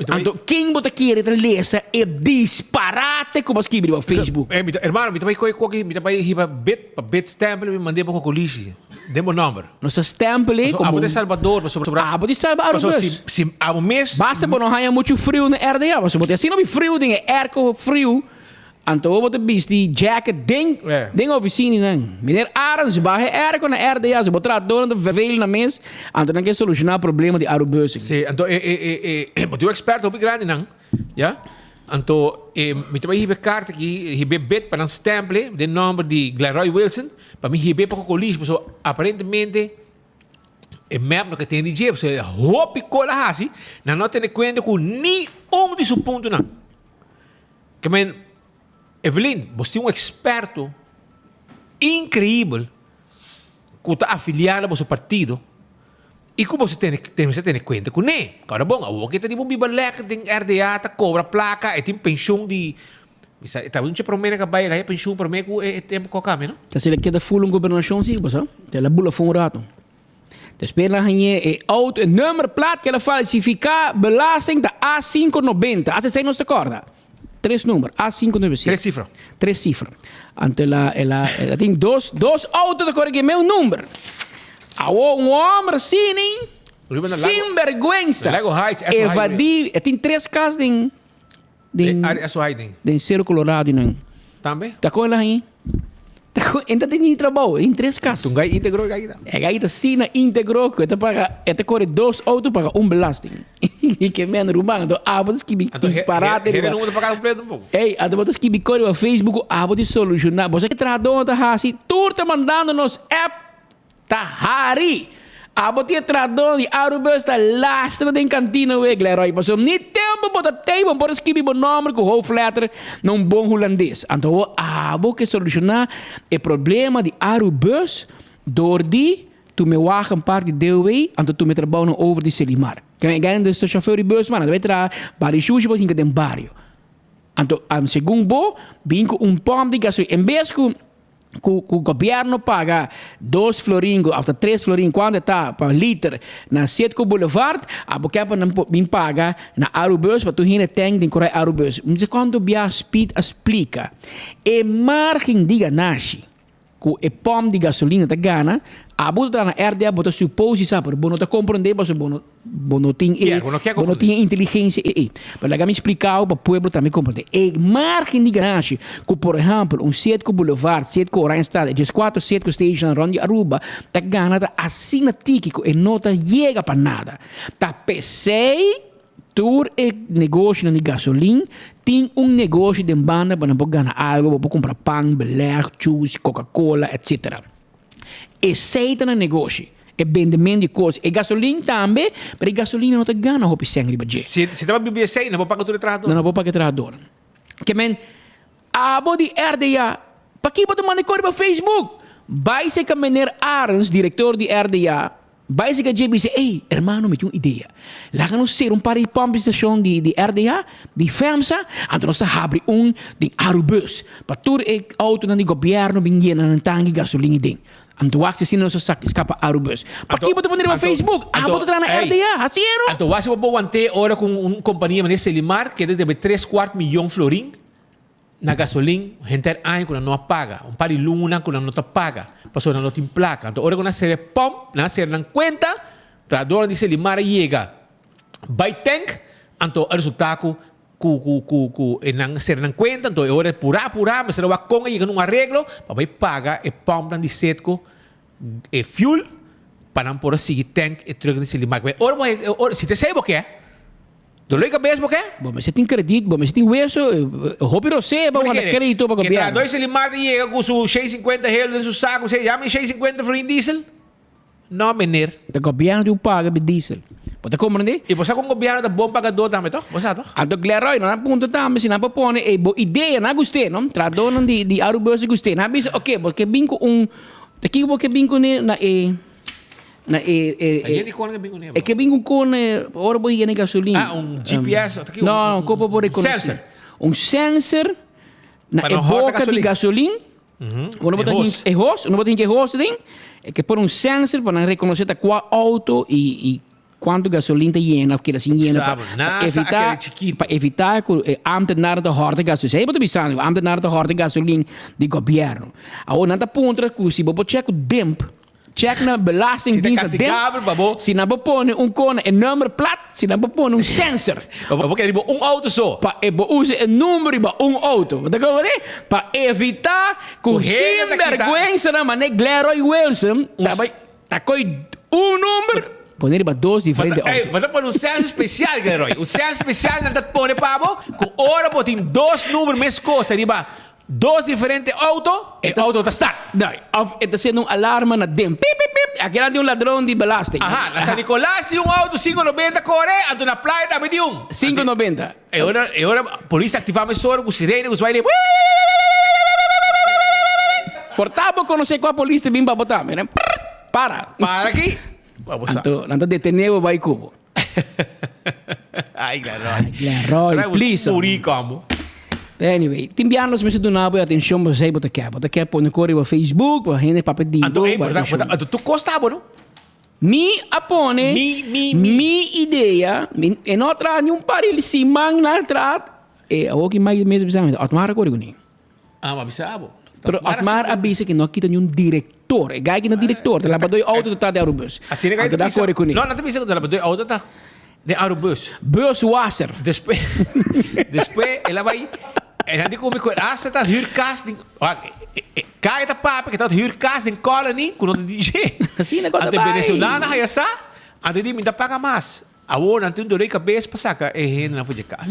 O: Anto ken bo ta kere ta lesa e disparate ku bo a skibi riba Facebook?
P: Eh, mi ta, hermano, mi ta bai koe koki, mi ta bai hiba bit pa bit stempel mi mand'é pa Kokolishi den bo nomber.
O: Nos ta stempel e
P: komo. Abo ta e Salbador, pasobra.
O: Abo di salba Arubus.
P: Pasobra si, si abo mes.
O: Basta bo no haña muchu friu na RDA, pasobra bo ta asina hopi friu den e airco friu. Anto bo ta bisti jacket den den oficinanan. Meneer Arends, baha e airco na RDA. Si bo trahadornan ta vervelen nan mes, anto nan ke soluciona problema di Arubusing.
P: Si, anto e e e e bo tin un experto hopi grandi nan, ya. Anto e mi ta bai hiba e carta aki, hiba e bid pa nan stemple den nomber di Glenroy Wilson, pa mi hiba e pa Cocolishi, pasobra aparentemente e mep no ke tende di dje, pasobra hopi kos a hasi, nan no a tene kuenta ku ni un di su puntonan. Ke men, Evelyn, bos tin un eksperto inkreibel ku ta afiliá na boso partido i ku boso tene mester tene kuenta kuné. Kòrda bon, awor ke ta riba un biba lèker den RDA ta kobra plaka, e tin penshun di, mi sa, e tabata un dje promé nan ka bai, el a haña penshun promé ku e tempu ku a kambia, no?
O: Ta asina keda ful un gobernashon si, bo sa. El a bula for un rato. Despues nan hañ'é e auto, e nummerplaat ku el a falsifiká belasting ta A 590. Asta esei nos ta kòrda. Tres number, A 597.
P: Tres sifra.
O: Tres sifra. Anto el a, el a, el a tin dos, dos auto ta kore ku e meu number. Awor un hòmber asina, sin bèrgwensa, evadí, e tin tres kas den, den, den Cerro Colorado nan.
P: Tambe?
O: Ta kon el a hañ'é? Ta kon, e ta tene trabou, e tin tres kas.
P: Un gai íntegro e gai ta.
O: E gai ta asina íntegro ku e ta paga, e ta kore dos outo paga un belasting. I ke men ruman, anto abo ta skibi disparate
P: riba. Hende no ta paga kompleto tampoco.
O: Ey, anto bo ta skibi kos riba Facebook ku abo di solushoná. Bo sa ke trahadónan ta hasi? Tur ta mandando nos app. Ta hari! Abo tin e trahadónan di Arubus ta lastra den kantina wee, Glenroy, pasobra ni tempu bo ta tei bo por a skibi bo nòmber ku hoofdletter na un bon hulandes. Anto awor abo ke solushoná e problema di Arubus dor di tuma e wagenpark di DOW anto tuma e trabounan over di Selimar. Kende e ta shofèr di bus man, a ta bai traha bari shushi pa hinka den bario. Anto segun bo bin ku un pòmp di gasolina en bes ku. Ku ku gobierno paga dos florin of ta tres florin kuantu e ta pa liter na Citgo Boulevard abo ke pa nan por bin paga na Arubus pa tur hende tank den korai Arubus. Mi ta kuantu bia Speed a splika e margen di ganashi ku e pòmp di gasolina ta gana abo ta traha na RDA bo ta suppose di sa pero bo no ta komprende pasobra bo no Bo no tin e, bo no tin e inteligencia ei. Pero laga mi splicao pa pueblo tambe comprende. E margen di ganashi cu por ehempel un Citgo Boulevard, Citgo Oranjestad, e diescuatro Citgo Stationnan rond di Aruba ta gana ta asina tiki cu e no ta yega pa nada. Ta pesey tur e negoshonan di gasolin tin un negoshi den banda pa nan por gana algo, bo por cumpra pan, beleg, juice, coca cola, etc. Esei ta nan negoshi, e bendemento di kos. E gasolin tambe, pero e gasolina no ta gana hopi sèn riba dje.
P: Si si ta pa bibi esei, no por paga tur e trahador.
O: No, no por paga e trahadornan. Ke men, abo di RDA, paki bo ta manda e kos riba Facebook? Bai seka meneer Arends, director di RDA, bai seka dje bisa, ey, hermano mi tin un idea. Laga nos sera un par di pompstacion di di RDA, di FEMSA, anto nos ta habri un den Arubus, pa tur e autonan di gobierno bin yena nan tanki gasolin den. Anto wak si asina nos a scapa Arubus. Paki bo ta pone riba Facebook? Abo ta traha na RDA, haci ero!
P: Anto wak si bo por want'é ora cu un compania manera Selimar keda debe tres cuart miyon florin na gasolin henter aña ku nan no a paga, un par di luna ku nan no ta paga pasobra nan no tin plaka. Anto ora ku nan sera e pòmp, nan a sera nan kuenta, trahadornan di Selimar a yega bai tènk, anto a resultá ku ku ku ku ku e nan a sera nan kuenta, anto e ora e purá purá mester a wak kon a yega na un areglo pa bai paga e pòmpnan di Setco e fuel pa nan por a sigui tènk e trùk di Selimar. Ora bo ora si ta esei bo ke. Dolor di cabes bo ke?
O: Bo mester tin credit, bo mester tin weso, hopi rosé pa wanta credito pa
P: Ke
O: gobierno.
P: trahador di Selimar ta yega cu su 650 helo den su saco, bisa, ya mi 650 florin diesel? No, meneer.
O: Ta gobierno tin cu paga bi diesel. Bo ta comprende?
P: Y bo sa con gobierno ta bon pagador tambe, toch? Bo sa, toch?
O: Anto Gleroy, nan a puntra tambe si nan por pone e bo idea, nan a gust'é, no? Trahadornan di di Arubus a gust'é. Nan a bisa, oke, bo ke bin cu un, ta kico bo ke bin cune na e. Na e e
P: e. Ayer di kon ke bin kuné?
O: E ke bin ku kon ora bo yena gasolin.
P: Ah, un GPS of
O: No, no, kon bo por rekonosé.
P: Sensor.
O: Un sensor na e boka di gasolin. Ora bo ta hin e hos, ora bo ta hinka e hos aden, e ke pone un sensor pa nan rekonosé ta kua outo i i kuantu gasolin ta yena of keda sin yena pa evitá pa evitá ku e ámtenar ta hòrta gasolin. Esei bo ta bisando ku ámtenar ta hòrta gasolin di gobièrnu. Awor nan ta puntra ku si bo por chèk ku demp. Check na belastingdienst
P: Si ta castigabel pa bo.
O: Si nan por pone un kona e number plat, si nan por pone un sensor.
P: Pa bo keda riba un auto so.
O: Pa e bo usa e number riba un auto. Bo ta comprende? Pa evita ku sinberguensanan manera Gleroy Wilson ta bai ta koi un number pone riba dos diferente auto.
P: Bo ta pone un sensor special Gleroy. Un sensor special nan ta pone pa bo ku ora bo tin dos number meskos riba Dos diferente auto, e auto ta start.
O: No, of e ta sendo un alarma na den. Pip, pip, pip. Akinan tin un ladron di belasting.
P: Aha, na San Nicolas tin un auto cinco noventa kore, anto na playa tambe tin un.
O: Cinco noventa.
P: E ora, e ora polis aktivá mesora ku sirena ku zwaai den.
O: Por ta bo konosé kua polis ta bin pa bo tambe, ne? Prrrt, para.
P: Para aki. Bo sa.
O: Anto nan ta detené bo bai ku bo.
P: Ay, Gleroy.
O: Gleroy, please.
P: Muri como.
O: Anyway, tin biaha nos mester duna bo e atencion bo sei bo ta ke. Bo ta ke pone kor riba Facebook, pa hende papia di
P: Anto,
O: bo.
P: ey, bo ta, bo ta, anto tu kosta bo, no?
O: Mi a pone
P: Mi, mi, mi.
O: mi idea, mi, e no a traha ni un par di siman na traha, e awor ki Mike mes a bisa mi, Otmar a kore kuné.
P: Ah, ma bisa abo.
O: Pero Otmar a bisa que no a kita ni un director. E guy ki na director, ta labador auto ta ta de Arubus.
P: Asina
O: Anto da kore kuné.
P: No, no ta bisa ku ta labador auto ta de Arubus.
O: Buswasser.
P: Despues, despues el a bai, el a di ku mi ku hasta ta huur kas den, kai ta papia ku ta huur kas den Colony ku no ta di dje.
O: Asina ku ta
P: Anto
O: bai.
P: venezolano haya sa, anto di mi ta paga mas. Awor nan tin un dolor di kabes pa saka e hendenan for dje kas.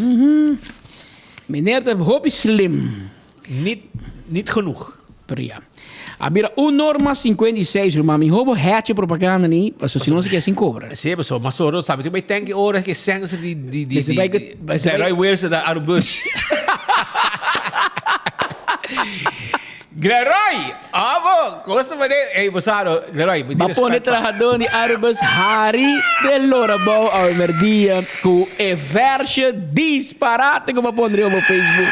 O: Meneer ta hopi slim.
P: Niet, niet genoeg.
O: Pero ya. A bira un norma 56 ruman. Mi hobo hechi propaganda ni, paso si no se keda sin cobra.
P: Sí, paso mas oro sabi tu bay tanki ora ke sensor di di di
O: Ese
P: di
O: bay
P: di
O: ke- ese bay-
P: Leroy Wilson da Arubus. Gleroy! Abo! Kosta pa de. Ey, bo sa no, Gleroy, mi
O: Ba pone
P: respect pa.
O: trahadó di Arubus hari te lora bou awe merdia ku e versje disparate ku bo a pone riba bo Facebook.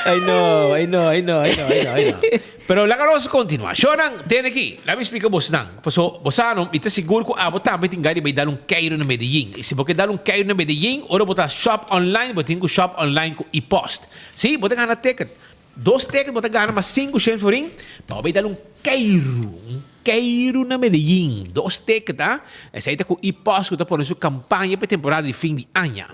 P: I know, I know, I know, I know, I know, I know. Pero laga nos continua. Shownan, tende aki. Laga mi splika bosnan. Paso, bo sa no, mi ta sigur ku abo tambe tin gana di bai dal un keiro na Medellin. I si bo ke dal un keiro na Medellin, ora bo ta shop online, bo tin ku shop online ku e-post. Si, bo ta gana ticket. Dos ticket bo ta gana mas sinku shen florin pa bo bai dal un keiru. Un keiru na Medellin. Dos ticket, ah. Esei ta ku e-post ku ta pone su kampaña pa e temporada di fin di aña.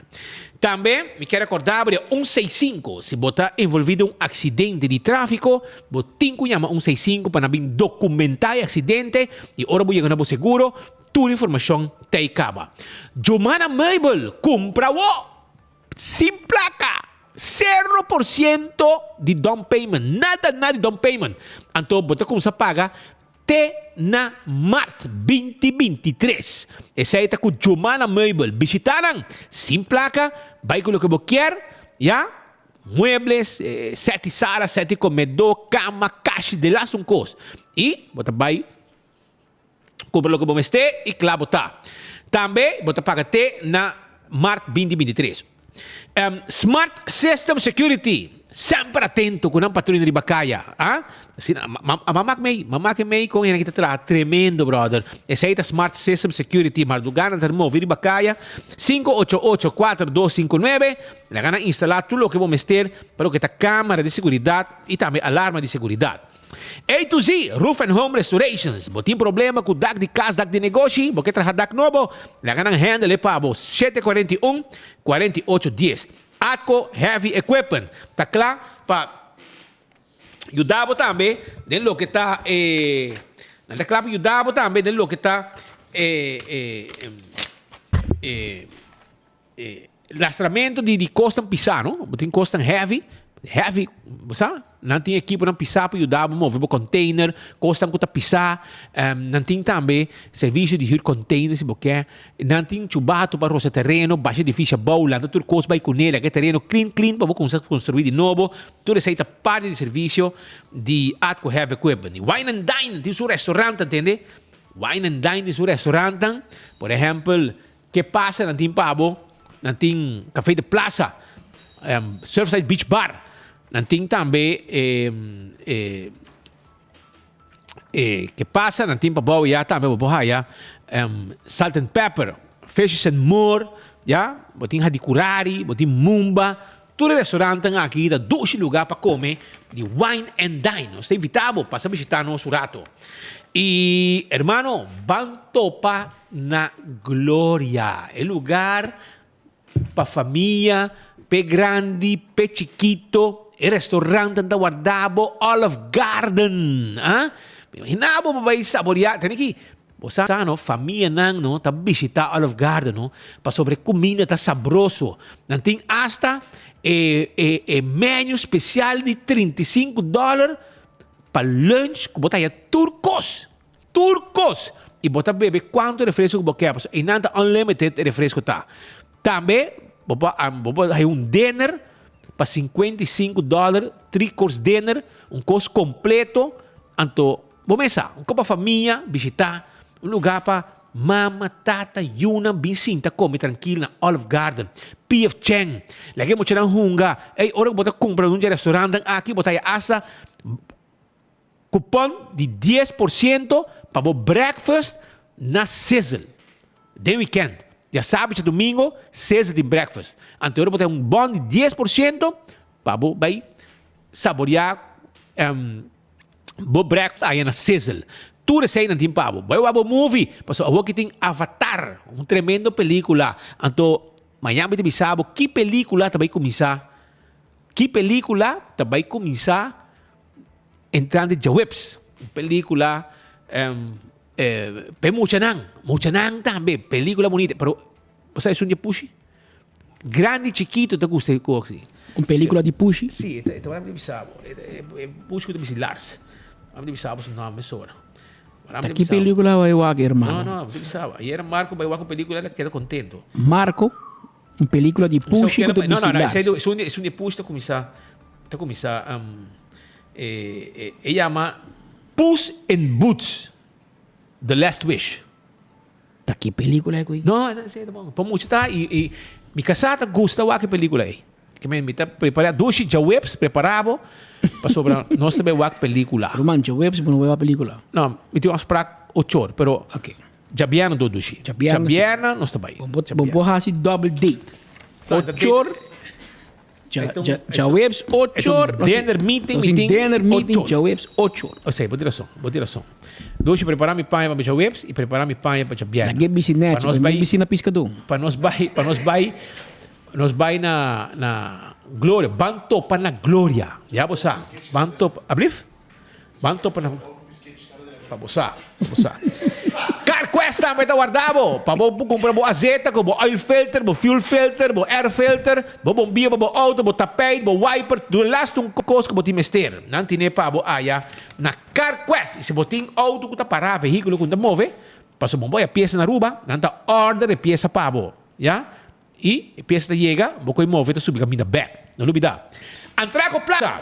P: Tambe mi kier recorda bo di un seis sinku, si bo ta envolvi den un accidente di trafico, bo tin cu yama un seis sinku pa nan bin documenta e accidente y ora bo yega na bo seguro, tur informacion ta e caba. Jomana Meubel, cumpra bo sin placa! Cero por ciento di down payment, nada nada di down payment. Anto bo ta cuminsa paga Te na mart binti 23. Esei ta ku Jomana Meubel. Bishita nan sin plaka, bai ku loke bo kier, ya. Muebles, seti sala, seti komedó, kama, kashi, de las un kos. I bo ta bai kumpra loke bo mester i kla bo ta. Tambe bo ta paga te na mart 2023. Smart System Security, semper atento ku nan patruina riba kaya. Ah? Asina, a mamak mei, mamak e mei kon hende ki ta traha tremendo brother. Esei ta Smart System Security, mardugá nan ta move riba kaya, 5884259, laga nan instalá tur loke bo mester pa loke ta kamera di seguridat i tambe alarma di seguridat. A to Z, Roof and Home Restorations. Bo tin problema ku dak di kas, dak di negoshi? Bo ke traha dak nobo? Laga nan handle e pa bo. 741 48 10. Atco Heavy Equipment ta kla pa yuda bo tambe den loke ta e nan ta kla pa yuda bo tambe den loke ta e e e E lastramento di di kosnan pisá no, bo tin kosnan heavy, heavy, bo sa, nan tin ekiponan pisá pa yuda bo move bo container, kosnan ku ta pisá, nan tin tambe servisio di hür container si bo ke, nan tin chubato pa rosa tereno, basha edifisio abou, lanta tur kos bai kuné, laga e tereno clean clean pa bo kumsa konstruí di nobo, tur esei ta parti di servisio di Atco Heavy Equipment. Wine and Dine tin su restaurant, tende, Wine and Dine tin su restaurantnan, por ehèmpel, Ke pasa nan tin pa bo? Nan tin Café de Plaza, Surfside Beach Bar, nan tin tambe Ke pasa nan tin pa bo ya tambe bo por haya Salt and Pepper, Fishes and More, ya, bo tin Hadicurari, bo tin Mumba, Tur e restaurantnan aki ta dushi luga pa come di wine and dine. Nos ta invita bo pasa bishita nos un rato. Y hermano, ban topa na Gloria, e lugar pa famia, p'e grandi, p'e chikito. E restaurantnan ta warda bo, Olive Garden, ah. Imagina bo pa bai saborea, tene ki Bo sa no, famianan no ta bishita Olive Garden no, pasobra e kuminda ta sabroso. Nan tin asta e e e menu spesial di 35 dòler pa lunch ku bo ta haya tur kos, tur kos! I bo ta bebe kuantu refresko ku bo ke, pasobra einan ta unlimited e refresko ta. Tambe bo por bo por haya un dinner pa 55 dòler, three course dinner, un kos kompleto, anto Bo mesa, un kopa famia bishitá, un lugá pa mama, tata, yunan bin sinta kome trankil na Olive Garden, PF Chang. Laga e muchanan hunga. Ey, ora ku bo ta kumpra na un dje restaurantnan aki, bo ta haya asta kupon di 10% pa bo breakfast na Sizzle den weekend. Djasabi djadumingo, Sizzle tin breakfast. Anto ora bo ta haya un bon di 10% pa bo bai saboreá Bo breakfast aya na Sizzle. Tur eseinan tin pa bo. Bai wak bo movie, pasobra awor ki tin Avatar, un tremendo pelicula. Anto mañan mi ta bisa bo ki pelicula ta bai cuminsa, ki pelicula ta bai cuminsa entrante djaweps. Un pelicula pa e muchanan, muchanan tambe, pelicula bunita. Pero bo sa esun dje pushi? Grandi chikito ta gusta e kos aki.
O: Un pelicula di pushi?
P: Si, e ta wak bisa bo. E pushi ku ta bisa Lars. Wak bisa bo su nomber mesora.
O: Ta ki pelicula bai wak hermano?
P: No, no, bisa bo. Ayer Marco bai wak un pelicula el a keda contento.
O: Marco? Un pelicula di pushi ku ta bisa Lars?
P: No, no, no, esun di pushi ta cuminsa, ta cuminsa, e yama Puss in Boots, The Last Wish.
O: Ta ki pelicula e cu?
P: No, esey ta bon. Pa mucha ta y y mi casá ta gusta wak e pelicula ey. Ke men mi ta prepara dushi djaweps prepara bo pasobra nos ta bay wak pelicula.
O: Ruman, djaweps bo no bay wak pelicula?
P: No, mi tin un afspraak ocho or, pero djabièrnè do dushi.
O: Djabièrnè si.
P: Djabièrnè nos ta bay.
O: Bo por haci double date. Ocho or. Djaweps ocho or.
P: Dinner meeting,
O: mi tin dinner meeting djaweps ocho or.
P: Osei, bo tin rason, bo tin rason. Doshi prepara mi paña pa djaweps i prepara mi paña pa djabièrnè.
O: Lag'é bisi nèchi, pa mi bisi na piskadó.
P: Pa nos bai, pa nos bai, nos bai na na Gloria, ban topa na Gloria. Ya bo sa, ban topa, ablief? Ban topa na Pa bo sa, pa bo sa. CarQuest tambe ta warda bo pa bo cumpra bo azeta cu bo oil filter, bo fuel filter, bo air filter, bo bombilla pa bo auto, bo tapijt, bo wiper, tur laatste un cos cu bo tin mester. Nan tine pa bo aya na CarQuest. Y si bo tin auto cu ta para, vehiculo cu no ta move, pasobra bo bo haya pieza na Aruba, nan ta order e pieza pa bo, ya. Y e pieza ta yega, bo coy move ta subi caminda bek. No lubida. Antraco Plaza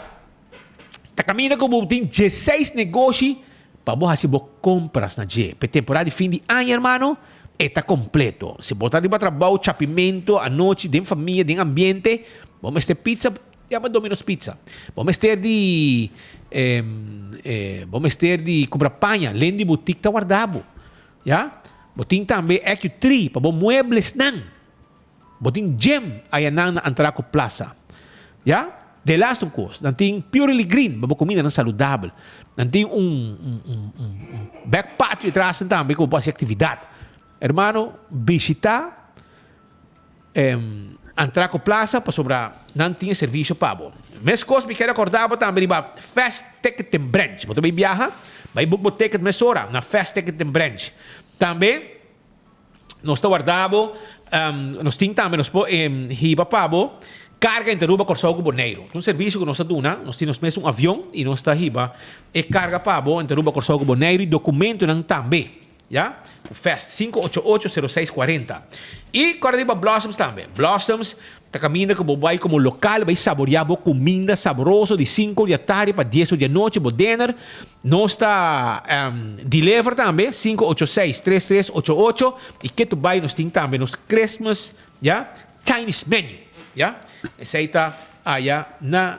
P: ta caminda cu bo tin dieseis negoshi pa bo haci bo compras na dje. P'e temporada di fin di aña, hermano, e ta completo. Si bo ta riba trabao, chapimento, anochi, den famia, den ambiente, bo mester pizza, yama Domino's Pizza. Bo mester di bo mester di cumpra paña, Lendy Boutique ta warda bo. Ya. Bo tin tambe Accu-Tree pa bo mueblesnan. Bo tin gym ayanan na Antraco Plaza. Ya? De laatste un kos, nan tin Purely Green pa bo kumindanan saludabel. Nan tin un un un un back patio atras tambe ku bo por hasi aktividat. Hermano, bishita Antraco Plaza pasobra nan tin e servisio pa bo. Meskos mi kier akorda bo tambe riba Fast Ticket and Branch. Bo ta bay biaha, bay book bo ticket mesora na Fast Ticket and Branch. Tambe. Nos ta warda bo, nos tin tambe nos por hiba pa bo karga entre Aruba, Kòrsou ku Boneiru. Un servisio ku nos ta duna, nos tin nos mes un avion i nos ta hiba e karga pa bo entre Aruba, Kòrsou ku Boneiru i dokumentonan tambe, ya. Ku Fast 588 06 40. I kòrda riba Blossoms tambe. Blossoms ta kaminda ku bo bai komo lokal bai saboreá bo kuminda saboroso di sinku di atardi pa dies or di anochi, bo dinner. Nos ta deliver tambe, 586 3388 i ketu bai nos tin tambe nos Christmas, ya, Chinese menu, ya. Esei ta aya na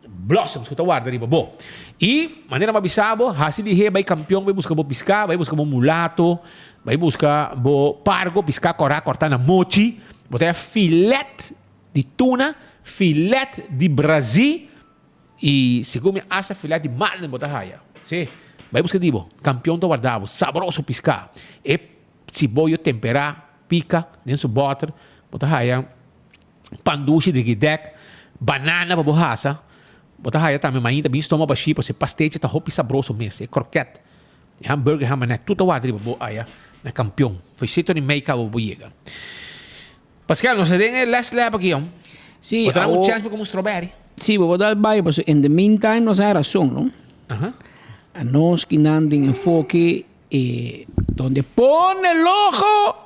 P: Blossoms ku ta warda riba bo. I manera mi a bisa bo, hasi lihé bai Kampion bai buska bo piská, bai buska bo mulato, bai buska bo pargo, piská kòrá kòrtá na mochi, bo ta haya filet di tuna, filet di brazí, i segun mi hasta filet di marlin bo ta haya. Sí, bai buska di bo, Kampion ta warda bo, sabroso piská. E siboyo temperá, pika den su bòter, bo ta haya pan dushi di dek, banana pa bo hasa, bo ta haya tambe mainta bin stoma bashí pasobra e pastechi ta hopi sabroso mes, e kroket, e hamburger, e hamanek, tur ta warda riba bo aya na Kampion. Fo'i seis ora i mei kaba bo yega. Pascal, nos ta den e last lap aki jong.
O: Sí,
P: Bo ta dam un
O: awo-
P: chance pa come un strawberry?
O: Sí, bo por dal bai, pasobra in the meantime nos a rason, no? A nos kinan den enfoke e donde pone el ojo,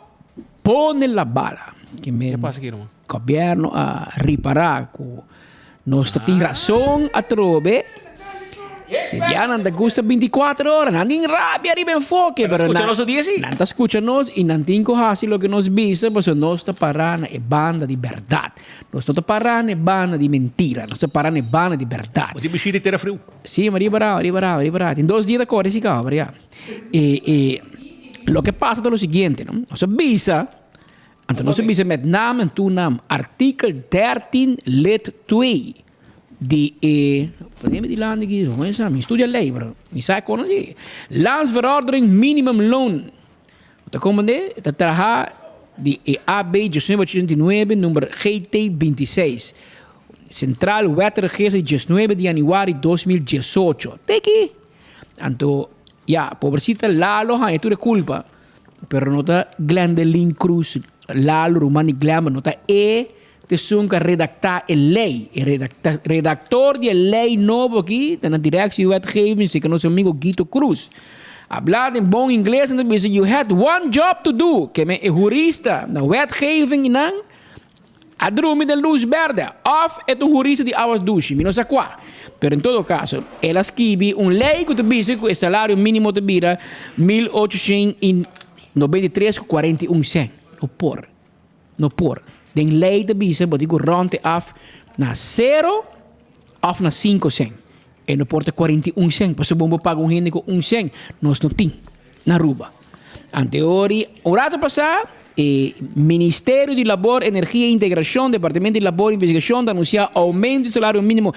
O: pone la bala. Ke men
P: Ke pasa aki, ruman?
O: Gobierno a ripara ku nos ta tin rason atrobe. Ya nan ta gusta 24 ora, nan tin rabia riba enfoke,
P: Pero
O: pero
P: skucha
O: nan,
P: nos un dia si.
O: nan ta skucha nos i nan tin ku hasi loke nos bisa, pasobra nos ta pará na e banda di bèrdat. Nos no ta pará na e banda di mentira, nos ta pará na e banda di bèrdat.
P: Bo tin bishita di tera friu.
O: Sí, ma riba ra, riba ra, riba ra. Tin dos dia ta kore si kaba, pero ya. E, e, loke pasa ta lo siguiente, no? Nos a bisa, anto nos a bisa met naam en toenaam, artikel 13 lid 2 di e, poneme dilanti aki, hoe is dat? Mi studia ley, pero mi sa kono si. Landsverordening minimumloon. Ta komprende? Ta traha di e AB 1989 number GT 26. Centraal Wetregister di 19 di januari 2018. Teki! Anto, ya, pobrecita Lalo haña tur e culpa. Pero no ta Glendeline Cruz, Lalo ruman di Glenber, no ta e t'esun ku a redaktá e lei. E redaktor di e lei nobo aki ta na Directie Wetgeving, si ku nos amigo Guito Cruz. Habla den bon ingles nan ta bisa you had one job to do, ke men e hurista na wetgeving nan a drumi den lus berde of e ta un hurista di awas dushi, mi no sa kua. Pero en todo kaso el a skibi un lei ku ta bisa ku e salario minimo ta bira 1893 ku 41 sènt. No por. No por. Den lei ta bisa bo tin ku rònt e af na sero òf na sinku sèn. E no por ta 41 sèn pasobra bo paga un hende ku un sèn. Nos no tin na Aruba. Anteori un rato pasá e Ministerio di Labor, Energia i Integrashon, Departamento di Labor i Investigashon ta anunsiá oumento di salario mínimo.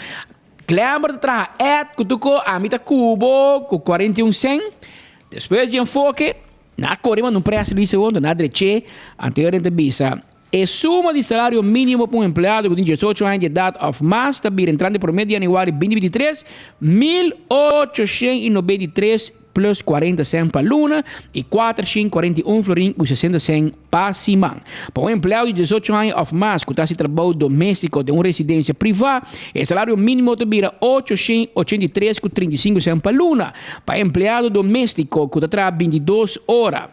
O: Glenber ta traha èt ku tuko ami ta kubo ku 41 sèn. Despues di enfoke. Na kore manda un press release segundo na dreché anterior ta bisa e suma di salario minimo pa un empleado ku tin 18 aña di edat òf mas ta bira entrante promé di yanüari 2023 1893 plus 40 sènt pa luna i 441 florin ku 60 sènt pa siman. Pa un empleado di 18 aña òf mas ku ta hasi trabou doméstiko den un residensia privá e salario minimo ta bira 883 ku 35 sènt pa luna. Pa empleado doméstiko ku ta traha 22 ora.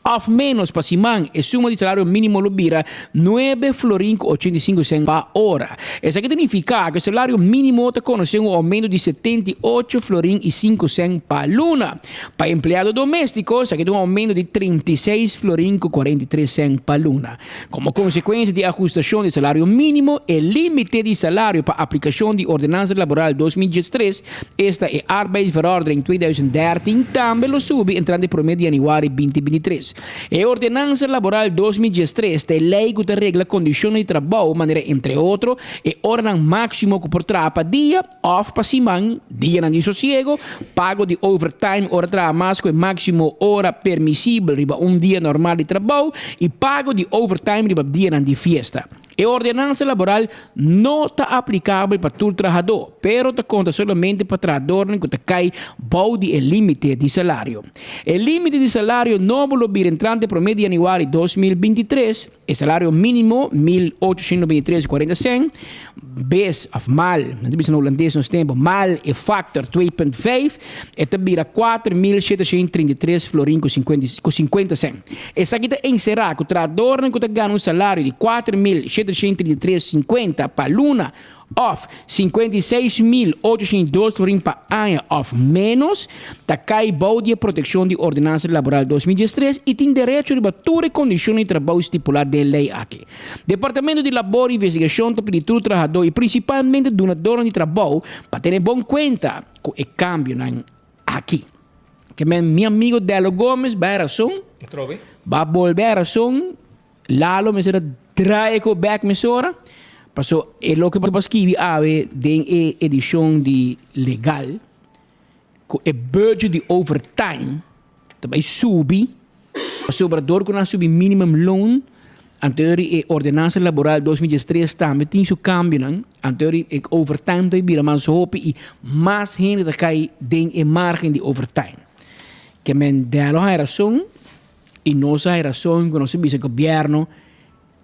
O: òf ménos pa siman, e suma di salario mínimo lo bira nuebe florin ku 85 sènt pa ora. Esaki ta nifiká ku e salario mínimo ta konosé un oumento di 78 florin i 5 sènt pa luna. Pa empleado doméstiko, esaki ta un oumento di 36 florin ku 43 sènt pa luna. Komo konsekuensia di e ahustashon di salario mínimo, e límite di salario pa aplikashon di Ordenansa Laboral 2013, esta e Arbeidsverordening 2013, tambe lo subi entrante promé di yanüari 2023. E Ordenansa Laboral 2013 ta e lei ku ta regla kondishonnan di trabou manera entre otro e oranan máksimo ku por traha pa dia, Òf pa siman, dianan di sosiego, pago di overtime ora traha mas ku e máksimo ora permisibel riba un dia normal di trabou i pago di overtime riba dianan di fiesta. E ordenansa laboral no ta aplikabel pa tur trahadó, pero ta konta solamente pa trahadornan ku ta kai bou di e límite di salario. E límite di salario nobo lo bira entrante promé di yanüari 2023. E salario mínimo, 1893 i 40 cent, bes of mal, nan ta bisa na hulandes nos tempo, mal e factor 2.5, e ta bira 4733 florin ku 50 cent. Esaki ta enserá ku trahadornan ku ta gana un salario di 4733.50 pa luna òf 56.802 florin pa aña òf ménos, ta kai bou di e protekshon di Ordenansa Laboral 2013 i tin derecho riba tur e kondishonnan di trabou stipulá den e lei aki. Departamento di Labor i Investigashon ta pidi tur trahadó i prinsipalmente dunadornan di trabou pa tene bon kuenta ku e kambionan aki. Ke men mi amigo Dello Gomez bai rason, ba bolbe a rason. Lalo mester a draai ko bek mesora, paso e loke bo a skibi awe den e edishon di Legal, ku e budget di overtime ta bai subi, pasobra dor ku nan a subi minimum loon, anto e ordenansa laboral 2013 tambe tin su kambionan, anto e overtime ta bira mas hopi i mas hende ta kai den e margen di overtime. Ke men Dello haña rason. I nos a hay rason ku nos a bisa gobièrnu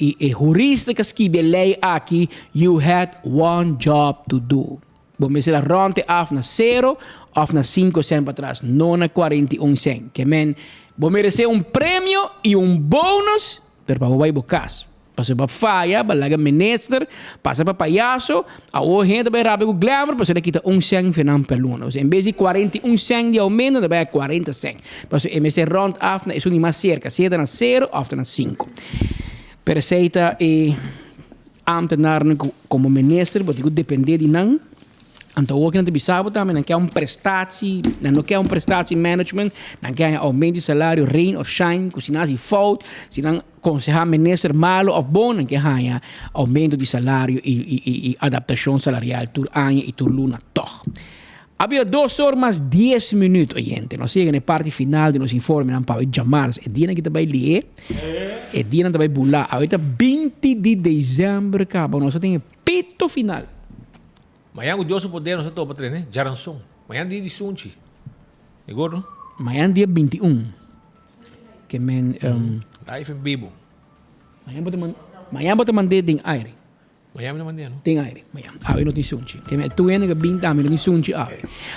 O: i e hurista ku a skibi e lei aki, you had one job to do. Bo mester a rònt e af na sero òf na sinku sènt patras, no na 41 sènt. Ke men, bo meresé un premio i un bonus, pero pa bo bai bo kas. Pasobra bo a faya, bo a laga minister pasa pa payaso, awor hende ta bai rabia ku Glamour pasobra el a kita un sèn for nan per luna. Osea en bes di 41 sèn di aumento nan ta bai a 40 sèn. Pasobra e mester rond af na esun di mas serka, sea ta na sero òf ta na sinku. Pero esei ta e ambtenarnan ku komo minister bo tin ku depende di nan. Anto awor ki nan ta bisa bo tambe nan ke un prestatie, nan no ke un prestatie management, nan ke haña aumento di salario rain or shine ku si nan hasi fout, si nan Konsehá minister malu òf bon nan ke haña oumento di salario i adaptashon salarial tur aña i tur luna tòg. A bira dos or mas dies minüt, oyente. Nos yega na e parti final di nos informenan pa awe djamars. E dianan ki ta bai lié, e dianan ta bai bulá. Awe ta 20 di desèmber kaba. Nos a tin e pito final.
P: Mañan ku Dios su poder nos ta topa trene djaranson. Mañan dia di sunchi. E gordo?
O: Mañan dia 21. Ke men um,
P: Live en bibo.
O: Mañan bo ta man, mañan bo ta mand'é den aire.
P: Mañan mi ta mand'é, no?
O: Den aire, mañan. Awe no tin sunchi. Ke men tur hende ke bin tambe no tin sunchi awe.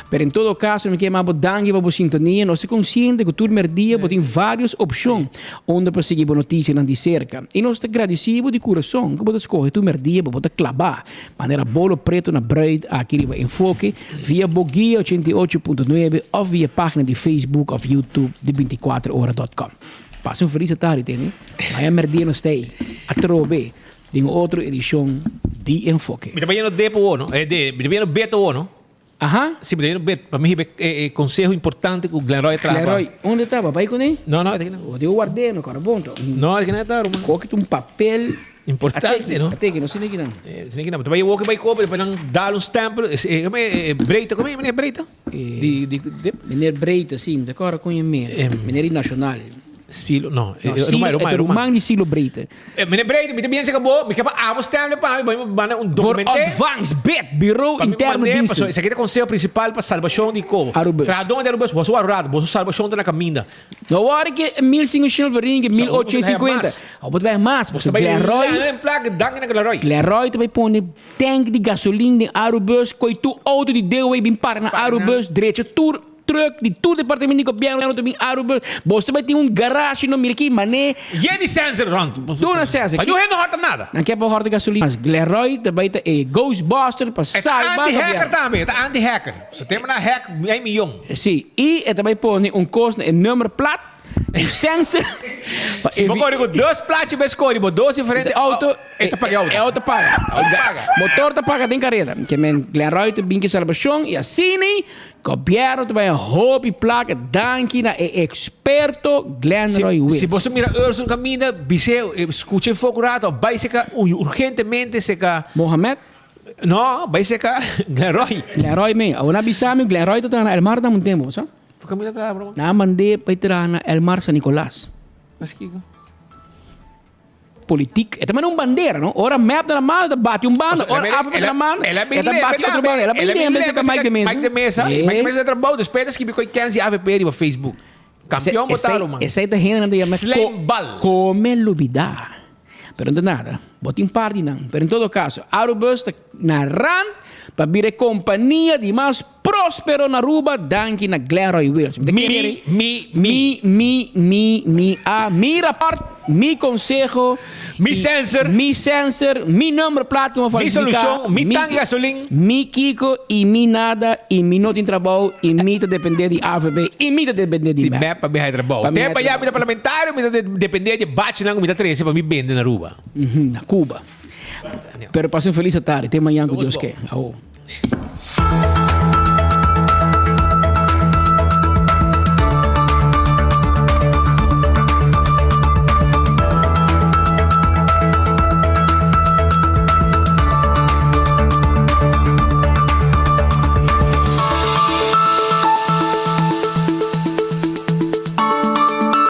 O: Pero en todo caso mi ke yama bo danki pa bo sintonia. Nos ta konsiente ku tur merdia bo tin varios opshon unda pa sigui bo notisianan di serka. I nos ta gradisí bo di kurason ku bo ta skohe tur merdia pa bo ta klabá manera bolo preto na bruid aki riba Enfoke. Via Boguia 88.9 of via pagina di Facebook of YouTube di 24ora dot com. Pasa un feliz atardi tene. Maya merdia nos ta ei atrobe den un otro edicion di Enfoke.
P: Mi ta bayendo depo awo no. Eh, de, mi ta bayendo bet awo no.
O: Aha.
P: Si, mi ta bayendo bet. Pa mi hiba e, e conseho importante cu Glenroy a traha pa.
O: Glenroy, unda ta? Bai cune?
P: No, no, e ta
O: O digo guard'é no, cora bon to.
P: No, e ta ta, ruman.
O: Coge un papel.
P: Importante, no?
O: Ate ki, no sini kinan.
P: Sini kinan. Tabay woke bay kope, pa nan dal un stempel. Eh, Breita, come meneer Breita?
O: Di, di, di. Meneer Breita, si, mi ta kòrda kon e meneer. Meneer di Nacional.
P: Silo, no.
O: No, Silo, e ta ruman di Silo Breita.
P: Meneer Breita, mi ta bien seka bo, mi ke pa abo stempel pa mi, pa mi manda un
O: Voor
P: documento.
O: ontvangst, bid, bureau interno diensten.
P: Esaki ta conseho principal pa salbacion di kobo.
O: Arubus.
P: Trahadónan di Arubus, boso wou rato, boso salbacion ta na caminda.
O: No worry ke 1500 florin, ke 1850. Bo ta bai mas, pasobra Glenroy. Glenroy ta bai pone tank di gasolin den Arubus, koi tur auto di Dewey bin para na Arubus, drecha tur. truck di tur departamento di gobierno ta bin Aruba. Boso ta bai tin un garage no mira aki mane.
P: Yen di sensor rond.
O: Tur na sensor.
P: Pa niun hende no horta nada.
O: Nan ke pa horta gasolina. Glenroy ta bai ta e ghostbuster pa
P: E ta
O: salba
P: anti-hacker
O: gobierno.
P: tambe, e ta anti-hacker. So tema na hack mei miyon.
O: Si, y e ta bai pone un cos na e nummer plat. Un sensor.
P: Si bo kore ku dos plachi bes kore bo dos diferente
O: auto,
P: e ta paga e auto.
O: E auto paga.
P: Auto paga.
O: Motor ta paga den kareda. Ke men Glenn Roy ta bin ke salbashon i asina gobièrnu ta bai hopi plaka danki na e eksperto Glenn Roy Wils.
P: Si boso mira Ursul kaminda bis'é skucha e foku rato of bai seka urgentemente seka.
O: Mohamed?
P: No, bai seka Glenn Roy.
O: Glenn Roy men. Awor nan bisa mi Glenn Roy ta traha na El Mar ta un tempu, sa?
P: Tu caminda traha broma?
O: Nan a mand'é pa e traha na El Mar San Nicolas.
P: Mas kiko?
O: Politiek. E ta manda un bandera, no? Ora mep ta na manda, ta bati un banda. Ora AFP ta na manda, e ta bati otro banda. El a bin lembe cerca Mike de Meza.
P: Mike de Meza. Mike de Meza ta trabou, despues ta skibi koe Kenzie AFP riba Facebook. Campeon bo ta, ruman.
O: Esei ta hendenan ta yama
P: Slijmbal.
O: Come lubida. Pero no ta nada. Bo tin par di nan. Pero en todo caso, Arubus ta na rand pa bira e compania di mas Prospero na Aruba danki na Glenroy Wills. Mi ta kere
P: Mi, mi,
O: mi, mi, mi, mi, a, mi raport, mi conseho,
P: Mi sensor.
O: mi sensor, mi number plaat ku mi
P: Mi
O: falsifica,
P: solucion, mi tanki gasolin.
O: mi kiko y mi nada y mi no tin trabou y mi ta depende di avp y mi ta depende di
P: Di
O: mep.
P: mep pa mi haya trabou.
O: Pa mi
P: Te
O: haya
P: pa ya mi ta
O: trabou.
P: parlamentario, mi ta depende di e bachinan ku mi ta trese pa mi bende na Aruba.
O: Mhm, na Cuba. Pero pasa un feliz tarde. Te mañan ku Dios ke. Awo.